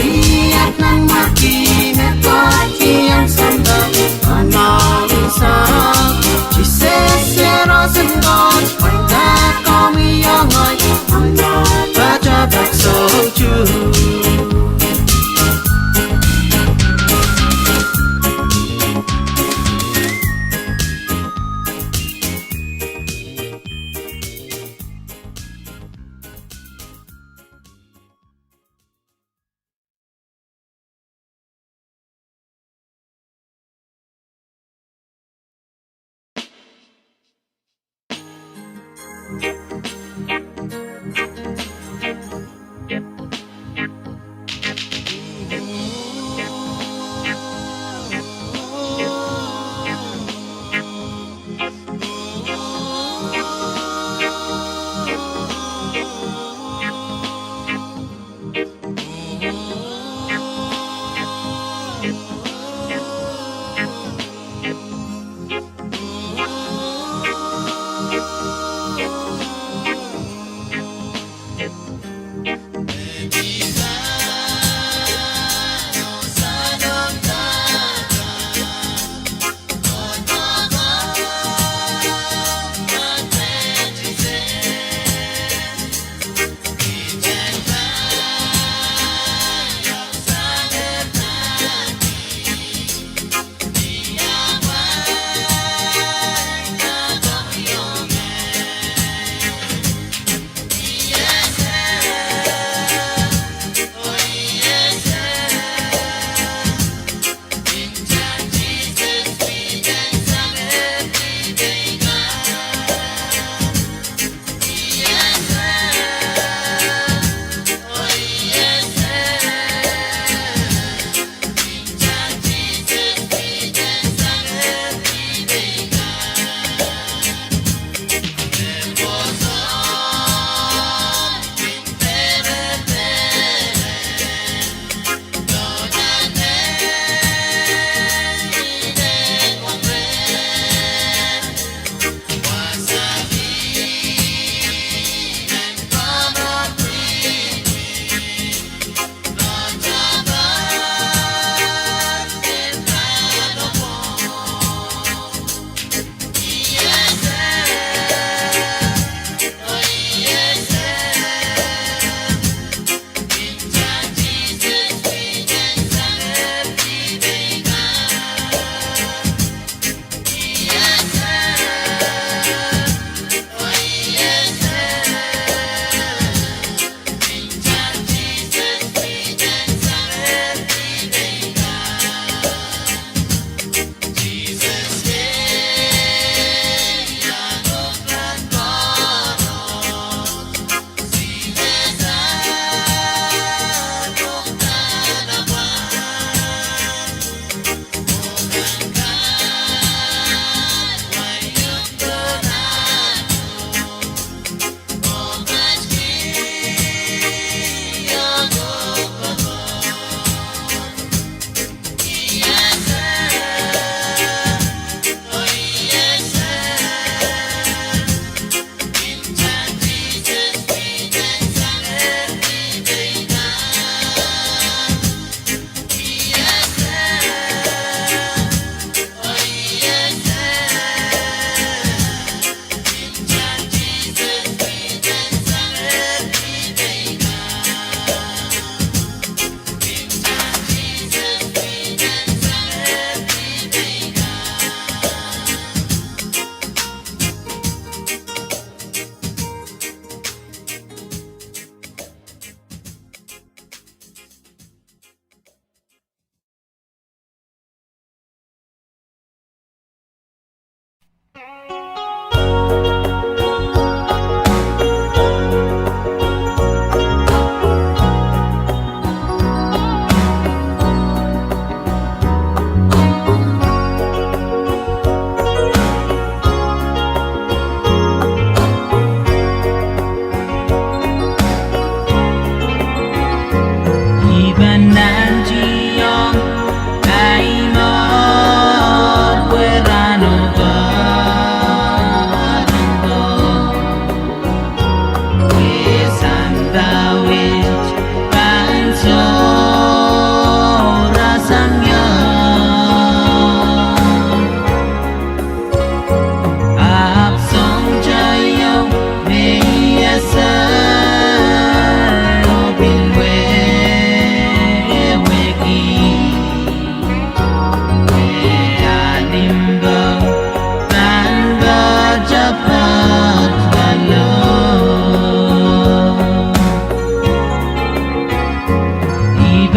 Iet nan mwekid me Koht kihong sampah, anahne sang Sises, roson Koht, pwain dahkot me iang ahi, anahne patohdo soutuk.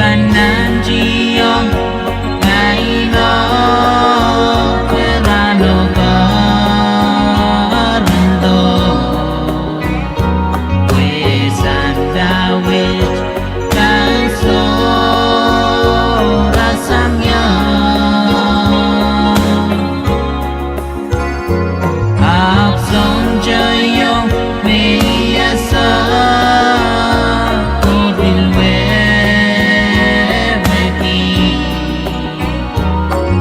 Anahn Jiong, ahi mour pwe rahno peren doh. Pwe sampah wet pahn sohte sang ie. Ahpw soahng teio me I ese, oh pil wehwehki,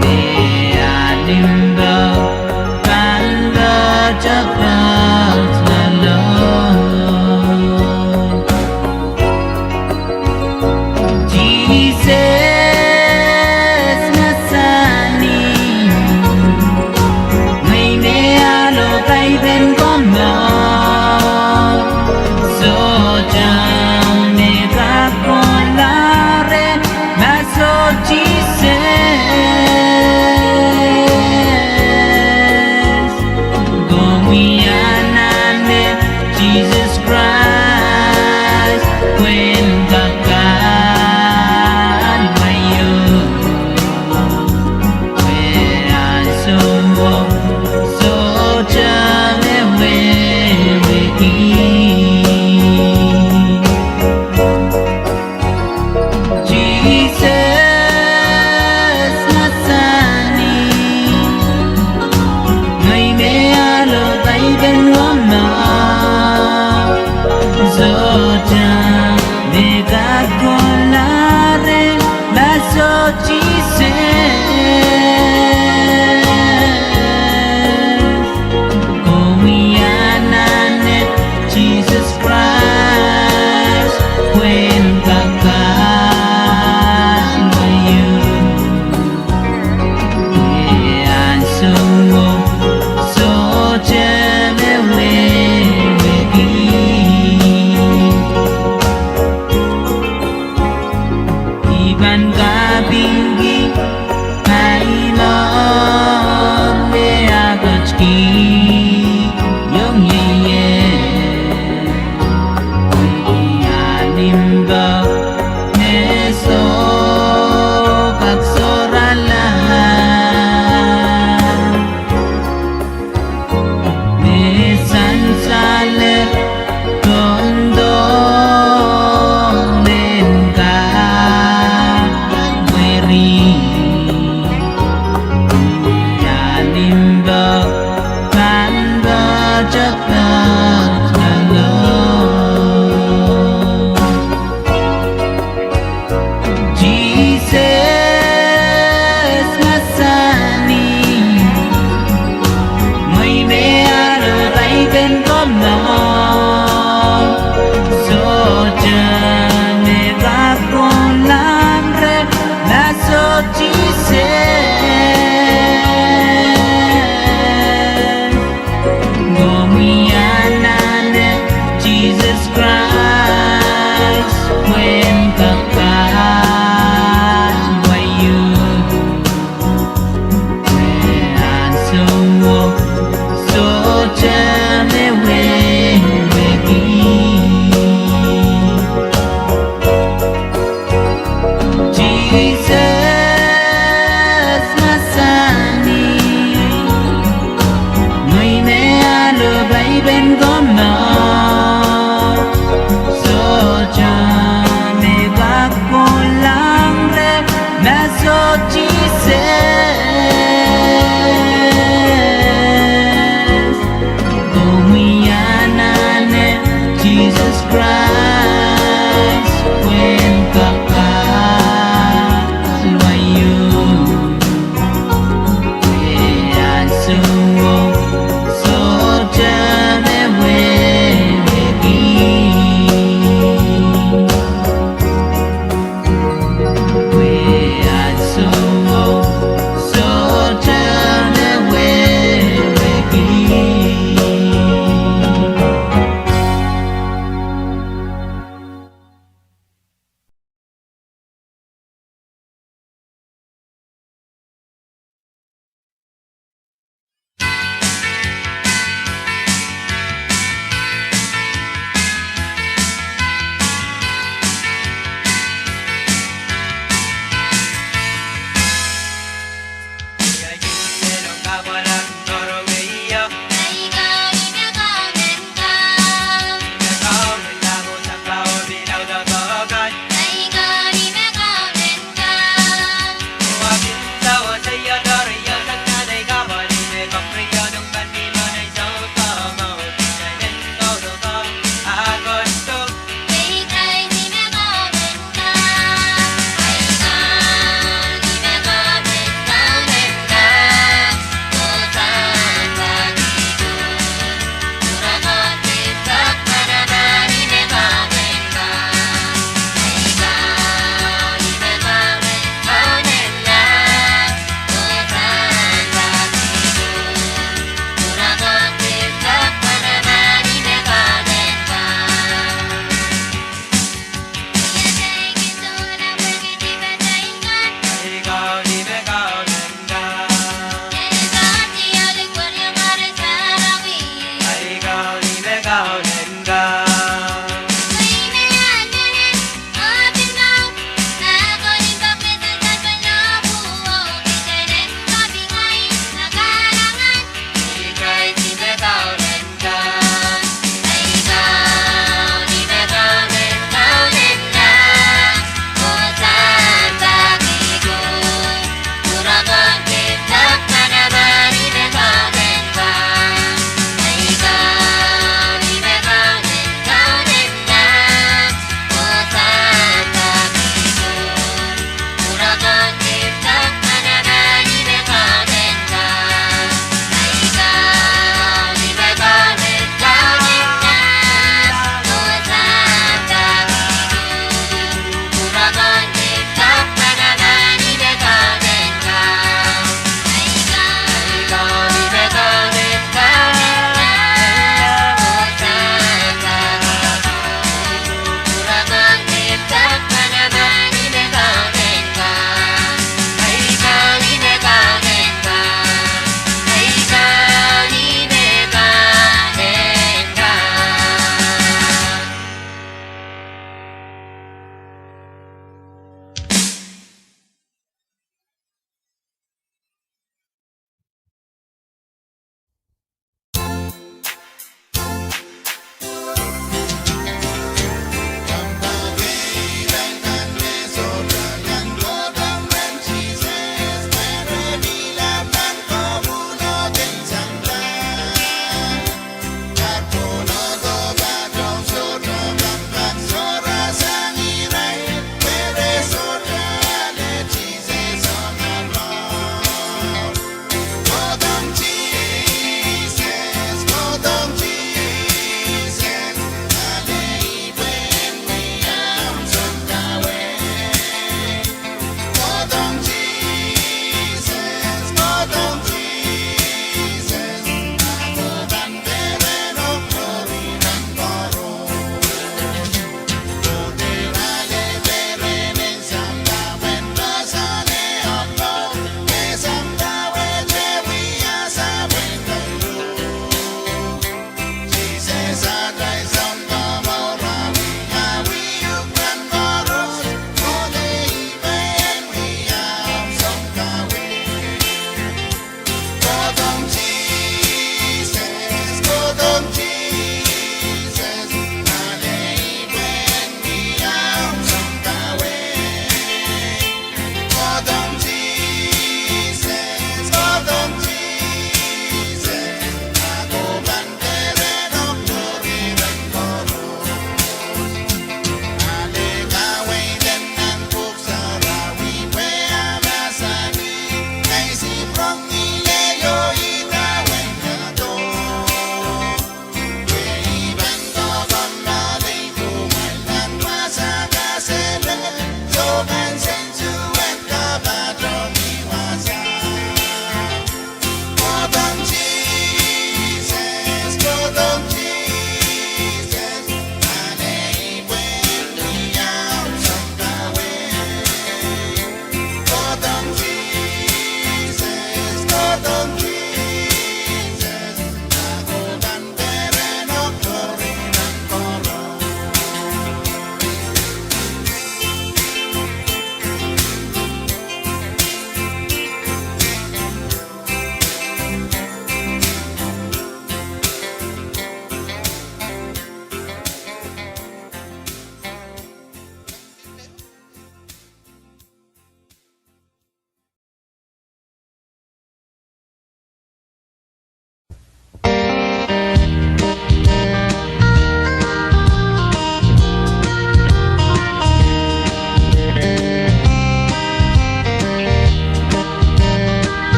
me a limpoak pahn poatopoat loalomw. Sises mahsanih, ngehi me ahlo paipen kommour, sohte me kak kohla reh, ma soh Sises. Komwi anahne Sises Krais, pwehn kak kahluwa ie. Pwe ansou wo sohte me wehwehki. Sises mahsanih, ngehi me ahlo paipen kommour, sohte me kak kohla reh, ma soh Sises. Komwi anahne Sises Krais, pwehn kak kahluwa ie. Pwe ansou wo sohte me wehwehki. I pahn kapingki ahi mour me e ketkiong ie. Pwe I limpoak me soh kak sohrala. Me sansalehr dohdohng en Kalvari, ia limpoak pahn poatopoat loalomw. Sises mahsanih, ngehi me ahlo paipen kommour, sohte me kak kohla reh, ma soh Sises. Komwi anahne Sises Krais, pwehn kak kahluwa ie. Pwe ansou wo sohte me wehwehki. Sises mahsanih, ngehi me ahlo paipen kommour, sohte me kak kohla reh, ma soh Sises. Komwi anahne Sises Krais, pwehn kak kahluwa ie. Pwe ansou wo sohte me wehwehki. Pwe ansou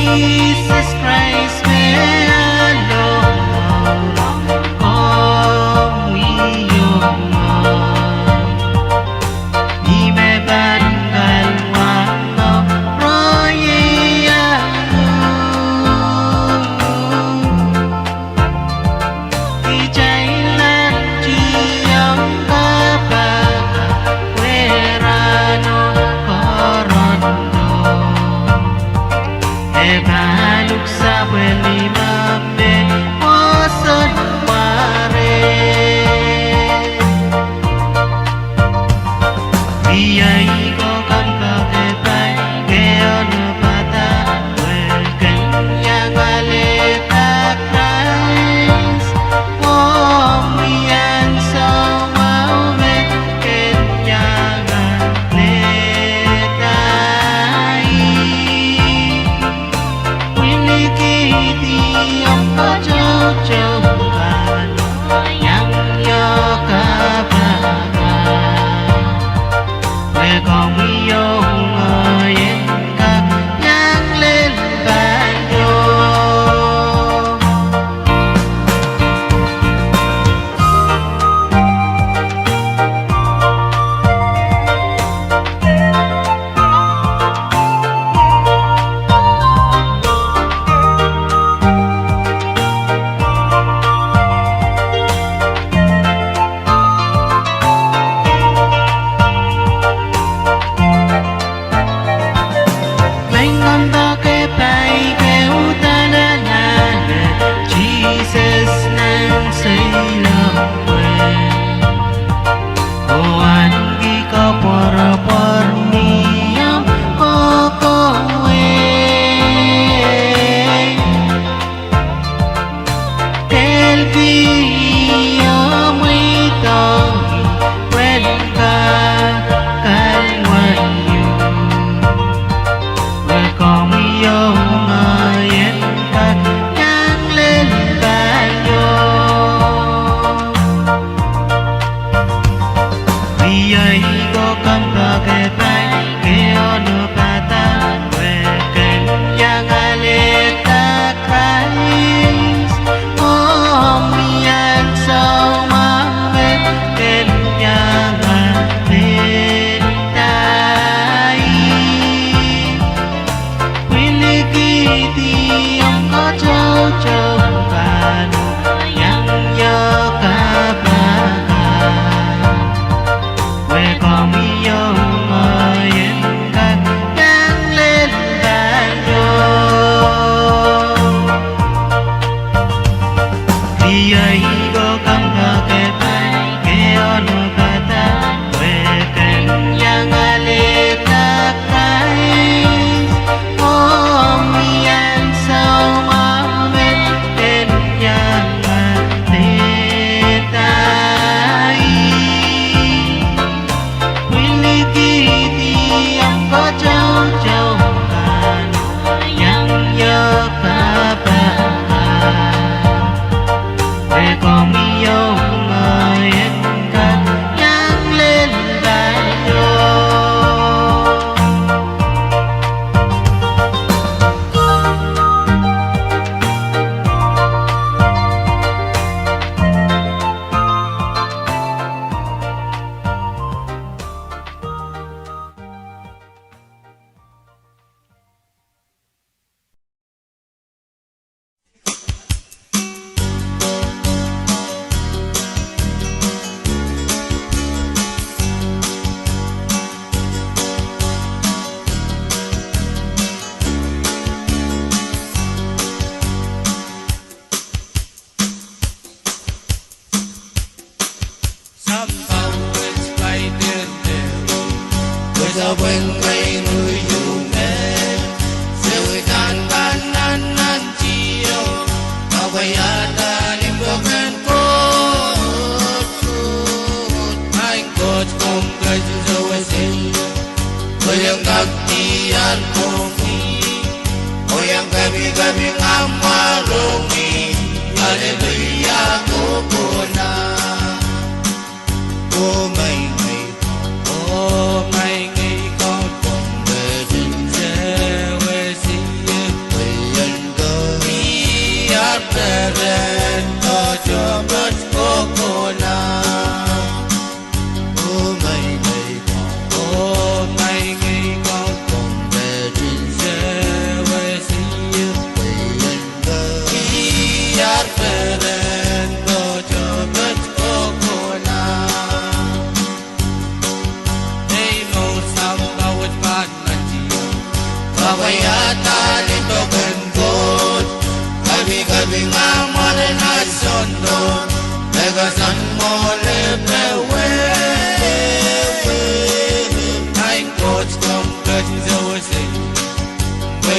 Sises Krais me ahlong, komwi oh ngehi, ni me pahn kalwang oh roieiang uhk. Kitail ahneki ong kapakap, pwe rahno koaros, e kaluhk sapwellime me pwoson mware. Riei ko, kompoakepahi ke onopada, pwe ken iang alehda Krais, oh omwi ansou mwahu me ken iang alehda ih. Pwilikihdi omw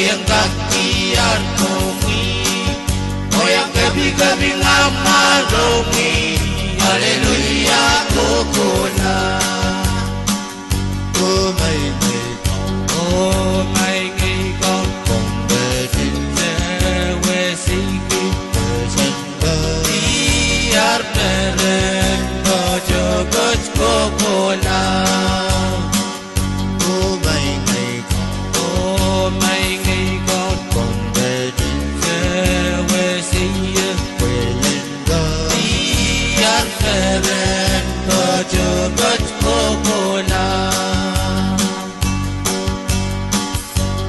Iang kak diar komwi, oh iang kepikepinga mwaromwi. Aleluia, kohkohla. Oh, maing